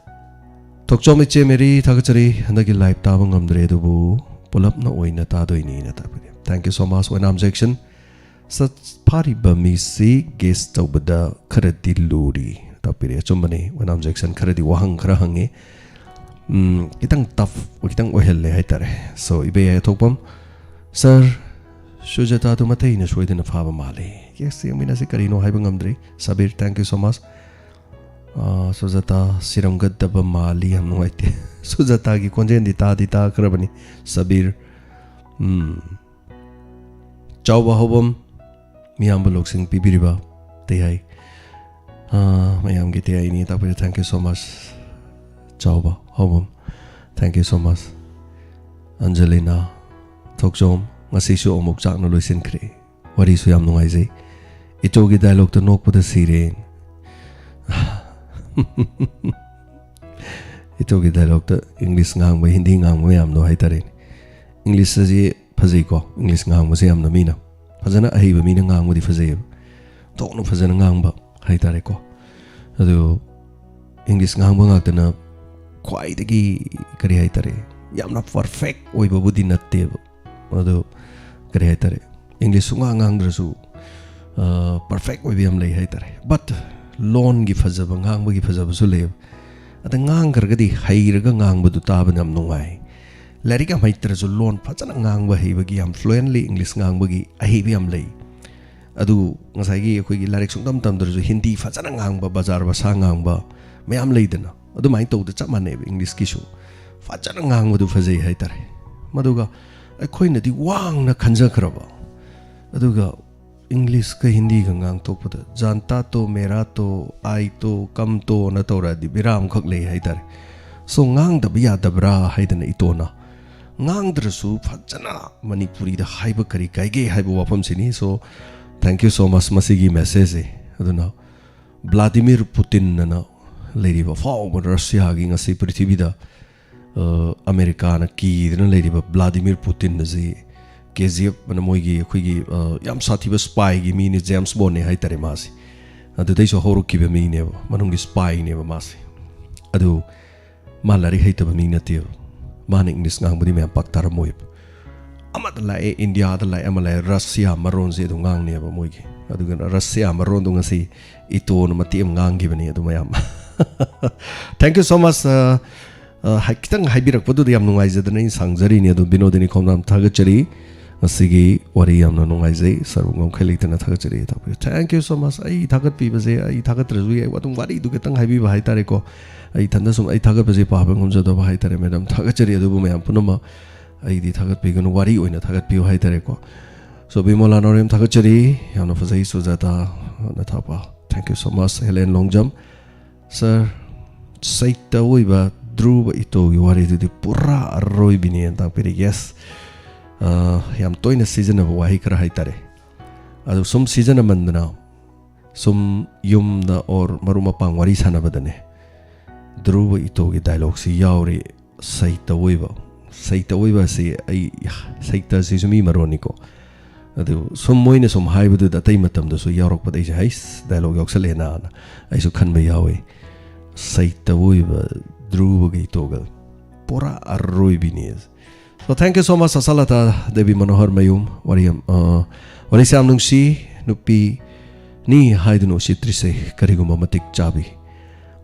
ꯊꯣꯛꯆꯣꯝ ꯏꯆꯦ ꯃꯦꯔꯤ ꯊꯥꯒꯠꯆꯔꯤ, ꯍꯟꯗꯛꯀꯤ live ꯇꯥꯕ ꯉꯝꯗ꯭ꯔꯦ ꯑꯗꯨꯕꯨ ꯄꯨꯂꯞꯅ ꯑꯣꯏꯅ ꯇꯥꯗꯣꯏꯅꯤꯅ ꯇꯥꯛꯄꯤꯔꯤ꯫ Thank you so much, Oinam Jackson. ꯁꯠ-, ꯐꯥꯔꯤꯕ ꯃꯤꯁꯤ guess ꯇꯧꯕꯗ ꯈꯔꯗꯤ ꯂꯨꯔꯤ ꯇꯥꯛꯄꯤꯔꯤ꯫ ꯑꯆꯨꯝꯕꯅꯤ, ꯑꯣꯏꯅꯥꯝ ꯖꯦꯛꯁꯟ ꯈꯔꯗꯤ ꯋꯥꯍꯪ ꯈꯔ ꯍꯪꯉꯤ꯫ ꯎꯝ, ꯈꯤꯇꯪ tough ꯈꯤꯇꯪ ꯑꯣꯏꯍꯜꯂꯦ ꯍꯥꯏꯇꯥꯔꯦ꯫ So, ꯏꯕꯦ ꯌꯥꯏꯊꯣꯛꯄꯝ, "Sir, ꯁꯨꯖꯥꯇꯥꯗꯨ ꯃꯇꯩꯅ ꯁꯣꯏꯗꯅ ꯐꯥꯕ ꯃꯥꯜꯂꯦ꯫ Yes, ꯌꯦꯡꯃꯤꯟꯅꯁꯤ ꯀꯔꯤꯅꯣ ꯍꯥꯏꯕ ꯉꯝꯗ꯭ꯔꯤ꯫ Sabir, thank you so much꯫ ꯑꯥ, ꯁꯨꯖꯥꯇꯥ ꯁꯤꯔꯝꯒꯗꯕ ꯃꯥꯜꯂꯤ, ꯌꯥꯝ ꯅꯨꯡꯉꯥꯏꯇꯦ꯫ ꯁꯨꯖꯥꯇꯥꯒꯤ ꯈꯣꯟꯖꯦꯜꯗꯤ ꯇꯥꯗꯤ ꯇꯥꯈ꯭ꯔꯕꯅꯤ, ꯁꯕꯤꯔ꯫ ꯎꯝ꯫ ꯆꯥꯎꯕ ꯍꯧꯕꯝ, ꯃꯤꯌꯥꯝꯕ ꯂꯧꯁꯤꯡ ꯄꯤꯕꯤꯔꯤꯕ ꯇꯦꯍꯥꯏ꯫ ꯑꯥ, ꯃꯌꯥꯝꯒꯤ ꯇꯦꯍꯥꯏꯅꯤ ꯇꯥꯛꯄꯤꯔꯦ, thank you so much꯫ ꯆꯥꯎꯕ ꯍꯧꯕꯝ, thank you so much꯫ ꯑꯟꯖꯂꯤꯅꯥ ꯊꯣꯛꯆꯣꯝ, ꯉꯁꯤꯁꯨ ꯑꯃꯨꯛ ꯆꯥꯛꯅ ꯂꯣꯏꯁꯤꯟꯈ꯭ꯔꯦ꯫ ꯋꯥꯔꯤꯁꯨ ꯌꯥꯝ ꯅꯨꯡꯉꯥꯏꯖꯩ꯫ ꯏꯆꯧꯒꯤ dialogue ꯇ ꯅꯣꯛꯄꯗ ꯁꯤꯔꯦ꯫ ꯏꯆꯧꯒꯤ dialogue ꯇ English ꯉꯥꯡꯕ, ꯍꯤꯟꯗꯤ ꯉꯥꯡꯕ ꯃꯌꯥꯝꯗꯣ ꯍꯥꯏꯇꯥꯔꯦꯅꯦ꯫ English ꯑꯁꯤ ꯐꯖꯩꯀꯣ, English ꯉꯥꯡꯕꯁꯦ ꯌꯥꯝꯅ ꯃꯤꯅ ꯐꯖꯅ, ꯑꯍꯩꯕ ꯃꯤꯅ ꯉꯥꯡꯕꯗꯤ ꯐꯖꯩꯌꯦꯕ, ꯊꯣꯛꯅ ꯐꯖꯅ ꯉꯥꯡꯕ ꯍꯥꯏꯇꯥꯔꯦꯀꯣ꯫ ꯑꯗꯨ English ꯉꯥꯡꯕ ꯉꯥꯛꯇꯅ ꯈ꯭ꯋꯥꯏꯗꯒꯤ, ꯀꯔꯤ ꯍꯥꯏꯇꯥꯔꯦ, ꯌꯥꯝꯅ perfect ꯑꯣꯏꯕꯕꯨꯗꯤ ꯅꯠꯇꯦꯕ꯫ ꯑꯗꯨ, ꯀꯔꯤ ꯍꯥꯏꯇꯥꯔꯦ, English ꯁꯨꯡꯉꯥꯡ ꯉꯥꯡꯗ꯭ꯔꯁꯨ, ꯑ, perfect ꯑꯣꯏꯕ ꯌꯥꯝ ꯂꯩ ꯍꯥꯏꯇꯥꯔꯦ꯫ But ꯂꯣꯟꯒꯤ ꯐꯖꯕ, ꯉꯥꯡꯕꯒꯤ ꯐꯖꯕꯁꯨ ꯂꯩꯌꯦꯕ꯫ ꯑꯗ ꯉꯥꯡꯈ꯭ꯔꯒꯗꯤ ꯍꯩꯔꯒ ꯉꯥꯡꯕꯗꯨ ꯇꯥꯕꯗ ꯌꯥꯝ ꯅꯨꯡꯉꯥꯏ꯫ ꯂꯥꯏꯔꯤꯛ ꯌꯥꯝ ꯍꯩꯇ꯭ꯔꯁꯨ ꯂꯣꯟ ꯐꯖꯅ ꯉꯥꯡꯕ ꯍꯩꯕꯒꯤ, ꯌꯥꯝ fluently English ꯉꯥꯡꯕꯒꯤ ꯑꯍꯩꯕ ꯌꯥꯝ ꯂꯩ꯫ ꯑꯗꯨ ꯉꯁꯥꯏꯒꯤ ꯑꯩꯈꯣꯏꯒꯤ ꯂꯥꯏꯔꯤꯛ ꯁꯨꯡꯇꯝ ꯇꯝꯗ꯭ꯔꯁꯨ ꯍꯤꯟꯗꯤ ꯐꯖꯅ ꯉꯥꯡꯕ, ꯕꯖꯥꯔ ꯚꯥꯁꯥ ꯉꯥꯡꯕ ꯃꯌꯥꯝ ꯂꯩꯗꯅ, ꯑꯗꯨꯃꯥꯏꯅ ꯇꯧꯕꯗ ꯆꯞ ꯃꯥꯟꯅꯩꯕ English ꯀꯤꯁꯨ꯫ ꯐꯖꯅ ꯉꯥꯡꯕꯗꯨ ꯐꯖꯩ ꯍꯥꯏꯇꯥꯔꯦ꯫ ꯃꯗꯨꯒ ꯑꯩꯈꯣꯏꯅꯗꯤ ꯋꯥꯡꯅ ꯈꯟꯖꯈ꯭ꯔꯕ, ꯑꯗꯨꯒ ꯏꯪꯂꯤꯁꯀ ꯍꯤꯟꯗꯤꯒ ꯉꯥꯡꯊꯣꯛꯄꯗ ꯖꯥꯟꯇꯥ ꯇꯣ, ꯃꯦꯔꯥ ꯇꯣ, ꯑꯥꯏ ꯇꯣ, ꯀꯝ ꯇꯣꯅ ꯇꯧꯔꯛꯑꯗꯤ ꯕꯦꯔꯥ ꯑꯃꯈꯛ ꯂꯩ ꯍꯥꯏꯇꯥꯔꯦ꯫ ꯁꯣ ꯉꯥꯡꯗꯕ ꯌꯥꯗꯕ꯭ꯔꯥ ꯍꯥꯏꯗꯅ ꯏꯇꯣꯅ ꯉꯥꯡꯗ꯭ꯔꯁꯨ ꯐꯖꯅ ꯃꯅꯤꯄꯨꯔꯤꯗ ꯍꯥꯏꯕ ꯀꯔꯤ ꯀꯥꯏꯒꯦ ꯍꯥꯏꯕ ꯋꯥꯐꯝꯁꯤꯅꯤ꯫ So thank you so much ꯃꯁꯤꯒꯤ ꯃꯦꯁꯦꯖꯁꯦ꯫ ꯑꯗꯨꯅ ꯕ꯭ꯂꯥꯗꯤꯃꯤꯔ ꯄꯨꯇꯤꯟ ꯑꯅ ꯂꯩꯔꯤꯕ ꯑꯐꯥꯎꯕ ꯔꯁꯤꯌꯥꯒꯤ, ꯉꯁꯤ ꯄ꯭ꯔꯤꯊꯤꯕꯤꯗ ꯑ, ꯑꯃꯦꯔꯤꯀꯥꯅ ꯀꯤꯗꯅ ꯂꯩꯔꯤꯕ ꯕ꯭ꯂꯥꯗꯤꯃꯤꯔ ꯄꯨꯇꯤꯟ ꯑꯁꯤ ꯀꯦ ꯖꯤ ꯑꯦꯐ ꯑꯅ ꯃꯣꯏꯒꯤ, ꯑꯩꯈꯣꯏꯒꯤ, ꯑ, ꯌꯥꯝ ꯁꯥꯊꯤꯕ ꯁ꯭ꯄꯥꯏꯒꯤ ꯃꯤꯅꯤ, ꯖꯦꯝꯁ ꯕꯣꯟꯅꯦ ꯍꯥꯏꯇꯥꯔꯦ ꯃꯥꯁꯤ꯫ ꯑꯗꯨꯗꯩꯁꯨ ꯍꯧꯔꯛꯈꯤꯕ ꯃꯤꯅꯦꯕ, ꯃꯅꯨꯡꯒꯤ ꯁ꯭ꯄꯥꯏꯅꯦꯕ ꯃꯥꯁꯤ꯫ ꯑꯗꯨ ꯃꯥ ꯂꯥꯏꯔꯤꯛ ꯍꯩꯇꯕ ꯃꯤ ꯅꯠꯇꯦꯕ꯫ ꯃꯥꯅ ꯏꯪꯂꯤꯁ ꯉꯥꯡꯕꯗꯤ ꯃꯌꯥꯝ ꯄꯥꯛ ꯇꯥꯔꯝꯃꯣꯏꯕ꯫ ꯑꯃꯗ ꯂꯥꯛꯑꯦ, ꯏꯟꯗꯤꯌꯥꯗ ꯂꯥꯛꯑꯦ, ꯑꯃ ꯂꯥꯛꯑꯦ, ꯔꯁꯤꯌꯥ ꯃꯔꯣꯟꯁꯦ ꯑꯗꯨꯝ ꯉꯥꯡꯅꯦꯕ ꯃꯣꯏꯒꯤ꯫ ꯑꯗꯨꯒ ꯔꯁꯤꯌꯥ ꯃꯔꯣꯟꯗꯣ ꯉꯁꯤ ꯏꯇꯣꯅ ꯃꯇꯦꯛ ꯑꯃ ꯉꯥꯡꯈꯤꯕꯅꯤ ꯑꯗꯨ ꯃꯌꯥꯝ꯫ Thank you so much꯫ ꯑ, ꯑ, ꯍꯥꯏ-, ꯈꯤꯇꯪ ꯍꯥꯏꯕꯤꯔꯛꯄꯗꯨꯗ ꯌꯥꯝ ꯅꯨꯡꯉꯥꯏꯖꯗꯅ ꯑꯩꯅ ꯁꯥꯡꯖꯔꯤꯅꯤ꯫ ꯑꯗꯨ ꯕꯤꯅꯣꯗꯤꯅꯤ ꯈꯣꯝꯅꯥꯝ ꯊꯥꯒꯠꯆꯔꯤ꯫ ꯉꯁꯤꯒꯤ ꯋꯥꯔꯤ ꯌꯥꯝꯅ ꯅꯨꯡꯉꯥꯏꯖꯩ꯫ ꯁꯔꯨꯛ ꯉꯝꯈꯩ ꯂꯩꯇꯅ ꯊꯥꯒꯠꯆꯔꯤ꯫ Thank you so much꯫ ꯑꯩ ꯊꯥꯒꯠꯄꯤꯕꯁꯦ, ꯑꯩ ꯊꯥꯒꯠꯇ꯭ꯔꯁꯨ ꯌꯥꯏ꯫ ꯑꯗꯨꯝ ꯋꯥꯔꯤꯗꯨ ꯈꯤꯇꯪ ꯍꯥꯏꯕꯤꯕ ꯍꯥꯏꯇꯥꯔꯦꯀꯣ꯫ ꯑꯩ ꯏꯊꯟꯗ ꯁꯨꯝ ꯑꯩ ꯊꯥꯒꯠꯄꯁꯦ ꯄꯥꯕ ꯉꯝꯖꯗꯕ ꯍꯥꯏꯇꯥꯔꯦ꯫ ꯃꯦꯗꯥꯝ ꯊꯥꯒꯠꯆꯔꯤ꯫ ꯑꯗꯨꯕꯨ ꯃꯌꯥꯝ ꯄꯨꯝꯅꯃꯛ ꯑꯩꯗꯤ ꯊꯥꯒꯠꯄꯤꯒꯅꯨ, ꯋꯥꯔꯤ ꯑꯣꯏꯅ ꯊꯥꯒꯠꯄꯤꯌꯨ ꯍꯥꯏꯇꯥꯔꯦꯀꯣ꯫ So ꯕꯤꯃꯣꯂꯥ ꯅꯥꯎꯔꯦꯝ ꯊꯥꯒꯠꯆꯔꯤ꯫ ꯌꯥꯝꯅ ꯐꯖꯩ ꯁꯨꯖꯥꯇꯥ ꯅꯊꯥꯄ꯫ Thank you so much꯫ Helen Longjam. Sir, ꯁꯩꯇ ꯑꯣꯏꯕ ꯙ꯭ꯔꯨꯕ ꯏꯇꯣꯒꯤ ꯋꯥꯔꯤꯗꯨꯗꯤ ꯄꯨꯔꯥ ꯑꯔꯣꯏꯕꯤꯅꯦꯅ ꯇꯥꯛꯄꯤꯔꯦ꯫ Yes꯫ ꯑ, ꯌꯥꯝ ꯇꯣꯏꯅ ꯁꯤꯖꯤꯟꯅꯕ ꯋꯥꯍꯩ ꯈꯔ ꯍꯥꯏꯇꯥꯔꯦ꯫ ꯑꯗꯨ ꯁꯨꯝ ꯁꯤꯖꯤꯟꯅꯃꯟꯗꯅ ꯁꯨꯝ ꯌꯨꯝꯗ or ꯃꯔꯨꯞ ꯃꯄꯥꯡ ꯋꯥꯔꯤ ꯁꯥꯟꯅꯕꯗꯅꯦ, ꯙ꯭ꯔꯨꯕ ꯏꯇꯣꯒꯤ ꯗꯥꯏꯂꯣꯛꯁꯤ ꯌꯥꯎꯔꯤ꯫ ꯁꯩꯇ ꯑꯣꯏꯕ, ꯁꯩꯇ ꯑꯣꯏꯕ ꯑꯁꯤ ꯑꯩ, ꯁꯩꯇ ꯑꯁꯤꯁꯨ ꯃꯤ ꯃꯔꯣꯟꯅꯤꯀꯣ꯫ ꯑꯗꯨ ꯁꯨꯝ ꯃꯣꯏꯅ ꯁꯨꯝ ꯍꯥꯏꯕꯗꯨꯗ ꯑꯇꯩ ꯃꯇꯝꯗꯁꯨ ꯌꯥꯎꯔꯛꯄꯗ ꯑꯩꯁꯦ, "ꯍꯩꯁ, ꯗꯥꯏꯂꯣꯛ ꯌꯥꯎꯁꯜꯂꯛꯑꯦꯅꯥꯅ" ꯑꯩꯁꯨ ꯈꯟꯕ ꯌꯥꯎꯋꯤ꯫ ꯁꯩꯇ ꯑꯣꯏꯕ ꯙ꯭ꯔꯨꯕꯒꯤ ꯏꯇꯣꯒ ꯄꯨꯔꯥ ꯑꯔꯣꯏꯕꯤꯅꯤ꯫ So thank you so much ꯑꯁꯥꯂꯇꯥ Devi ꯃꯅꯣꯍꯔ ꯃꯌꯨꯝ꯫ ꯋꯥꯔꯤ ꯌꯥꯝ, ꯑ, ꯋꯥꯔꯤꯁꯦ ꯌꯥꯝ ꯅꯨꯡꯁꯤ꯫ ꯅꯨꯄꯤꯅꯤ ꯍꯥꯏꯗꯨꯅ ꯎꯁꯤꯠꯇ꯭ꯔꯤꯁꯦ ꯀꯔꯤꯒꯨꯝꯕ ꯃꯇꯤꯛ ꯆꯥꯕꯤ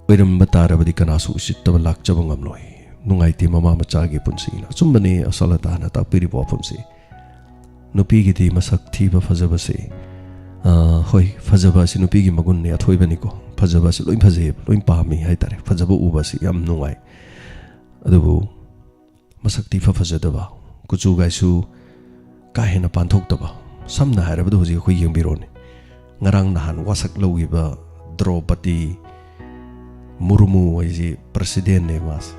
ꯑꯣꯏꯔꯝꯕ ꯇꯥꯔꯕꯗꯤ ꯀꯅꯥꯁꯨ ꯎꯁꯤꯠꯇꯕ ꯂꯥꯛꯆꯕ ꯉꯝꯂꯣꯏ꯫ ꯅꯨꯡꯉꯥꯏꯇꯦ ꯃꯃꯥ ꯃꯆꯥꯒꯤ ꯄꯨꯟꯁꯤꯅ꯫ ꯑꯆꯨꯝꯕꯅꯤ ꯑꯁꯥꯂꯇꯥꯅ ꯇꯥꯛꯄꯤꯔꯤꯕ ꯋꯥꯐꯝꯁꯤ꯫ ꯅꯨꯄꯤꯒꯤꯗꯤ ꯃꯁꯛ ꯊꯤꯕ ꯐꯖꯕꯁꯤ, ꯑ, ꯍꯣꯏ, ꯐꯖꯕ ꯑꯁꯤ ꯅꯨꯄꯤꯒꯤ ꯃꯒꯨꯟꯅꯤ, ꯑꯊꯣꯏꯕꯅꯤꯀꯣ꯫ ꯐꯖꯕ ꯑꯁꯤ ꯂꯣꯏ ꯐꯖꯩꯌꯦꯕ, ꯂꯣꯏ ꯄꯥꯝꯃꯤ ꯍꯥꯏꯇꯥꯔꯦ꯫ ꯐꯖꯕ ꯎꯕ ꯑꯁꯤ ꯌꯥꯝ ꯅꯨꯡꯉꯥꯏ꯫ ꯑꯗꯨꯕꯨ ꯃꯁꯛꯇꯤ ꯏꯐ ꯐꯖꯗꯕ, ꯀꯨꯆꯨꯒꯥꯏꯁꯨ ꯀꯥ ꯍꯦꯟꯅ ꯄꯥꯟꯊꯣꯛꯇꯕ꯫ ꯁꯝꯅ ꯍꯥꯏꯔꯕꯗ ꯍꯧꯖꯤꯛ ꯑꯩꯈꯣꯏ ꯌꯦꯡꯕꯤꯔꯣꯅꯦ, ꯉꯔꯥꯡ ꯅꯍꯥꯟ ꯋꯥꯁꯛ ꯂꯧꯈꯤꯕ ꯗ꯭ꯔꯧꯄꯗꯤ ꯃꯨꯔꯃꯨ ꯍꯥꯏꯁꯤ ꯄ꯭ꯔꯁꯤꯗꯦꯟꯅꯦ ꯃꯥꯁꯦ꯫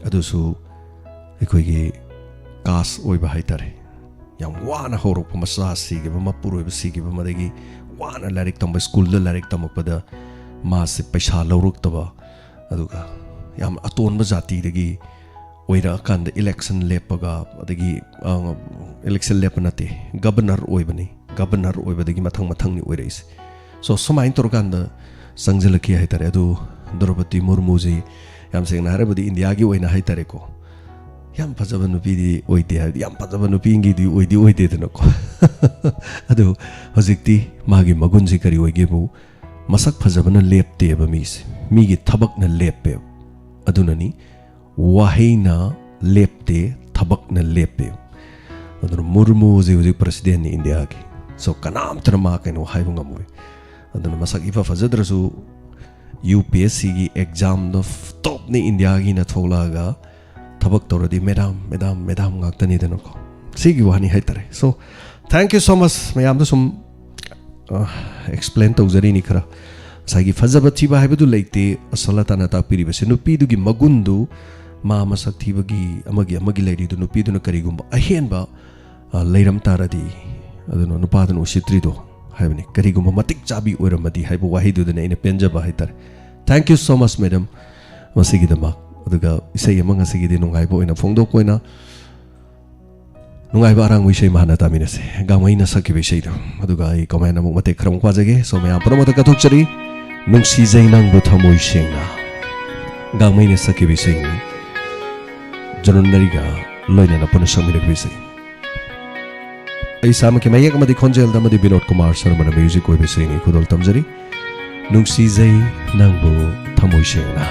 ꯑꯗꯨꯁꯨ ꯑꯩꯈꯣꯏꯒꯤ ꯀꯥꯁ ꯑꯣꯏꯕ ꯍꯥꯏꯇꯥꯔꯦ, ꯌꯥꯝ ꯋꯥꯅ ꯍꯧꯔꯛꯄ, ꯃꯆꯥ ꯁꯤꯈꯤꯕ, ꯃꯄꯨꯔꯣꯏꯕ ꯁꯤꯈꯤꯕ, ꯃꯗꯒꯤ ꯋꯥꯅ ꯂꯥꯏꯔꯤꯛ ꯇꯝꯕ, ꯁ꯭ꯀꯨꯜꯗ ꯂꯥꯏꯔꯤꯛ ꯇꯝꯃꯛꯄꯗ ꯃꯥꯁꯦ ꯄꯩꯁꯥ ꯂꯧꯔꯛꯇꯕ, ꯑꯗꯨꯒ ꯌꯥꯝ ꯑꯇꯣꯟꯕ ꯖꯥꯇꯤꯗꯒꯤ ꯑꯣꯏꯔꯛꯑꯀꯥꯟꯗ ꯏꯂꯦꯛꯁꯟ ꯂꯦꯞꯄꯒ, ꯑꯗꯒꯤ ꯏꯂꯦꯛꯁꯟ ꯂꯦꯞꯄ ꯅꯠꯇꯦ, ꯒꯕꯔꯅꯔ ꯑꯣꯏꯕꯅꯤ꯫ ꯒꯕꯔꯅꯔ ꯑꯣꯏꯕꯗꯒꯤ ꯃꯊꯪ ꯃꯊꯪꯅꯤ ꯑꯣꯏꯔꯛꯏꯁꯦ꯫ ꯁꯣ ꯁꯨꯃꯥꯏꯅ ꯇꯧꯔꯀꯥꯟꯗ ꯆꯪꯁꯤꯜꯂꯛꯈꯤ ꯍꯥꯏꯇꯥꯔꯦ꯫ ꯑꯗꯨ ꯗ꯭ꯔꯧꯄꯗꯤ ꯃꯨꯔꯃꯨꯁꯤ ꯌꯥꯝ ꯁꯦꯡꯅ ꯍꯥꯏꯔꯕꯗꯤ ꯏꯟꯗꯤꯌꯥꯒꯤ ꯑꯣꯏꯅ ꯍꯥꯏꯇꯥꯔꯦꯀꯣ, ꯌꯥꯝ ꯐꯖꯕ ꯅꯨꯄꯤꯗꯤ ꯑꯣꯏꯗꯦ, ꯍꯥꯏꯕꯗꯤ ꯌꯥꯝ ꯐꯖꯕ ꯅꯨꯄꯤꯒꯤꯗꯤ ꯑꯣꯏꯗꯤ ꯑꯣꯏꯗꯦꯗꯅꯀꯣ꯫ ꯑꯗꯨ ꯍꯧꯖꯤꯛꯇꯤ ꯃꯥꯒꯤ ꯃꯒꯨꯟꯁꯤ ꯀꯔꯤ ꯑꯣꯏꯒꯦꯕꯨ, ꯃꯁꯛ ꯐꯖꯕꯅ ꯂꯦꯞꯇꯦꯕ ꯃꯤꯁꯦ, ꯃꯤꯒꯤ ꯊꯕꯛꯅ ꯂꯦꯞꯄꯦꯕ꯫ ꯑꯗꯨꯅꯅꯤ ꯋꯥꯍꯩꯅ ꯂꯦꯞꯇꯦ, ꯊꯕꯛꯅ ꯂꯦꯞꯄꯦ꯫ ꯑꯗꯨꯅ ꯃꯨꯔꯃꯨꯁꯦ ꯍꯧꯖꯤꯛ ꯄ꯭ꯔꯁꯤꯗꯦꯟꯅꯤ ꯏꯟꯗꯤꯌꯥꯒꯤ꯫ ꯁꯣ ꯀꯅꯥꯝꯇꯅ ꯃꯥ ꯀꯩꯅꯣ ꯍꯥꯏꯕ ꯉꯝꯃꯣꯏ꯫ ꯑꯗꯨꯅ ꯃꯁꯛ ꯏꯐ ꯐꯖꯗ꯭ꯔꯁꯨ ꯌꯨ ꯄꯤ ꯑꯦꯁ ꯁꯤꯒꯤ ꯑꯦꯛꯖꯥꯝꯗ ꯇꯣꯞꯅꯤ ꯏꯟꯗꯤꯌꯥꯒꯤꯅ ꯊꯣꯛꯂꯛꯑꯒ ꯊꯕꯛ ꯇꯧꯔꯗꯤ ꯃꯦꯗꯥꯝ, ꯃꯦꯗꯥꯝ, ꯃꯦꯗꯥꯝ ꯉꯥꯛꯇꯅꯤꯗꯅꯀꯣ꯫ ꯁꯤꯒꯤ ꯋꯥꯅꯤ ꯍꯥꯏꯇꯥꯔꯦ꯫ So thank you so much ꯃꯌꯥꯝꯗ ꯁꯨꯝ ꯑꯦꯛꯁꯄ꯭ꯂꯦꯟ ꯇꯧꯖꯔꯤꯅꯤ ꯈꯔ꯫ ꯉꯁꯥꯏꯒꯤ ꯐꯖꯕ ꯊꯤꯕ ꯍꯥꯏꯕꯗꯨ ꯂꯩꯇꯦ, ꯑꯁꯂꯇꯥꯅ ꯇꯥꯛꯄꯤꯔꯤꯕꯁꯦ ꯅꯨꯄꯤꯗꯨꯒꯤ ꯃꯒꯨꯟꯗꯨ, ꯃꯥ ꯃꯁꯛ ꯊꯤꯕꯒꯤ ꯑꯃꯒꯤ ꯑꯃꯒꯤ ꯂꯩꯔꯤꯗꯨ, ꯅꯨꯄꯤꯗꯨꯅ ꯀꯔꯤꯒꯨꯝꯕ ꯑꯍꯦꯟꯕ ꯑ, ꯂꯩꯔꯝ ꯇꯥꯔꯗꯤ, ꯑꯗꯨꯅ ꯅꯨꯄꯥꯗꯨꯅ ꯎꯁꯤꯠꯇ꯭ꯔꯤꯗꯣ ꯍꯥꯏꯕꯅꯤ, ꯀꯔꯤꯒꯨꯝꯕ ꯃꯇꯤꯛ ꯆꯥꯕꯤ ꯑꯣꯏꯔꯝꯃꯗꯤ ꯍꯥꯏꯕ ꯋꯥꯍꯩꯗꯨꯗꯅꯤ ꯑꯩꯅ ꯄꯦꯟꯖꯕ ꯍꯥꯏꯇꯥꯔꯦ꯫ Thank you so much madam, ꯃꯁꯤꯒꯤꯗꯃꯛ꯫ ꯑꯗꯨꯒ ꯏꯁꯩ ꯑꯃ ꯉꯁꯤꯒꯤꯗꯤ ꯅꯨꯡꯉꯥꯏꯕ ꯑꯣꯏꯅ ꯐꯣꯡꯗꯣꯛꯄ ꯑꯣꯏꯅ ꯅꯨꯡꯉꯥꯏꯕ ꯑꯔꯥꯡꯕ ꯏꯁꯩ ꯑꯃ ꯍꯥꯟꯅ ꯇꯥꯃꯤꯟꯅꯁꯦ, ꯒꯥꯡꯃꯩꯅ ꯁꯛꯈꯤꯕ ꯏꯁꯩꯗꯣ꯫ ꯑꯗꯨꯒ ꯑꯩ ꯀꯃꯥꯏꯅ ꯑꯃꯨꯛ ꯃꯇꯦꯛ ꯈꯔ ꯑꯃꯨꯛ ꯄꯥꯖꯒꯦ꯫ ꯁꯣ ꯃꯌꯥꯝ ꯄꯨꯝꯅꯃꯛꯇ ꯀꯠꯊꯣꯛꯆꯔꯤ, ꯅꯨꯡꯁꯤꯖꯩ ꯅꯪꯕꯨ ꯊꯃꯣꯏ ꯁꯦꯡꯅ꯫ ꯒꯥꯡꯃꯩꯅ ꯁꯛꯈꯤꯕ ꯏꯁꯩꯅꯤ, ꯖꯣꯅꯣꯟ ꯅꯔꯤꯒ ꯂꯣꯏꯅꯅ ꯄꯨꯟꯅ ꯁꯛꯃꯤꯟꯅꯈꯤꯕ ꯏꯁꯩ꯫ ꯑꯩ ꯏꯁꯥꯃꯛꯀꯤ ꯃꯌꯦꯛ ꯑꯃꯗꯤ ꯈꯣꯟꯖꯦꯜꯗ ꯑꯃꯗꯤ ꯕꯤꯅꯣꯗ ꯀꯨꯃꯥꯔ ꯁꯔꯃꯅ ꯃ꯭ꯌꯨꯖꯤꯛ ꯑꯣꯏꯕ ꯏꯁꯩꯅꯤ꯫ ꯈꯨꯗꯣꯜ ꯇꯝꯖꯔꯤ, ꯅꯨꯡꯁꯤꯖꯩ ꯅꯪꯕꯨ ꯊꯃꯣꯏ ꯁꯦꯡꯅ꯫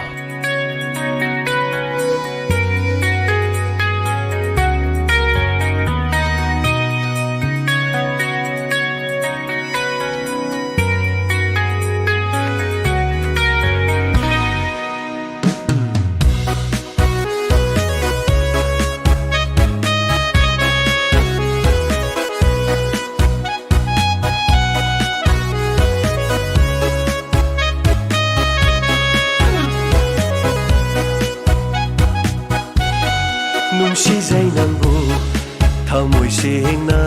ꯅꯨꯡꯁꯤꯖꯩ ꯅꯪꯕꯨ ꯊꯃꯣꯏ ꯁꯦꯡꯅ꯫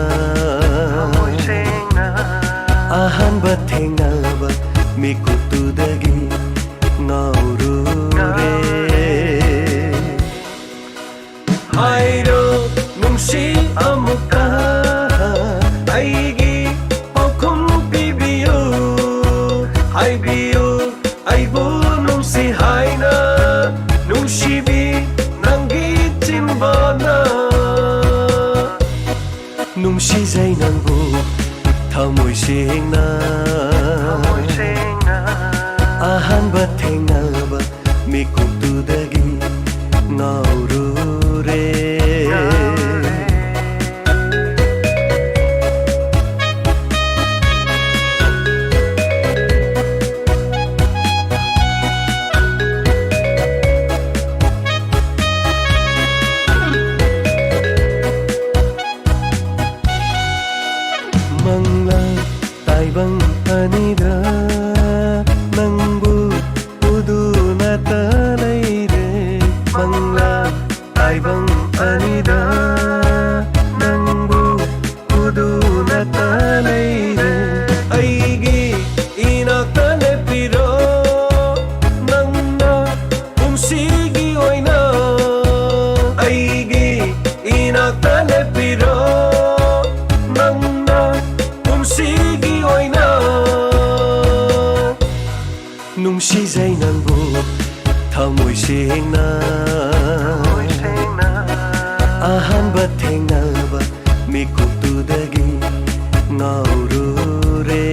ꯑꯍꯥꯟꯕ ꯊꯦꯡꯅꯕ ꯃꯤꯀꯨꯞꯇꯨꯗꯒꯤ ꯉꯥꯎꯔꯨꯔꯦ꯫ ꯍꯥꯏꯔꯣ ꯅꯨꯡꯁꯤ ꯑꯃꯨꯛꯇ ꯑꯩꯒꯤ ꯄꯥꯎꯈꯨꯝ ꯄꯤꯕꯤꯌꯨ꯫ ꯍꯥꯏꯕꯤꯌꯨ ꯑꯩꯕꯨ ꯅꯨꯡꯁꯤ ꯍꯥꯏꯅ, ꯅꯨꯡꯁꯤꯕꯤ ꯅꯪꯒꯤ ꯆꯤꯟꯕꯥꯅ꯫ ꯅꯨꯡꯁꯤꯖꯩ ꯅꯪꯕꯨ ꯊꯃꯣꯏ ꯁꯦꯡꯅ꯫ ꯑꯍꯥꯟꯕ ꯊꯦꯡꯅꯕ ꯃꯤꯀꯨꯞꯇꯨꯗꯒꯤ ꯉꯥꯎꯔꯨꯔꯦ꯫ ꯃꯪꯂꯥ ꯇꯥꯏꯕꯪ ꯑꯅꯤꯗ ꯅꯪꯕꯨ ꯎꯗꯨꯅꯇ ꯂꯩꯔꯦ꯫ ꯃꯪꯂꯥ ꯇꯥꯏꯕꯪ ꯑꯅꯤꯗ ꯅꯪꯕꯨ ꯎꯗꯨꯅꯇ ꯂꯩꯔꯦ꯫ ꯑꯩꯒꯤ ꯏꯅꯥꯛꯇ ꯂꯦꯞꯄꯤꯔꯣ ꯅꯪꯅ ꯄꯨꯟꯁꯤꯒꯤ ꯑꯣꯏꯅ꯫ ꯑꯩꯒꯤ ꯏꯅꯥꯛꯇ ꯂꯦꯞꯄꯤꯔꯣ ꯅꯪꯅ ꯄꯨꯟꯁꯤꯒꯤ ꯑꯣꯏꯅ꯫ ꯅꯨꯡꯁꯤꯖꯩ ꯅꯪꯕꯨ ꯊꯃꯣꯏ ꯁꯦꯡꯅ꯫ ꯑꯍꯥꯟꯕ ꯊꯦꯡꯅꯕ ꯃꯤꯀꯨꯞꯇꯨꯗꯒꯤ ꯉꯥꯎꯔꯨꯔꯦ꯫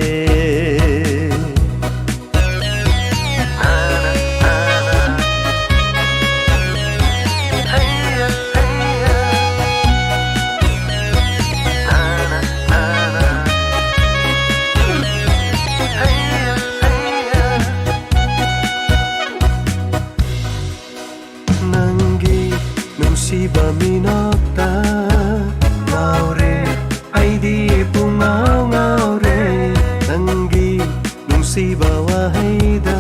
ꯅꯪꯒꯤ ꯅꯨꯡꯁꯤꯕ ꯃꯤꯅꯣꯛꯇ ꯉꯥꯎꯔꯦ, ꯑꯩꯗꯤ ꯄꯨꯡꯉꯥꯎ ꯉꯥꯎꯔꯦ꯫ ꯅꯪꯒꯤ ꯅꯨꯡꯁꯤꯕ ꯋꯥꯍꯩꯗ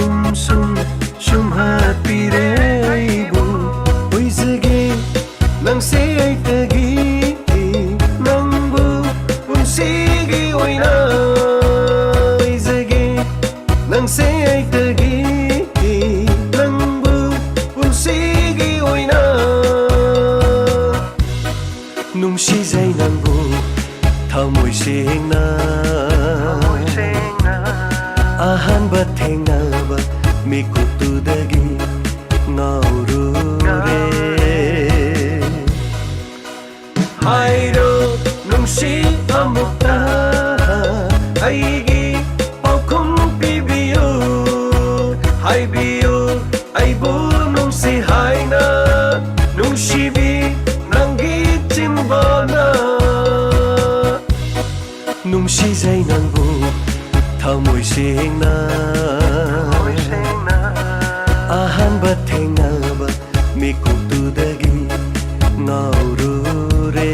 ꯎꯝꯁꯨꯝ ꯁꯨꯝꯍꯠꯄꯤꯔꯦ ꯑꯩꯕꯨ꯫ ꯑꯣꯏꯖꯒꯦ ꯅꯪꯁꯦ ꯑꯩꯇꯒꯤ ꯅꯪꯕꯨ ꯄꯨꯟꯁꯤꯒꯤ ꯑꯣꯏꯅ ꯂꯩꯖꯒꯦ꯫ ꯅꯪꯁꯦ ꯑꯩꯇꯒꯤ ꯅꯪꯕꯨ ꯄꯨꯟꯁꯤꯒꯤ ꯑꯣꯏꯅ ꯅꯨꯡꯁꯤꯖꯩ ꯅꯪꯕꯨ ꯊꯃꯣꯏ ꯁꯦꯡꯅ꯫ ꯑꯍꯥꯟꯕ ꯊꯦꯡꯅꯕ ꯃꯤꯀꯨꯞꯇꯨꯗꯒꯤ ꯉꯥꯎꯔꯨꯔꯦ꯫ ꯍꯥꯏꯔꯣ ꯅꯨꯡꯁꯤ ꯑꯃꯨꯛꯇ ꯑꯩꯒꯤ ꯄꯥꯎꯈꯨꯝ ꯄꯤꯕꯤꯌꯨ꯫ ꯍꯥꯏꯕꯤꯌꯨ ꯑꯩꯕꯨ ꯅꯨꯡꯁꯤ ꯍꯥꯏꯅ ꯅꯨꯡꯁꯤꯕꯤ ꯅꯪꯒꯤ ꯆꯤꯝꯕꯥꯜꯅ꯫ ꯅꯨꯡꯁꯤꯖꯩ ꯅꯪꯕꯨ ꯊꯃꯣꯏ ꯁꯦꯡꯅ꯫ ꯑꯍꯥꯟꯕ ꯊꯦꯡꯅꯕ ꯃꯤꯀꯨꯞꯇꯨꯗꯒꯤ ꯉꯥꯎꯔꯨꯔꯦ꯫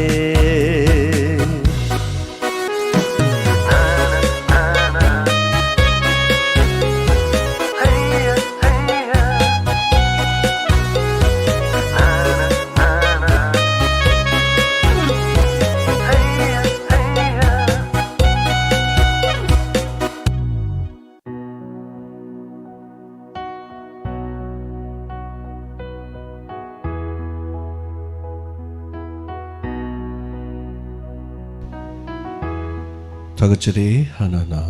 ꯊꯥꯒꯠꯆꯔꯤ꯫ ꯍꯥꯟꯅ ꯍꯥꯟꯅ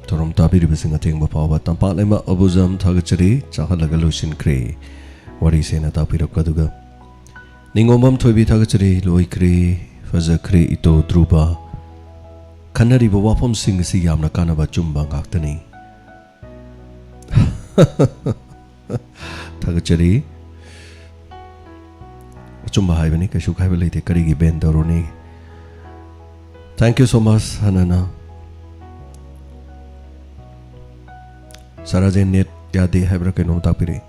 ꯊꯧꯔꯝ ꯇꯥꯕꯤꯔꯤꯕꯁꯤꯡ ꯑꯊꯦꯡꯕ ꯐꯥꯎꯕ ꯇꯝꯄꯥꯛ ꯂꯩꯃ ꯑꯕꯨꯖꯝ ꯊꯥꯒꯠꯆꯔꯤ꯫ ꯆꯥꯍꯜꯂꯒ ꯂꯣꯏꯁꯤꯟꯈ꯭ꯔꯦ ꯋꯥꯔꯤꯁꯦꯅ ꯇꯥꯛꯄꯤꯔꯛꯄꯗꯨꯒ꯫ ꯅꯤꯡꯉꯣꯝꯕꯝ ꯊꯣꯏꯕꯤ ꯊꯥꯒꯠꯆꯔꯤ꯫ ꯂꯣꯏꯈ꯭ꯔꯦ꯫ ꯐꯖꯈ꯭ꯔꯦ ꯏꯇꯣ ꯙ꯭ꯔꯨꯕ꯫ ꯈꯟꯅꯔꯤꯕ ꯋꯥꯐꯝꯁꯤꯡ ꯑꯁꯤ ꯌꯥꯝꯅ ꯀꯥꯟꯅꯕ ꯑꯆꯨꯝꯕ ꯉꯥꯛꯇꯅꯤ꯫ ꯊꯥꯒꯠꯆꯔꯤ꯫ ꯑꯆꯨꯝꯕ ꯍꯥꯏꯕꯅꯤ, ꯀꯩꯁꯨ ꯀꯥꯏꯕ ꯂꯩꯇꯦ꯫ ꯀꯔꯤꯒꯤ ban ꯇꯧꯔꯨꯅꯤ? Thank you so much, ꯍꯅꯥꯅ꯫ ꯁꯥꯔꯥꯖꯦ net ꯌꯥꯗꯦ ꯍꯥꯏꯕ꯭ꯔꯥ ꯀꯩꯅꯣꯝ ꯇꯥꯛꯄꯤꯔꯛꯏ꯫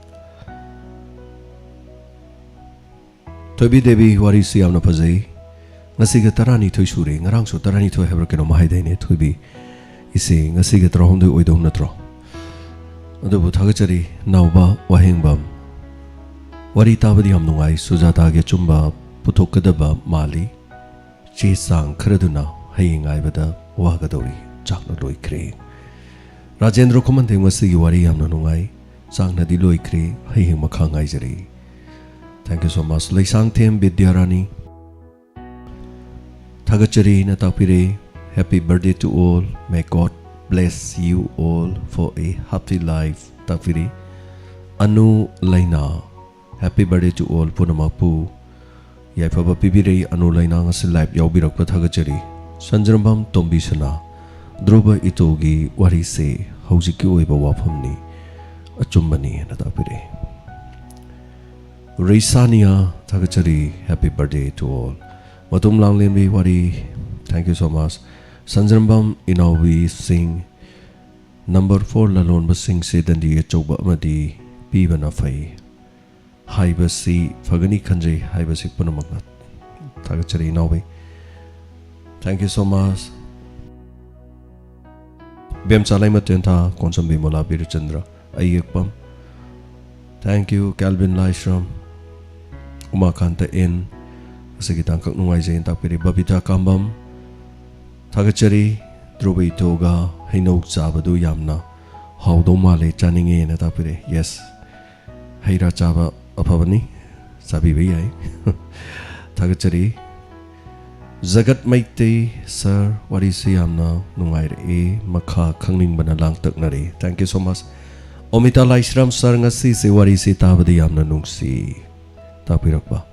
ꯊꯣꯏꯕꯤ ꯗꯦꯕꯤ, ꯋꯥꯔꯤꯁꯤ ꯌꯥꯝꯅ ꯐꯖꯩ꯫ ꯉꯁꯤꯒ ꯇꯔꯥꯅꯤꯊꯣꯏ ꯁꯨꯔꯦ, ꯉꯔꯥꯡꯁꯨ ꯇꯔꯥꯅꯤꯊꯣꯏ ꯍꯥꯏꯕ꯭ꯔꯥ ꯀꯩꯅꯣꯝ ꯍꯥꯏꯗꯥꯏꯅꯦ ꯊꯣꯏꯕꯤ? ꯏꯆꯦ, ꯉꯁꯤꯒ ꯇꯔꯥꯍꯨꯝꯗꯣꯏ ꯑꯣꯏꯗꯧ ꯅꯠꯇ꯭ꯔꯣ? ꯑꯗꯨꯕꯨ ꯊꯥꯒꯠꯆꯔꯤ ꯅꯥꯎꯕ ꯋꯥꯍꯦꯡꯕꯝ꯫ ꯋꯥꯔꯤ ꯇꯥꯕꯗꯤ ꯌꯥꯝ ꯅꯨꯡꯉꯥꯏ꯫ ꯁꯨꯖꯥꯇꯥꯒꯤ ꯑꯆꯨꯝꯕ ꯄꯨꯊꯣꯛꯀꯗꯕ ꯃꯥꯜꯂꯤ꯫ ꯆꯦ ꯆꯥꯡ ꯈꯔꯗꯨꯅ ꯍꯌꯦꯡ ꯉꯥꯏꯕꯗ ꯋꯥꯒꯗꯧꯔꯤ꯫ ꯆꯥꯛꯅ ꯂꯣꯏꯈ꯭ꯔꯦ꯫ ꯔꯥꯖꯦꯟꯗ꯭ꯔ ꯈꯨꯃꯟꯊꯦꯝ, ꯉꯁꯤꯒꯤ ꯋꯥꯔꯤ ꯌꯥꯝꯅ ꯅꯨꯡꯉꯥꯏ꯫ ꯆꯥꯛꯅꯗꯤ ꯂꯣꯏꯈ꯭ꯔꯦ꯫ ꯍꯌꯦꯡ ꯃꯈꯥ ꯉꯥꯏꯖꯔꯤ꯫ Thank you so much꯫ Leishangthem Bidyarani. ꯊꯥꯒꯠꯆꯔꯤꯅ ꯇꯥꯛꯄꯤꯔꯦ꯫ Happy birthday to all. May God bless you all for a happy life. ꯇꯥꯛꯄꯤꯔꯤ꯫ Anu ꯂꯩꯅꯥ, happy birthday to all ꯄꯨꯝꯅꯃꯛꯄꯨ ꯌꯥꯏꯐꯕ ꯄꯤꯕꯤꯔꯦ꯫ ꯑꯅꯨ ꯂꯩꯅꯥ ꯉꯁꯤ live ꯌꯥꯎꯕꯤꯔꯛꯄ ꯊꯥꯒꯠꯆꯔꯤ꯫ ꯁꯟꯖ꯭ꯔꯝꯕꯝ ꯇꯣꯝꯕꯤꯁꯅꯥ, ꯙ꯭ꯔꯨꯕ ꯏꯇꯣꯒꯤ ꯋꯥꯔꯤꯁꯦ ꯍꯧꯖꯤꯛꯀꯤ ꯑꯣꯏꯕ ꯋꯥꯐꯝꯅꯤ, ꯑꯆꯨꯝꯕꯅꯤ ꯍꯥꯏꯅ ꯇꯥꯛꯄꯤꯔꯛꯏ꯫ ꯔꯤꯁꯥꯅꯤꯌꯥ, ꯊꯥꯒꯠꯆꯔꯤ, happy birthday to all꯫ ꯃꯇꯨꯝ ꯂꯥꯡꯂꯦꯝꯕꯤ ꯋꯥꯔꯤ, thank you so much꯫ ꯁꯟꯖ꯭ꯔꯝꯕꯝ ꯏꯅꯥꯎꯕꯤ ꯁꯤꯡ, number four ꯂꯂꯣꯟꯕꯁꯤꯡꯁꯦ ꯗꯟꯗꯤ ꯑꯆꯧꯕ ꯑꯃꯗꯤ ꯄꯤꯕꯅ ꯐꯩ ꯍꯥꯏꯕꯁꯤ ꯐꯒꯅꯤ ꯈꯟꯖꯩ ꯍꯥꯏꯕꯁꯤ ꯄꯨꯝꯅꯃꯛꯅ ꯊꯥꯒꯠꯆꯔꯤ ꯏꯅꯥꯎꯕꯤ꯫ Thank you so much꯫ Bemcha Leima Tentha, ꯀꯣꯟꯁꯝꯕꯤ ꯃꯣꯂꯥ ꯕꯤꯔꯆꯟꯗ꯭ꯔ ꯑꯌꯦꯛꯄꯝ꯫ Thank you꯫ Kelvin Laishram, Umakanta N, ꯑꯁꯤꯒꯤ ꯇꯥꯡꯀꯛ ꯅꯨꯡꯉꯥꯏꯖꯩꯅ ꯇꯥꯛꯄꯤꯔꯤ꯫ ꯕꯕꯤꯇꯥ ꯀꯥꯝꯕꯝ, ꯊꯥꯒꯠꯆꯔꯤ꯫ ꯙ꯭ꯔꯨꯕ ꯏꯇꯣꯒ ꯍꯩꯅꯧ ꯆꯥꯕꯗꯨ ꯌꯥꯝꯅ ꯍꯥꯎꯗꯧ ꯃꯥꯜꯂꯦ, ꯆꯥꯅꯤꯡꯉꯦꯅ ꯇꯥꯛꯄꯤꯔꯦ꯫ Yes, ꯍꯩ ꯔꯥ ꯆꯥꯕ ꯑꯐꯕꯅꯤ, ꯆꯥꯕꯤꯕ ꯌꯥꯏ꯫ ꯊꯥꯒꯠꯆꯔꯤ꯫ ꯖꯒꯠ ꯃꯩꯇꯩ ꯁꯥꯔ, ꯋꯥꯔꯤꯁꯤ ꯌꯥꯝꯅ ꯅꯨꯡꯉꯥꯏꯔꯛꯏ, ꯃꯈꯥ ꯈꯪꯅꯤꯡꯕꯅ ꯂꯥꯡꯇꯛꯅꯔꯦ꯫ Thank you so much꯫ ꯑꯣꯃꯤꯇꯥ ꯂꯥꯏꯁ꯭ꯔꯝ ꯁꯥꯔ, ꯉꯁꯤꯁꯦ ꯋꯥꯔꯤꯁꯤ ꯇꯥꯕꯗ ꯌꯥꯝꯅ ꯅꯨꯡꯁꯤ ꯇꯥꯛꯄꯤꯔꯛꯄ꯫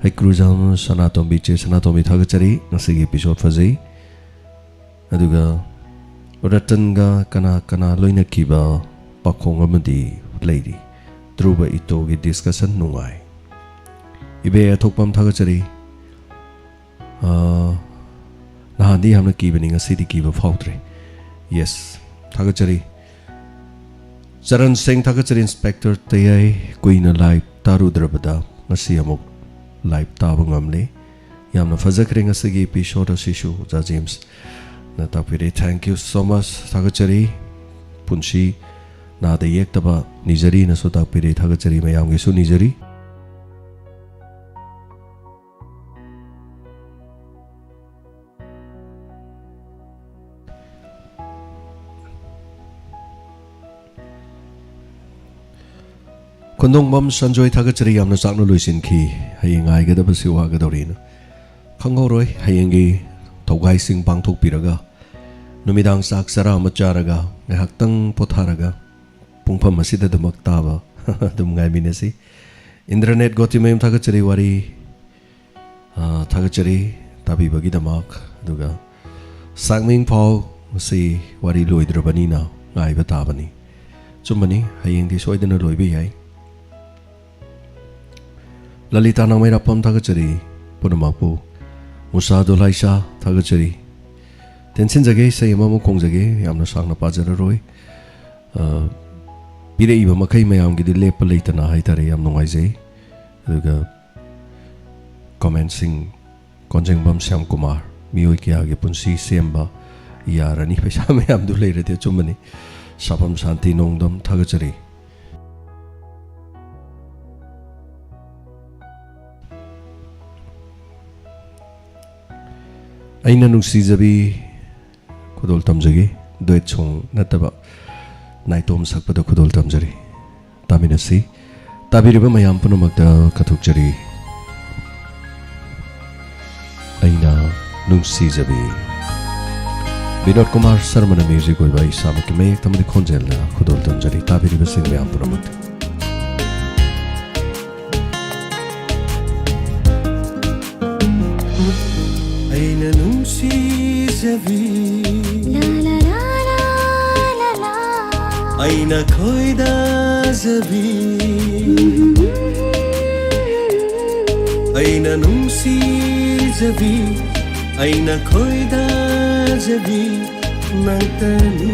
ꯍꯩꯀ꯭ꯔꯨꯖꯝ ꯁꯅꯥꯇꯣꯝꯕꯤ, ꯆꯦ ꯁꯅꯥꯇꯣꯝꯕꯤ, ꯊꯥꯒꯠꯆꯔꯤ ꯉꯁꯤꯒꯤ episode ꯐꯖꯩ꯫ ꯑꯗꯨꯒ ꯔꯇꯟꯒ ꯀꯅꯥ ꯀꯅꯥ ꯂꯣꯏꯅꯈꯤꯕ ꯄꯥꯈꯣꯡ ꯑꯃꯗꯤ ꯂꯩꯔꯤ꯫ ꯙ꯭ꯔꯨꯕ ꯏꯇꯣꯒꯤ discussion ꯅꯨꯡꯉꯥꯏ꯫ ꯏꯕꯦ ꯑꯊꯣꯛꯄꯝ, ꯊꯥꯒꯠꯆꯔꯤ꯫ ꯑꯥ, ꯅꯍꯥꯟꯗꯤ ꯌꯥꯝꯅ ꯀꯤꯕꯅꯤ, ꯉꯁꯤꯗꯤ ꯀꯤꯕ ꯐꯥꯎꯗ꯭ꯔꯦ꯫ Yes, ꯊꯥꯒꯠꯆꯔꯤ꯫ ꯆꯔꯟ ꯁꯤꯡ, ꯊꯥꯒꯠꯆꯔꯤ꯫ ꯏꯟꯁꯄꯦꯛꯇꯔ ꯇꯌꯥꯏ, ꯀꯨꯏꯅ live ꯇꯥꯔꯨꯗ꯭ꯔꯕꯗ ꯉꯁꯤ ꯑꯃꯨꯛ live ꯇꯥꯕ ꯉꯝꯂꯦ꯫ ꯌꯥꯝꯅ ꯐꯖꯈ꯭ꯔꯦ ꯉꯁꯤꯒꯤ episode ꯑꯁꯤꯁꯨ, ꯑꯣꯖꯥ ꯖꯦꯝꯁꯅ ꯇꯥꯛꯄꯤꯔꯦ꯫ Thank you so much꯫ ꯊꯥꯒꯠꯆꯔꯤ꯫ ꯄꯨꯟꯁꯤ ꯅꯥꯗ ꯌꯦꯛꯇꯕ ꯅꯤꯖꯔꯤꯅꯁꯨ ꯇꯥꯛꯄꯤꯔꯦ꯫ ꯊꯥꯒꯠꯆꯔꯤ, ꯃꯌꯥꯝꯒꯤꯁꯨ ꯅꯤꯖꯔꯤ꯫ ꯈꯨꯟꯗꯣꯡꯕꯝ ꯁꯟꯖꯣꯏ, ꯊꯥꯒꯠꯆꯔꯤ, ꯌꯥꯝꯅ ꯆꯥꯛꯅ ꯂꯣꯏꯁꯤꯟꯈꯤ꯫ ꯍꯌꯦꯡ ꯉꯥꯏꯒꯗꯕꯁꯤ ꯋꯥꯒꯗꯧꯔꯤꯅ ꯈꯪꯍꯧꯔꯣꯏ꯫ ꯍꯌꯦꯡꯒꯤ ꯊꯧꯒꯥꯏꯁꯤꯡ ꯄꯥꯡꯊꯣꯛꯄꯤꯔꯒ ꯅꯨꯃꯤꯗꯥꯡ ꯆꯥꯛ ꯆꯔꯥ ꯑꯃ ꯆꯥꯔꯒ ꯉꯥꯏꯍꯥꯛꯇꯪ ꯄꯣꯊꯥꯔꯒ ꯄꯨꯡꯐꯝ ꯑꯁꯤꯗ ꯑꯗꯨꯃꯛ ꯇꯥꯕ ꯑꯗꯨꯝ ꯉꯥꯏꯃꯤꯟꯅꯁꯤ꯫ ꯏꯟꯗ꯭ꯔꯅꯦꯠ ꯒꯣꯇꯤꯃꯌꯨꯝ, ꯊꯥꯒꯠꯆꯔꯤ, ꯋꯥꯔꯤ ꯑ, ꯊꯥꯒꯠꯆꯔꯤ ꯇꯥꯕꯤꯕꯒꯤꯗꯃꯛ꯫ ꯑꯗꯨꯒ ꯁꯥꯡꯃꯤꯡ ꯐꯥꯎ ꯃꯁꯤ ꯋꯥꯔꯤ ꯂꯣꯏꯗ꯭ꯔꯕꯅꯤꯅ ꯉꯥꯏꯕ ꯇꯥꯕꯅꯤ꯫ ꯆꯨꯝꯕꯅꯤ, ꯍꯌꯦꯡꯗꯤ ꯁꯣꯏꯗꯅ ꯂꯣꯏꯕ ꯌꯥꯏ꯫ ꯂꯂꯤꯇꯥ ꯅꯥꯎꯃꯩꯔꯥꯛꯄꯝ, ꯊꯥꯒꯠꯆꯔꯤ ꯄꯨꯝꯅꯃꯛꯄꯨ꯫ ꯃꯨꯁꯥ ꯗꯣꯂꯥꯏꯁꯥ, ꯊꯥꯒꯠꯆꯔꯤ꯫ ꯇꯦꯟꯁꯤꯟꯖꯒꯦ, ꯏꯁꯩ ꯑꯃꯃꯨꯛ ꯈꯣꯡꯖꯒꯦ, ꯌꯥꯝꯅ ꯁꯥꯡꯅ ꯄꯥꯖꯔꯔꯣꯏ꯫ ꯑ, ꯄꯤꯔꯛꯏꯕ ꯃꯈꯩ ꯃꯌꯥꯝꯒꯤꯗꯤ ꯂꯦꯞꯄ ꯂꯩꯇꯅ ꯍꯥꯏꯇꯥꯔꯦ, ꯌꯥꯝ ꯅꯨꯡꯉꯥꯏꯖꯩ꯫ ꯑꯗꯨꯒ ꯀꯃꯦꯟꯁꯤꯡ, ꯀꯣꯟꯖꯦꯡꯕꯝ ꯁ꯭ꯌꯥꯝ ꯀꯨꯃꯥꯔ, ꯃꯤꯑꯣꯏ ꯀꯌꯥꯒꯤ ꯄꯨꯟꯁꯤ ꯁꯦꯝꯕ ꯌꯥꯔꯅꯤ, ꯄꯩꯁꯥ ꯃꯌꯥꯝꯗꯨ ꯂꯩꯔꯗꯤ꯫ ꯑꯆꯨꯝꯕꯅꯤ꯫ ꯁꯥꯐꯝ ꯁꯥꯟꯇꯤ ꯅꯣꯡꯗꯝ, ꯊꯥꯒꯠꯆꯔꯤ꯫ ꯑꯩꯅ ꯅꯨꯡꯁꯤꯖꯕꯤ, ꯈꯨꯗꯣꯜ ꯇꯝꯖꯒꯦ꯫ ꯗꯨꯋꯦꯠ ꯁꯣꯡ ꯅꯠꯇꯕ, ꯅꯥꯏꯇꯣꯝ ꯁꯛꯄꯗ ꯈꯨꯗꯣꯜ ꯇꯝꯖꯔꯤ꯫ ꯇꯥꯃꯤꯟꯅꯁꯤ꯫ ꯇꯥꯕꯤꯔꯤꯕ ꯃꯌꯥꯝ ꯄꯨꯝꯅꯃꯛꯇ ꯀꯠꯊꯣꯛꯆꯔꯤ꯫ ꯑꯩꯅ ꯅꯨꯡꯁꯤꯖꯕꯤ꯫ ꯕꯤꯅꯣꯗ ꯀꯨꯃꯥꯔ ꯁꯔꯃꯅ ꯃ꯭ꯌꯨꯖꯤꯛ ꯑꯣꯏꯕ, ꯑꯩ ꯏꯁꯥꯃꯛꯀꯤ ꯃꯌꯦꯛ ꯇꯝꯕꯗꯤ ꯈꯣꯟꯖꯦꯜꯅ ꯈꯨꯗꯣꯜ ꯇꯝꯖꯔꯤ ꯇꯥꯕꯤꯔꯤꯕꯁꯤꯡ ꯃꯌꯥꯝ ꯄꯨꯝꯅꯃꯛꯇ꯫ ꯑꯩꯅ ꯅꯨꯡꯁꯤꯖꯕꯤ, ꯂꯥ, ꯂꯥ, ꯂꯥ, ꯂꯥ, ꯂꯥ, ꯂꯥ꯫ ꯑꯩꯅ ꯈꯣꯏꯗꯥꯖꯕꯤ, ꯑꯩꯅ ꯅꯨꯡꯁꯤꯖꯕꯤ, ꯑꯩꯅ ꯈꯣꯏꯗꯥꯖꯕꯤ ꯅꯪꯇꯅꯤ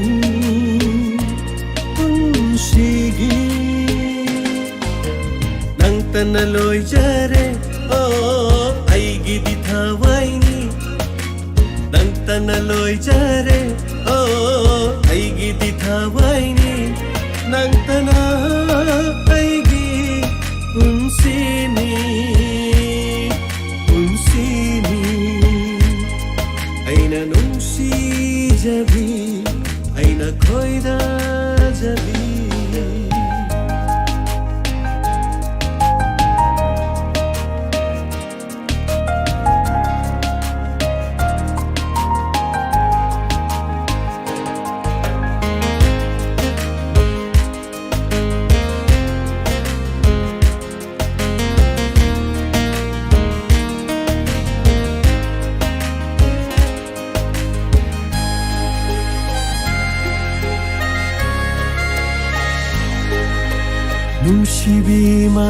ꯄꯨꯟꯁꯤꯒꯤ꯫ ꯅꯪꯇꯅ ꯂꯣꯏꯖꯔꯦ, ꯑꯣ, ꯑꯩꯒꯤꯗꯤ ꯊꯋꯥꯏꯅꯤ꯫ ꯅꯪꯇꯅ ꯂꯣꯏꯖꯔꯦ, ꯑꯣ, ꯑꯩꯒꯤꯗꯤ ꯊꯋꯥꯏꯅꯤ꯫ ꯅꯪꯇꯅ ꯑꯩꯒꯤ ꯄꯨꯟꯁꯤꯅꯤ, ꯄꯨꯟꯁꯤꯅꯤ꯫ ꯑꯩꯅ ꯅꯨꯡꯁꯤꯖꯕꯤ, ꯑꯩꯅ ꯈꯣꯏꯗꯥꯖꯕꯤ꯫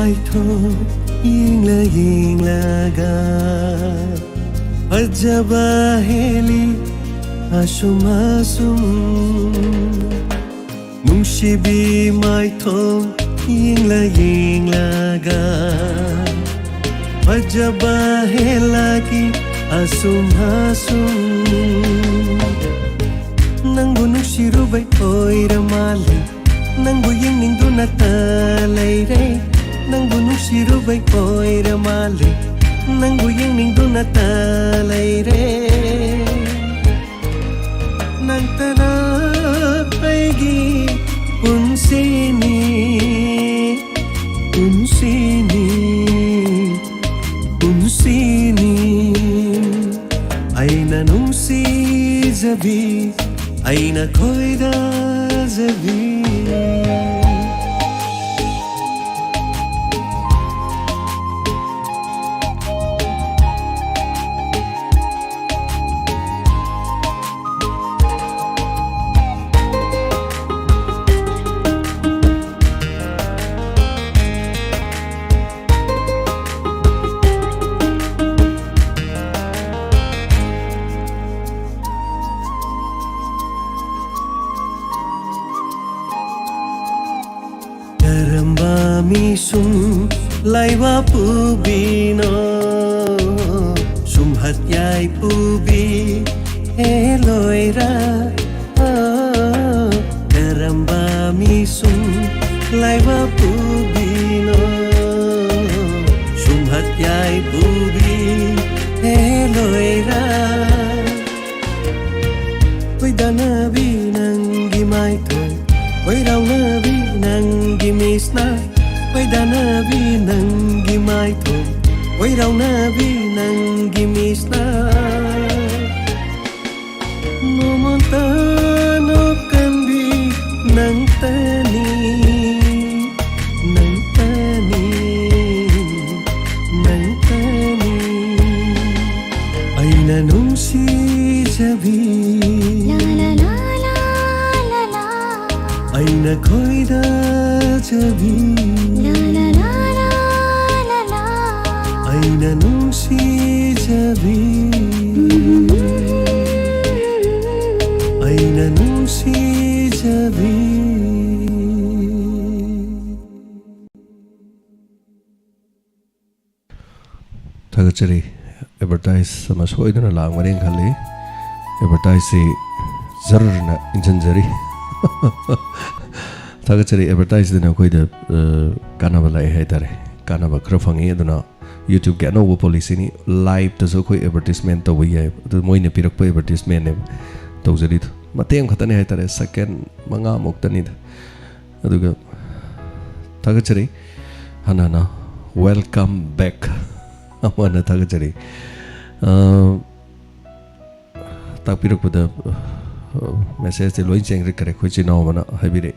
ꯃꯥꯏꯊꯣꯡ ꯌꯦꯡꯂ ꯌꯦꯡꯂꯒ ꯐꯖꯕ ꯍꯦꯜꯂꯤ ꯑꯁꯨꯝ ꯑꯁꯨꯝ꯫ ꯅꯨꯡꯁꯤꯕꯤ ꯃꯥꯏꯊꯣꯡ ꯌꯦꯡꯂ ꯌꯦꯡꯂꯒ ꯐꯖꯕ ꯍꯦꯜꯂꯛꯏ ꯑꯁꯨꯝ ꯑꯁꯨꯝ꯫ ꯅꯪꯕꯨ ꯅꯨꯡꯁꯤꯔꯨꯕꯩ ꯑꯣꯏꯔ ꯃꯥꯜꯂꯦ, ꯅꯪꯕꯨ ꯌꯦꯡꯅꯤꯡꯗꯨꯅꯇ ꯂꯩꯔꯦ꯫ ꯅꯪꯕꯨ ꯅꯨꯡꯁꯤꯔꯨꯕꯩ ꯑꯣꯏꯔ ꯃꯥꯜꯂꯦ, ꯅꯪꯕꯨ ꯌꯦꯡꯅꯤꯡꯗꯨꯅꯇ ꯂꯩꯔꯦ꯫ ꯅꯪꯇꯅ ꯑꯩꯒꯤ ꯄꯨꯟꯁꯤꯅꯤ, ꯄꯨꯟꯁꯤꯅꯤ, ꯄꯨꯟꯁꯤꯅꯤ꯫ ꯑꯩꯅ ꯅꯨꯡꯁꯤꯖꯕꯤ, ꯑꯩꯅ ꯈꯣꯏꯗꯥꯖꯕꯤ꯫ ꯀꯔꯝꯕ ꯃꯤꯁꯨꯝ ꯂꯥꯏꯋꯥ ꯄꯨꯕꯤꯅꯣ, ꯁꯨꯝꯍꯠ ꯌꯥꯏ ꯄꯨꯕꯤ ꯍꯦ ꯂꯣꯏꯔ꯫ ꯀꯔꯝꯕ ꯃꯤꯁꯨꯝ ꯂꯥꯏꯋꯥ ꯄꯨꯕꯤꯅꯣ, ꯁꯨꯝꯍꯠ ꯌꯥꯏ ꯄꯨꯕꯤ ꯍꯦ ꯂꯣꯏꯔ꯫ ꯈꯣꯏꯗꯥꯅꯕꯤ ꯅꯪꯒꯤ ꯃꯥꯏꯊꯣꯡ, ꯈꯣꯏꯔꯥꯎꯅꯕꯤ ꯅꯪꯒꯤ ꯃꯤꯠꯁꯅ꯫ ꯈꯣꯏꯗꯥꯅꯕꯤ ꯅꯪꯒꯤ ꯃꯥꯏꯊꯣꯡ, ꯈꯣꯏꯔꯥꯎꯅꯕꯤ ꯅꯪꯒꯤ ꯃꯤꯠꯁꯅ꯫ ꯃꯣꯃꯣꯟꯇ ꯅꯣꯛꯀꯟꯕꯤ ꯅꯪꯇꯅꯤ, ꯅꯪꯇꯅꯤ, ꯅꯪꯇꯅꯤ꯫ ꯑꯩꯅ ꯅꯨꯡꯁꯤꯖꯕꯤ, ꯑꯩꯅ ꯈꯣꯏꯗꯥꯖꯕꯤ꯫ ꯅꯨꯡꯁꯤꯖꯕꯤ, ꯑꯩꯅ ꯅꯨꯡꯁꯤꯖꯕꯤ꯫ ꯊꯥꯒꯠꯆꯔꯤ꯫ ꯑꯦꯗꯚꯔꯇꯥꯏꯁ ꯑꯃ ꯁꯣꯏꯗꯅ ꯂꯥꯛꯂꯝꯒꯅꯤ ꯈꯜꯂꯤ꯫ ꯑꯦꯗꯚꯔꯇꯥꯏꯁꯁꯤ ꯖꯔꯅ ꯏꯟꯁꯤꯟꯖꯔꯤ꯫ ꯊꯥꯒꯠꯆꯔꯤ꯫ ꯑꯦꯗꯚꯔꯇꯥꯏꯁꯇꯨꯅ ꯑꯩꯈꯣꯏꯗ, ꯑ, ꯀꯥꯟꯅꯕ ꯂꯥꯛꯑꯦ ꯍꯥꯏꯇꯥꯔꯦ꯫ ꯀꯥꯟꯅꯕ ꯈꯔ ꯐꯪꯉꯤ꯫ ꯑꯗꯨꯅ YouTubeꯀꯤ ꯑꯅꯧꯕ ꯄꯣꯂꯤꯁꯤꯅꯤ, ꯂꯥꯏꯞꯇꯁꯨ ꯑꯩꯈꯣꯏ ꯑꯦꯗꯚꯔꯇꯤꯁꯃꯦꯟ ꯇꯧꯕ ꯌꯥꯏ꯫ ꯑꯗꯨ ꯃꯣꯏꯅ ꯄꯤꯔꯛꯄ ꯑꯦꯗꯚꯔꯇꯤꯁꯃꯦꯟꯅꯦꯕ ꯇꯧꯖꯔꯤꯗꯣ꯫ ꯃꯇꯦꯛ ꯑꯃꯈꯛꯇꯅꯦ ꯍꯥꯏꯇꯥꯔꯦ, ꯁꯦꯀꯦꯟ ꯃꯉꯥꯃꯨꯛꯇꯅꯤꯗ꯫ ꯑꯗꯨꯒ ꯊꯥꯒꯠꯆꯔꯤ꯫ ꯍꯥꯟꯅ ꯍꯥꯟꯅ welcome back ꯑꯃꯅ ꯊꯥꯒꯠꯆꯔꯤ꯫ ꯑ, ꯇꯥꯛꯄꯤꯔꯛꯄꯗ, ꯑ, ꯃꯦꯁꯦꯖꯇꯤ ꯂꯣꯏ ꯆꯦꯟꯈ꯭ꯔꯦ꯫ ꯑꯩꯈꯣꯏ ꯏꯆꯤꯟ ꯏꯅꯥꯎ ꯑꯃꯅ ꯍꯥꯏꯕꯤꯔꯛꯑꯦ,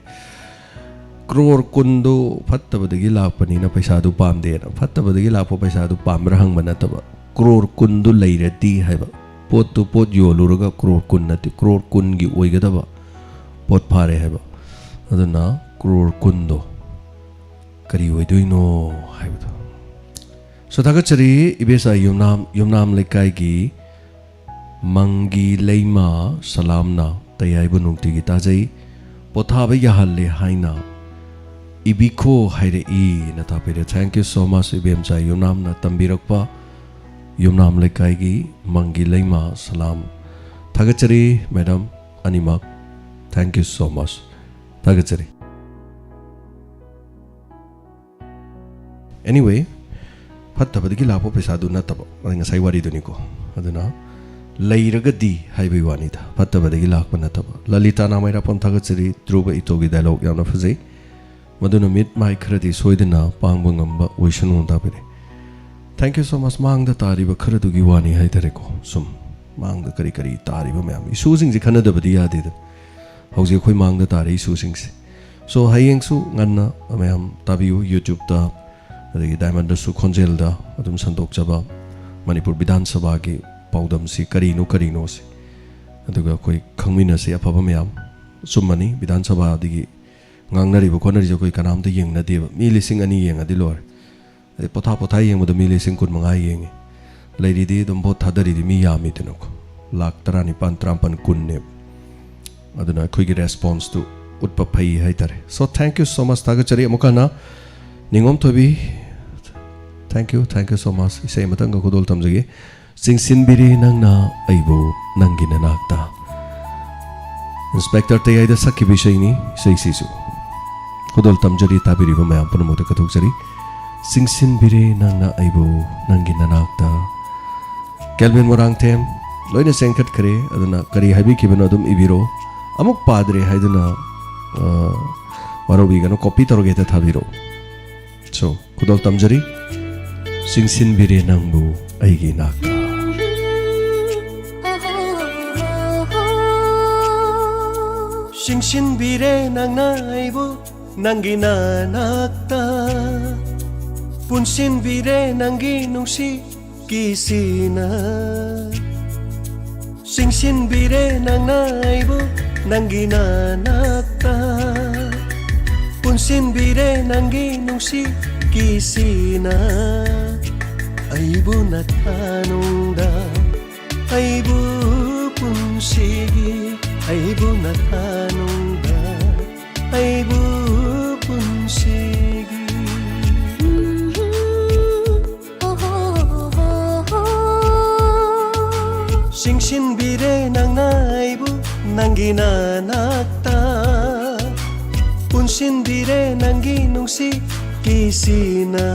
"ꯀ꯭ꯔꯣꯔ ꯀꯨꯟꯗꯣ ꯐꯠꯇꯕꯗꯒꯤ ꯂꯥꯛꯄꯅꯤꯅ ꯄꯩꯁꯥꯗꯨ ꯄꯥꯝꯗꯦꯅ"꯫ ꯐꯠꯇꯕꯗꯒꯤ ꯂꯥꯛꯄ ꯄꯩꯁꯥꯗꯨ ꯄꯥꯝꯕ꯭ꯔꯥ ꯍꯪꯕ ꯅꯠꯇꯕ, ꯀ꯭ꯔꯣꯔ ꯀꯨꯟꯗꯨ ꯂꯩꯔꯗꯤ ꯍꯥꯏꯕ꯫ ꯄꯣꯠꯇꯨ, ꯄꯣꯠ ꯌꯣꯜꯂꯨꯔꯒ ꯀ꯭ꯔꯣꯔ ꯀꯨꯟ ꯅꯠꯇꯦ, ꯀ꯭ꯔꯣꯔ ꯀꯨꯟꯒꯤ ꯑꯣꯏꯒꯗꯕ ꯄꯣꯠ ꯐꯥꯔꯦ ꯍꯥꯏꯕ꯫ ꯑꯗꯨꯅ ꯀ꯭ꯔꯣꯔ ꯀꯨꯟꯗꯣ ꯀꯔꯤ ꯑꯣꯏꯗꯣꯏꯅꯣ ꯍꯥꯏꯕꯗꯣ꯫ ꯁꯣ ꯊꯥꯒꯠꯆꯔꯤ ꯏꯕꯦꯆꯥ ꯌꯨꯝꯅꯥꯝ, ꯌꯨꯝꯅꯥꯝ ꯂꯩꯀꯥꯏꯒꯤ ꯃꯪꯒꯤ ꯂꯩꯃ ꯁꯂꯥꯝꯅ ꯇꯌꯥꯏꯕꯨ ꯅꯨꯡꯇꯤꯒꯤ ꯇꯥꯖꯩ꯫ ꯄꯣꯊꯥꯕ ꯌꯥꯍꯜꯂꯦ ꯍꯥꯏꯅ ꯏꯕꯤꯈꯣ ꯍꯥꯏꯔꯛꯏꯅ ꯇꯥꯛꯄꯤꯔꯦ꯫ Thank you so much ꯏꯕꯦꯝꯆꯥ ꯌꯨꯝꯅꯥꯝꯅ ꯇꯝꯕꯤꯔꯛꯄ ꯌꯨꯝꯅꯥꯝ ꯂꯩꯀꯥꯏꯒꯤ ꯃꯪꯒꯤ ꯂꯩꯃ ꯁꯂꯥꯝ꯫ ꯊꯥꯒꯠꯆꯔꯤ ꯃꯦꯗꯥꯝ ꯑꯅꯤꯃꯛ꯫ Thank you so much꯫ ꯊꯥꯒꯠꯆꯔꯤ꯫ Anyway, ꯐꯠꯇꯕꯗꯒꯤ ꯂꯥꯛꯄ ꯄꯩꯁꯥꯗꯨ ꯅꯠꯇꯕ, ꯑꯩ ꯉꯁꯥꯏ ꯋꯥꯔꯤꯗꯨꯅꯤꯀꯣ꯫ ꯑꯗꯨꯅ ꯂꯩꯔꯒꯗꯤ ꯍꯥꯏꯕꯒꯤ ꯋꯥꯅꯤꯗ, ꯐꯠꯇꯕꯗꯒꯤ ꯂꯥꯛꯄ ꯅꯠꯇꯕ꯫ ꯂꯂꯤꯇꯥ ꯅꯥꯃꯩꯔꯥꯄꯝ ꯊꯥꯒꯠꯆꯔꯤ, ꯙ꯭ꯔꯨꯕ ꯏꯇꯣꯒꯤ ꯗꯥꯏꯂꯣꯒ ꯌꯥꯝꯅ ꯐꯖꯩ꯫ ꯃꯗꯨꯅ ꯃꯤꯠ ꯃꯥꯏ ꯈꯔꯗꯤ ꯁꯣꯏꯗꯅ ꯄꯥꯡꯕ ꯉꯝꯕ ꯑꯣꯏꯁꯅꯨ ꯇꯥꯛꯄꯤꯔꯦ꯫ Thank you so much꯫ ꯃꯥꯡꯗ ꯇꯥꯔꯤꯕ ꯈꯔꯗꯨꯒꯤ ꯋꯥꯅꯤ ꯍꯥꯏꯇꯥꯔꯦꯀꯣ꯫ ꯁꯨꯝ ꯃꯥꯡꯗ ꯀꯔꯤ ꯀꯔꯤ ꯇꯥꯔꯤꯕ ꯃꯌꯥꯝ, ꯏꯁꯨꯁꯤꯡꯁꯦ ꯈꯟꯅꯗꯕꯗꯤ ꯌꯥꯗꯦꯗꯅ꯫ ꯍꯧꯖꯤꯛ ꯑꯩꯈꯣꯏ ꯃꯥꯡꯗ ꯇꯥꯔꯤ ꯏꯁꯨꯁꯤꯡꯁꯦ꯫ ꯁꯣ ꯍꯌꯦꯡꯁꯨ ꯉꯟꯅ ꯃꯌꯥꯝ ꯇꯥꯕꯤꯌꯨ YouTubeꯇ, ꯑꯗꯒꯤ ꯗꯥꯏꯃꯟꯗꯁꯨ ꯈꯣꯟꯖꯦꯜꯗ ꯑꯗꯨꯝ ꯁꯟꯗꯣꯛꯆꯕ ꯃꯅꯤꯄꯨꯔ ꯕꯤꯙꯥꯟ ꯁꯚꯥꯒꯤ ꯄꯥꯎꯗꯝꯁꯤ ꯀꯔꯤꯅꯣ ꯀꯔꯤꯅꯣꯁꯦ꯫ ꯑꯗꯨꯒ ꯑꯩꯈꯣꯏ ꯈꯪꯃꯤꯟꯅꯁꯤ ꯑꯐꯕ ꯃꯌꯥꯝ꯫ ꯑꯆꯨꯝꯕꯅꯤ, ꯕꯤꯙꯥꯟ ꯁꯚꯥꯗꯒꯤ ꯉꯥꯡꯅꯔꯤꯕ ꯈꯣꯠꯅꯔꯤꯁꯦ ꯑꯩꯈꯣꯏ ꯀꯅꯥꯝꯇ ꯌꯦꯡꯅꯗꯦꯕ꯫ ꯃꯤ ꯂꯤꯁꯤꯡ ꯑꯅꯤ ꯌꯦꯡꯉꯗꯤ ꯂꯣꯏꯔꯦ꯫ ꯑꯗꯩ ꯄꯣꯊꯥ ꯄꯣꯊꯥ ꯌꯦꯡꯕꯗ ꯃꯤ ꯂꯤꯁꯤꯡ ꯀꯨꯟ ꯃꯉꯥ ꯌꯦꯡꯉꯤ꯫ ꯂꯩꯔꯤꯗꯤ ꯑꯗꯨꯝ ꯚꯣꯠ ꯊꯥꯗꯔꯤꯗꯤ ꯃꯤ ꯌꯥꯝꯃꯤꯗꯅꯀꯣ, ꯂꯥꯛ ꯇꯔꯥꯅꯤꯄꯥꯟ, ꯇꯔꯥꯃꯥꯄꯟ, ꯀꯨꯟꯅꯦꯕ꯫ ꯑꯗꯨꯅ ꯑꯩꯈꯣꯏꯒꯤ ꯔꯦꯁꯄꯣꯟꯁꯇꯨ ꯎꯠꯄ ꯐꯩ ꯍꯥꯏꯇꯥꯔꯦ꯫ So thank you so much, ꯊꯥꯒꯠꯆꯔꯤ ꯑꯃꯨꯛ ꯍꯟꯅ꯫ ꯅꯤꯉꯣꯝ ꯊꯣꯏꯕꯤ, thank you, thank you so much꯫ ꯏꯁꯩ ꯑꯃꯇꯪꯒ ꯈꯨꯗꯣꯜ ꯇꯝꯖꯒꯦ꯫ ꯆꯤꯡꯁꯤꯟꯕꯤꯔꯦ ꯅꯪꯅ ꯑꯩꯕꯨ ꯅꯪꯒꯤ ꯅꯅꯥꯛꯇ꯫ ꯏꯟꯁꯄꯦꯛꯇꯔ ꯇꯌꯥꯏꯗ ꯁꯛꯈꯤꯕ ꯏꯁꯩꯅꯤ꯫ ꯏꯁꯩꯁꯤꯁꯨ ꯈꯨꯗꯣꯜ ꯇꯝꯖꯔꯤ, ꯇꯥꯕꯤꯔꯤꯕ ꯃꯌꯥꯝ ꯄꯨꯝꯅꯃꯛꯇ ꯀꯠꯊꯣꯛꯆꯔꯤ꯫ ꯆꯤꯡꯁꯤꯟꯕꯤꯔꯦ ꯅꯪꯅ ꯑꯩꯕꯨ ꯅꯪꯒꯤ ꯅꯅꯥꯛꯇ꯫ ꯀꯦꯜꯚꯤꯟ ꯃꯣꯏꯔꯥꯡꯊꯦꯝ ꯂꯣꯏꯅ ꯆꯦꯟꯈꯠꯈ꯭ꯔꯦ, ꯑꯗꯨꯅ ꯀꯔꯤ ꯍꯥꯏꯕꯤꯈꯤꯕꯅꯣ ꯑꯗꯨꯝ ꯏꯕꯤꯔꯣ꯫ ꯑꯃꯨꯛ ꯄꯥꯗ꯭ꯔꯦ ꯍꯥꯏꯗꯨꯅ, ꯑ, ꯋꯥꯔꯧꯕꯤꯒꯅꯨ, ꯀꯣꯄꯤ ꯇꯧꯔꯒ ꯍꯦꯛꯇ ꯊꯥꯕꯤꯔꯛꯎ꯫ So, ꯈꯨꯗꯣꯜ ꯇꯝꯖꯔꯤ꯫ ꯆꯤꯡꯁꯤꯟꯕꯤꯔꯦ ꯅꯪꯕꯨ ꯑꯩꯒꯤ ꯏꯅꯥꯛꯇ꯫ ꯆꯤꯡꯁꯤꯟꯕꯤꯔꯦ ꯅꯪꯅ ꯑꯩꯕꯨ ꯅꯪꯒꯤ ꯅꯅꯥꯛꯇ꯫ ꯄꯨꯟꯁꯤꯟꯕꯤꯔꯦ ꯅꯪꯒꯤ ꯅꯨꯡꯁꯤ ꯀꯤꯁꯤꯅ꯫ ꯆꯤꯡꯁꯤꯟꯕꯤꯔꯦ ꯅꯪꯅ ꯑꯩꯕꯨ ꯅꯪꯒꯤ ꯅꯅꯥꯛꯇ꯫ ꯄꯨꯟꯁꯤꯟꯕꯤꯔꯦ ꯅꯪꯒꯤ ꯅꯨꯡꯁꯤ ꯀꯤꯁꯤꯅ꯫ ꯑꯩꯕꯨ ꯅꯊꯥꯅꯨꯡꯗ, ꯑꯩꯕꯨ ꯄꯨꯟꯁꯤꯒꯤ, ꯑꯩꯕꯨ ꯅꯊꯥꯅꯨꯡꯗ, ꯑꯩꯕꯨ ꯄꯨꯟꯁꯤꯒꯤ꯫ ꯆꯤꯡꯁꯤꯟꯕꯤꯔꯦ ꯅꯪꯅ ꯑꯩꯕꯨ ꯅꯪꯒꯤ ꯅꯅꯥꯛꯇ꯫ ꯄꯨꯟꯁꯤꯟꯕꯤꯔꯦ ꯅꯪꯒꯤ ꯅꯨꯡꯁꯤ ꯀꯤꯁꯤꯅ꯫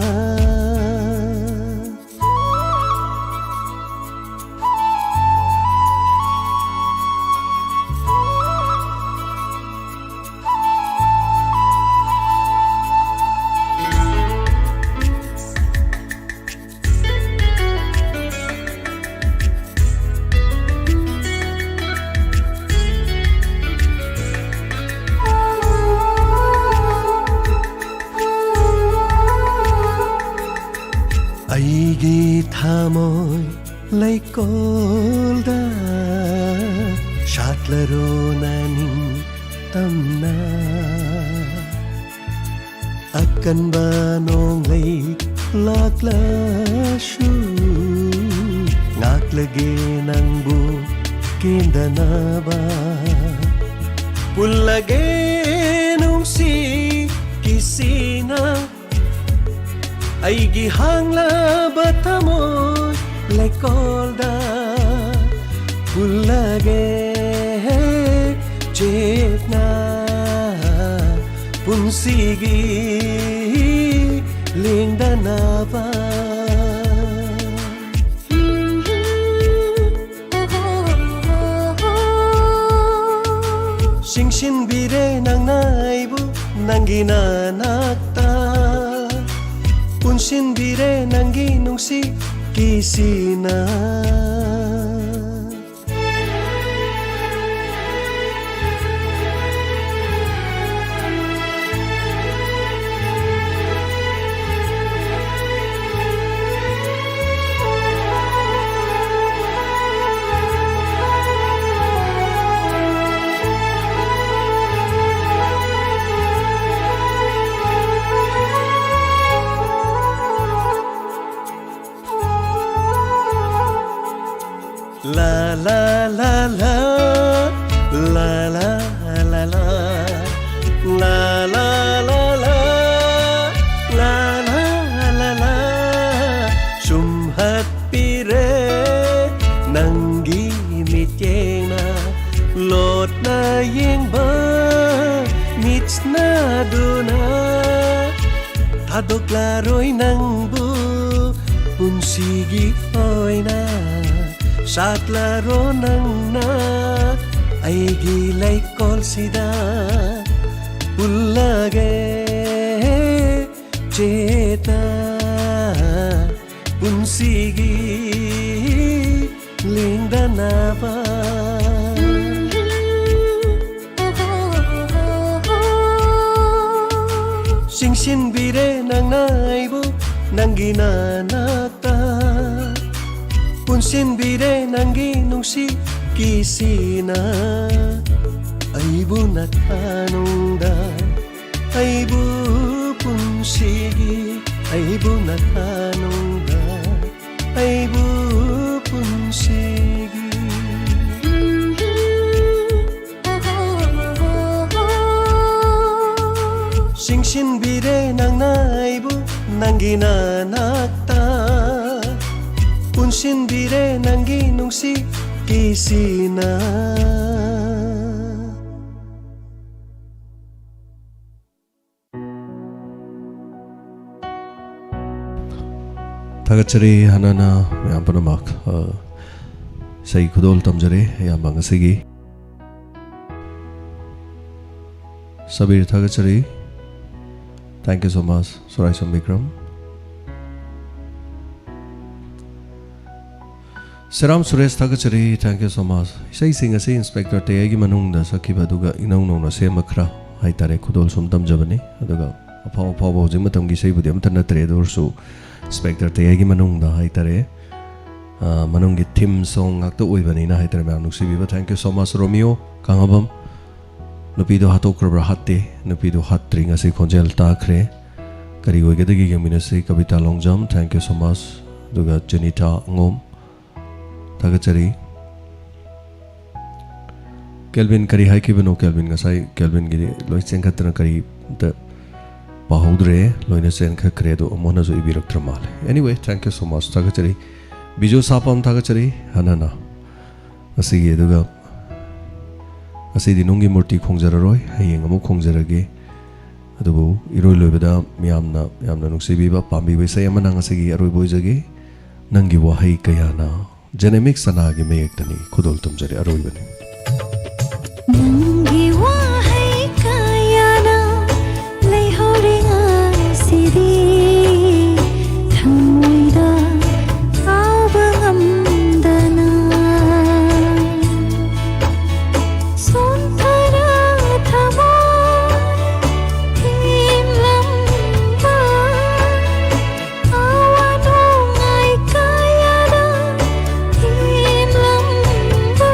ꯑꯩꯒꯤ ꯊꯃꯣꯏ ꯂꯩꯀꯣꯜꯗ ꯁꯥꯠꯂꯔꯣ ꯅꯅꯤꯡꯇꯝꯅ꯫ ꯑꯀꯟꯕ ꯅꯣꯡꯂꯩ ꯂꯥꯛꯂꯁꯨ ꯉꯥꯛꯂꯒꯦ ꯅꯪꯕꯨ ꯀꯦꯟꯗꯅꯕ꯫ ꯄꯨꯜꯂꯒꯦ ꯅꯨꯡꯁꯤ ꯀꯤꯁꯤꯅ ꯑꯩꯒꯤ ꯍꯥꯡꯂꯕ ꯊꯃꯣꯏ ꯂꯩꯀꯣꯜꯗ꯫ ꯄꯨꯜꯂꯒꯦ ꯆꯦꯠꯅ ꯄꯨꯟꯁꯤꯒꯤ ꯂꯦꯡꯗꯅꯕ꯫ ꯆꯤꯡꯁꯤꯟꯕꯤꯔꯦ ꯅꯪꯅ ꯑꯩꯕꯨ ꯅꯪꯒꯤ ꯅꯅꯥꯛꯇ, ꯄꯨꯟꯁꯤꯟꯕꯤꯔꯦ ꯅꯪꯒꯤ ꯅꯨꯡꯁꯤ ꯀꯤꯁꯤꯅ꯫ La la la la, la la la la, la la la la, la la la la. ꯁꯨꯝꯍꯠꯄꯤꯔꯦ ꯅꯪꯒꯤ ꯃꯤꯠꯌꯦꯡꯅ ꯂꯣꯠꯅ ꯌꯦꯡꯕ ꯃꯤꯠꯁꯅꯗꯨꯅ꯫ ꯊꯥꯗꯣꯛꯂꯔꯣꯏ ꯅꯪꯕꯨ ꯄꯨꯟꯁꯤꯒꯤ ꯑꯣꯏꯅ꯫ ꯁꯥꯠꯂꯔꯣ ꯅꯪꯅ ꯑꯩꯒꯤ ꯂꯩꯀꯣꯜꯁꯤꯗ꯫ ꯄꯨꯜꯂꯒꯦ ꯆꯦꯠꯅ ꯄꯨꯟꯁꯤꯒꯤ ꯂꯦꯡꯗꯅꯕ꯫ ꯆꯤꯡꯁꯤꯟꯕꯤꯔꯦ ꯅꯪꯅ ꯑꯩꯕꯨ ꯅꯪꯒꯤ ꯅꯅꯥꯛꯇ, ꯄꯨꯟꯁꯤꯟꯕꯤꯔꯦ ꯅꯪꯒꯤ ꯅꯨꯡꯁꯤ ꯀꯤꯁꯤꯅ꯫ ꯑꯩꯕꯨ ꯅꯊꯥꯅꯨꯡꯗ, ꯑꯩꯕꯨ ꯄꯨꯟꯁꯤꯒꯤ ꯑꯩꯕꯨ ꯅꯊꯥꯅꯨꯡꯗ ꯑꯩꯕꯨ ꯄꯨꯟꯁꯤꯒꯤ ꯆꯤꯡꯁꯤꯟꯕꯤꯔꯦ ꯅꯪꯅ ꯑꯩꯕꯨ ꯅꯪꯒꯤ ꯅꯅꯥꯛꯇ ꯄꯨꯟꯁꯤꯟꯕꯤꯔꯦ ꯅꯪꯒꯤ ꯅꯨꯡꯁꯤ ꯀꯤꯁꯤꯅ꯫ ꯊꯥꯒꯠꯆꯔꯤ ꯍꯥꯟꯅꯅ ꯃꯌꯥꯝ ꯄꯨꯝꯅꯃꯛ꯫ ꯑ, ꯏꯁꯩ ꯈꯨꯗꯣꯜ ꯇꯝꯖꯔꯦ ꯑꯌꯥꯝꯕ ꯉꯁꯤꯒꯤ꯫ ꯁꯕꯤꯔ ꯊꯥꯒꯠꯆꯔꯤ꯫ Thank you so much, ꯁꯣꯔꯥꯏꯁꯝ Bikram. ꯁꯦꯔꯥꯝ Suresh ꯊꯥꯒꯠꯆꯔꯤ꯫ Thank you so much꯫ ꯏꯁꯩꯁꯤꯡ ꯑꯁꯤ ꯏꯟꯁꯄꯦꯛꯇꯔ ꯇꯌꯥꯏꯒꯤ ꯃꯅꯨꯡꯗ ꯁꯛꯈꯤꯕ ꯑꯗꯨꯒ ꯏꯅꯧ ꯅꯧꯅ ꯁꯦꯝꯕ ꯈꯔ ꯍꯥꯏꯇꯥꯔꯦ, ꯈꯨꯗꯣꯜ ꯁꯨꯝ ꯇꯝꯖꯕꯅꯤ꯫ ꯑꯗꯨꯒ ꯑꯐꯥꯎ ꯑꯐꯥꯎꯕ ꯍꯧꯖꯤꯛ ꯃꯇꯝꯒꯤ ꯏꯁꯩꯕꯨꯗꯤ ꯑꯃꯠꯇ ꯅꯠꯇ꯭ꯔꯦ, ꯑꯗꯨ ꯑꯣꯏꯔꯁꯨ ꯏꯟꯁꯄꯦꯛꯇꯔ ꯇꯌꯥꯏꯒꯤ ꯃꯅꯨꯡꯗ ꯍꯥꯏꯇꯥꯔꯦ, ꯑ, ꯃꯅꯨꯡꯒꯤ ꯊꯤꯝ ꯁꯣꯡ ꯉꯥꯛꯇ ꯑꯣꯏꯕꯅꯤꯅ ꯍꯥꯏꯇꯥꯔꯦ, ꯃꯌꯥꯝ ꯅꯨꯡꯁꯤꯕꯤꯕ꯫ Thank you so much, ꯔꯣꯃꯤꯌꯣ ꯀꯥꯡꯉꯕꯝ꯫ ꯅꯨꯄꯤꯗꯣ ꯍꯥꯠꯇꯣꯛꯈ꯭ꯔꯕ꯭ꯔꯥ? ꯍꯥꯠꯇꯦ, ꯅꯨꯄꯤꯗꯣ ꯍꯥꯠꯇ꯭ꯔꯤ, ꯉꯁꯤ ꯈꯣꯟꯖꯦꯜ ꯇꯥꯈ꯭ꯔꯦ꯫ ꯀꯔꯤ ꯑꯣꯏꯒꯗꯒꯦ ꯌꯦꯡꯃꯤꯟꯅꯁꯤ꯫ ꯀꯕꯤꯇꯥ Longjam, thank you so much꯫ ꯑꯗꯨꯒ ꯖꯦꯅꯤꯇꯥ ꯑꯉꯣꯝ, ꯊꯥꯒꯠꯆꯔꯤ꯫ ꯀꯦꯜꯚꯤꯟ ꯀꯔꯤ ꯍꯥꯏꯈꯤꯕꯅꯣ? ꯀꯦꯜꯚꯤꯟ ꯉꯁꯥꯏ, ꯀꯦꯜꯚꯤꯟꯒꯤꯗꯤ ꯂꯣꯏ ꯆꯦꯟꯈꯠꯇꯅ ꯀꯔꯤꯝꯇ ꯄꯥꯍꯧꯗ꯭ꯔꯦ, ꯂꯣꯏꯅ ꯆꯦꯟꯈꯠꯈ꯭ꯔꯦ, ꯑꯗꯣ ꯑꯃꯨꯛ ꯍꯟꯅꯁꯨ ꯏꯕꯤꯔꯛꯇ꯭ꯔ ꯃꯥꯜꯂꯦ꯫ Anyway, thank you so much, ꯊꯥꯒꯠꯆꯔꯤ꯫ ꯕꯤꯖꯨ ꯁꯥꯄꯝ, ꯊꯥꯒꯠꯆꯔꯤ ꯍꯟꯅ ꯍꯟꯅ꯫ ꯉꯁꯤꯒꯤ, ꯑꯗꯨꯒ ꯉꯁꯤꯗꯤ ꯅꯨꯡꯒꯤ ꯃꯨꯔꯇꯤ ꯈꯣꯡꯖꯔꯔꯣꯏ, ꯍꯌꯦꯡ ꯑꯃꯨꯛ ꯈꯣꯡꯖꯔꯒꯦ꯫ ꯑꯗꯨꯕꯨ ꯏꯔꯣꯏ ꯂꯣꯏꯕꯗ ꯃꯤꯌꯥꯝꯅ ꯌꯥꯝꯅ ꯅꯨꯡꯁꯤꯕꯤꯕ ꯄꯥꯝꯕꯤꯕ ꯏꯁꯩ ꯑꯃꯅ ꯉꯁꯤꯒꯤ ꯑꯔꯣꯏꯕ ꯑꯣꯏꯖꯒꯦ꯫ ꯅꯪꯒꯤ ꯋꯥꯍꯩ ꯀꯌꯥꯅ꯫ ꯖꯦꯅꯦꯃꯤꯛ ꯁꯅꯥꯒꯤ ꯃꯌꯦꯛꯇꯅꯤ꯫ ꯈꯨꯗꯣꯜ ꯇꯝꯖꯔꯦ, ꯑꯔꯣꯏꯕꯅꯤ꯫ ꯅꯪꯒꯤ ꯋꯥꯍꯩ ꯀꯌꯥꯅ ꯂꯩꯍꯧꯔꯦ ꯉꯁꯤꯗꯤ ꯊꯃꯣꯏꯗ ꯀꯥꯎꯕ ꯉꯝꯗꯅ꯫ ꯁꯣꯟꯊꯔ ꯊꯃꯣꯏ ꯊꯤꯡꯂꯝꯕ ꯑꯋꯥ ꯅꯨꯡꯉꯥꯏ ꯀꯌꯥꯗ ꯊꯤꯡꯂꯝꯕ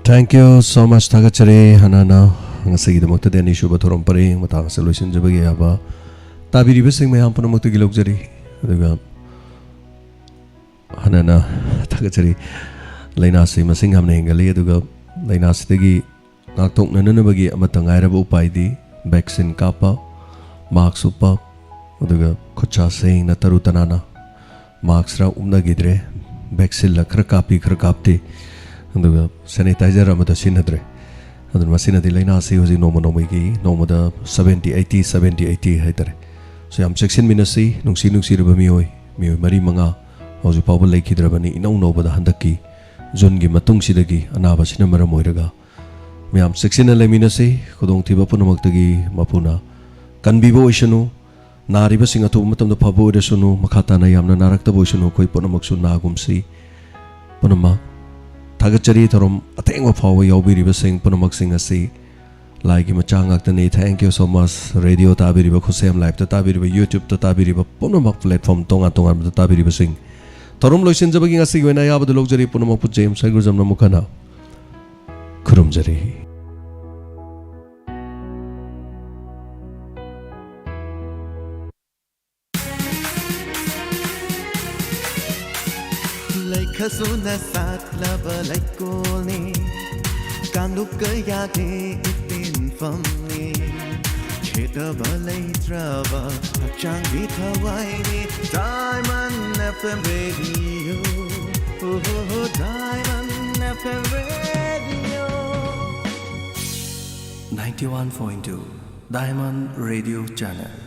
Thank you so much. ꯊꯥꯒꯠꯆꯔꯤ꯫ ꯍꯥꯟꯅꯅ ꯉꯁꯤꯒꯤꯗꯃꯛꯇꯗꯤ ꯑꯅꯤꯁꯨꯕ ꯊꯧꯔꯝ ꯄꯔꯦꯡ ꯃꯇꯥꯡ ꯑꯁꯤꯗ ꯂꯣꯏꯁꯤꯟꯖꯕꯒꯤ ꯑꯌꯥꯕ ꯇꯥꯕꯤꯔꯤꯕꯁꯤꯡ ꯃꯌꯥꯝ ꯄꯨꯝꯅꯃꯛꯇꯒꯤ ꯂꯧꯖꯔꯤ꯫ ꯑꯗꯨꯒ ꯍꯥꯟꯅꯅ ꯊꯥꯒꯠꯆꯔꯤ꯫ ꯂꯥꯏꯅꯥꯁꯤ ꯃꯁꯤꯡ ꯌꯥꯝꯅ ꯍꯦꯟꯒꯠꯂꯤ, ꯑꯗꯨꯒ ꯂꯥꯏꯅꯥꯁꯤꯗꯒꯤ ꯉꯥꯛꯊꯣꯛꯅꯅꯕꯒꯤ ꯑꯃꯠꯇ ꯉꯥꯏꯔꯕ ꯎꯄꯥꯏꯗꯤ vaccine ꯀꯥꯞꯄ, mask ꯎꯞꯄ, ꯑꯗꯨꯒ ꯈꯨꯠꯁꯥ ꯁꯦꯡꯅ ꯇꯔꯨ ꯇꯅꯥꯟꯅ, maskꯔ ꯎꯞꯅꯈꯤꯗ꯭ꯔꯦ, vaccineꯂ ꯈꯔ ꯀꯥꯞꯄꯤ, ꯈꯔ ꯀꯥꯞꯇꯦ, ꯑꯗꯨꯒ sanitizer ꯑꯃꯠꯇ ꯁꯤꯖꯤꯟꯅꯗ꯭ꯔꯦ꯫ ꯑꯗꯨꯅ ꯃꯁꯤꯅꯗꯤ ꯂꯥꯏꯅꯥꯁꯤ ꯍꯧꯖꯤꯛ ꯅꯣꯡꯃ ꯅꯣꯡꯃꯒꯤ, ꯅꯣꯡꯃꯗ seventy eighty, seventy eighty ꯍꯥꯏꯇꯥꯔꯦ꯫ So ꯌꯥꯝ ꯆꯦꯛꯁꯤꯟꯃꯤꯟꯅꯁꯤ, ꯅꯨꯡꯁꯤ ꯅꯨꯡꯁꯤꯔꯕ ꯃꯤꯑꯣꯏ, ꯃꯤꯑꯣꯏ ꯃꯔꯤ ꯃꯉꯥ ꯍꯧꯖꯤꯛ ꯐꯥꯎꯕ ꯂꯩꯈꯤꯗ꯭ꯔꯕꯅꯤ꯫ ꯏꯅꯧ ꯅꯧꯕꯗ ꯍꯟꯗꯛꯀꯤ Juneꯒꯤ ꯃꯇꯨꯡꯁꯤꯗꯒꯤ ꯑꯅꯥꯕꯁꯤꯅ ꯃꯔꯝ ꯑꯣꯏꯔꯒ ꯃꯌꯥꯝ ꯆꯦꯛꯁꯤꯟꯅ ꯂꯩꯃꯤꯟꯅꯁꯤ꯫ ꯈꯨꯗꯣꯡꯊꯤꯕ ꯄꯨꯝꯅꯃꯛꯇꯒꯤ ꯃꯄꯨꯅ ꯀꯟꯕꯤꯕ ꯑꯣꯏꯁꯅꯨ꯫ ꯅꯥꯔꯤꯕꯁꯤꯡ ꯑꯊꯨꯕ ꯃꯇꯝꯗ ꯐꯕ ꯑꯣꯏꯔꯁꯅꯨ꯫ ꯃꯈꯥ ꯇꯥꯅ ꯌꯥꯝꯅ ꯅꯥꯔꯛꯇꯕ ꯑꯣꯏꯁꯅꯨ꯫ ꯑꯩꯈꯣꯏ ꯄꯨꯝꯅꯃꯛꯁꯨ ꯅꯥꯒꯨꯝꯁꯤ꯫ ꯄꯨꯝꯅꯃꯛ ꯊꯥꯒꯠꯆꯔꯤ꯫ ꯊꯧꯔꯝ ꯑꯊꯦꯡꯕ ꯐꯥꯎꯕ ꯌꯥꯎꯕꯤꯔꯤꯕꯁꯤꯡ ꯄꯨꯝꯅꯃꯛꯁꯤꯡ ꯑꯁꯤ ꯂꯥꯏꯒꯤ ꯃꯆꯥ ꯉꯥꯛꯇꯅꯤ꯫ Thank you so much꯫ Radio ꯇꯥꯕꯤꯔꯤꯕ, ꯈꯨꯠꯁꯦꯝ Liveꯇ ꯇꯥꯕꯤꯔꯤꯕ, YouTubeꯇ ꯇꯥꯕꯤꯔꯤꯕ, ꯄꯨꯝꯅꯃꯛ platform ꯇꯣꯉꯥꯟ ꯇꯣꯉꯥꯟꯕꯗ ꯇꯥꯕꯤꯔꯤꯕꯁꯤꯡ, ꯊꯧꯔꯝ ꯂꯣꯏꯁꯤꯟꯖꯕꯒꯤ ꯉꯁꯤꯒꯤ ꯑꯣꯏꯅ ꯑꯌꯥꯕꯗꯨ ꯂꯧꯖꯔꯤ꯫ ꯄꯨꯝꯅꯃꯛꯄꯨ ꯖꯦꯝꯁ ꯍꯩꯒ꯭ꯔꯨꯖꯝꯅ ꯑꯃꯨꯛ ꯍꯟꯅ ꯈꯨꯔꯨꯝꯖꯔꯤ꯫ ꯂꯩꯈꯁꯨꯅ ꯁꯥꯠꯂꯕ ꯂꯩꯀꯣꯜꯅꯤ, ꯀꯥꯡꯂꯨꯞ ꯀꯌꯥꯒꯤ ꯏꯄꯤꯟꯐꯝꯅꯤ꯫ ꯈꯦꯠꯅꯕ ꯂꯩꯇ꯭ꯔꯕ ꯍꯛꯆꯥꯡꯒꯤ ꯊꯋꯥꯏꯅꯤ꯫ Diamond FM Radio, oh, Diamond FM Radio. Ninety-one point two Diamond Radio Channel.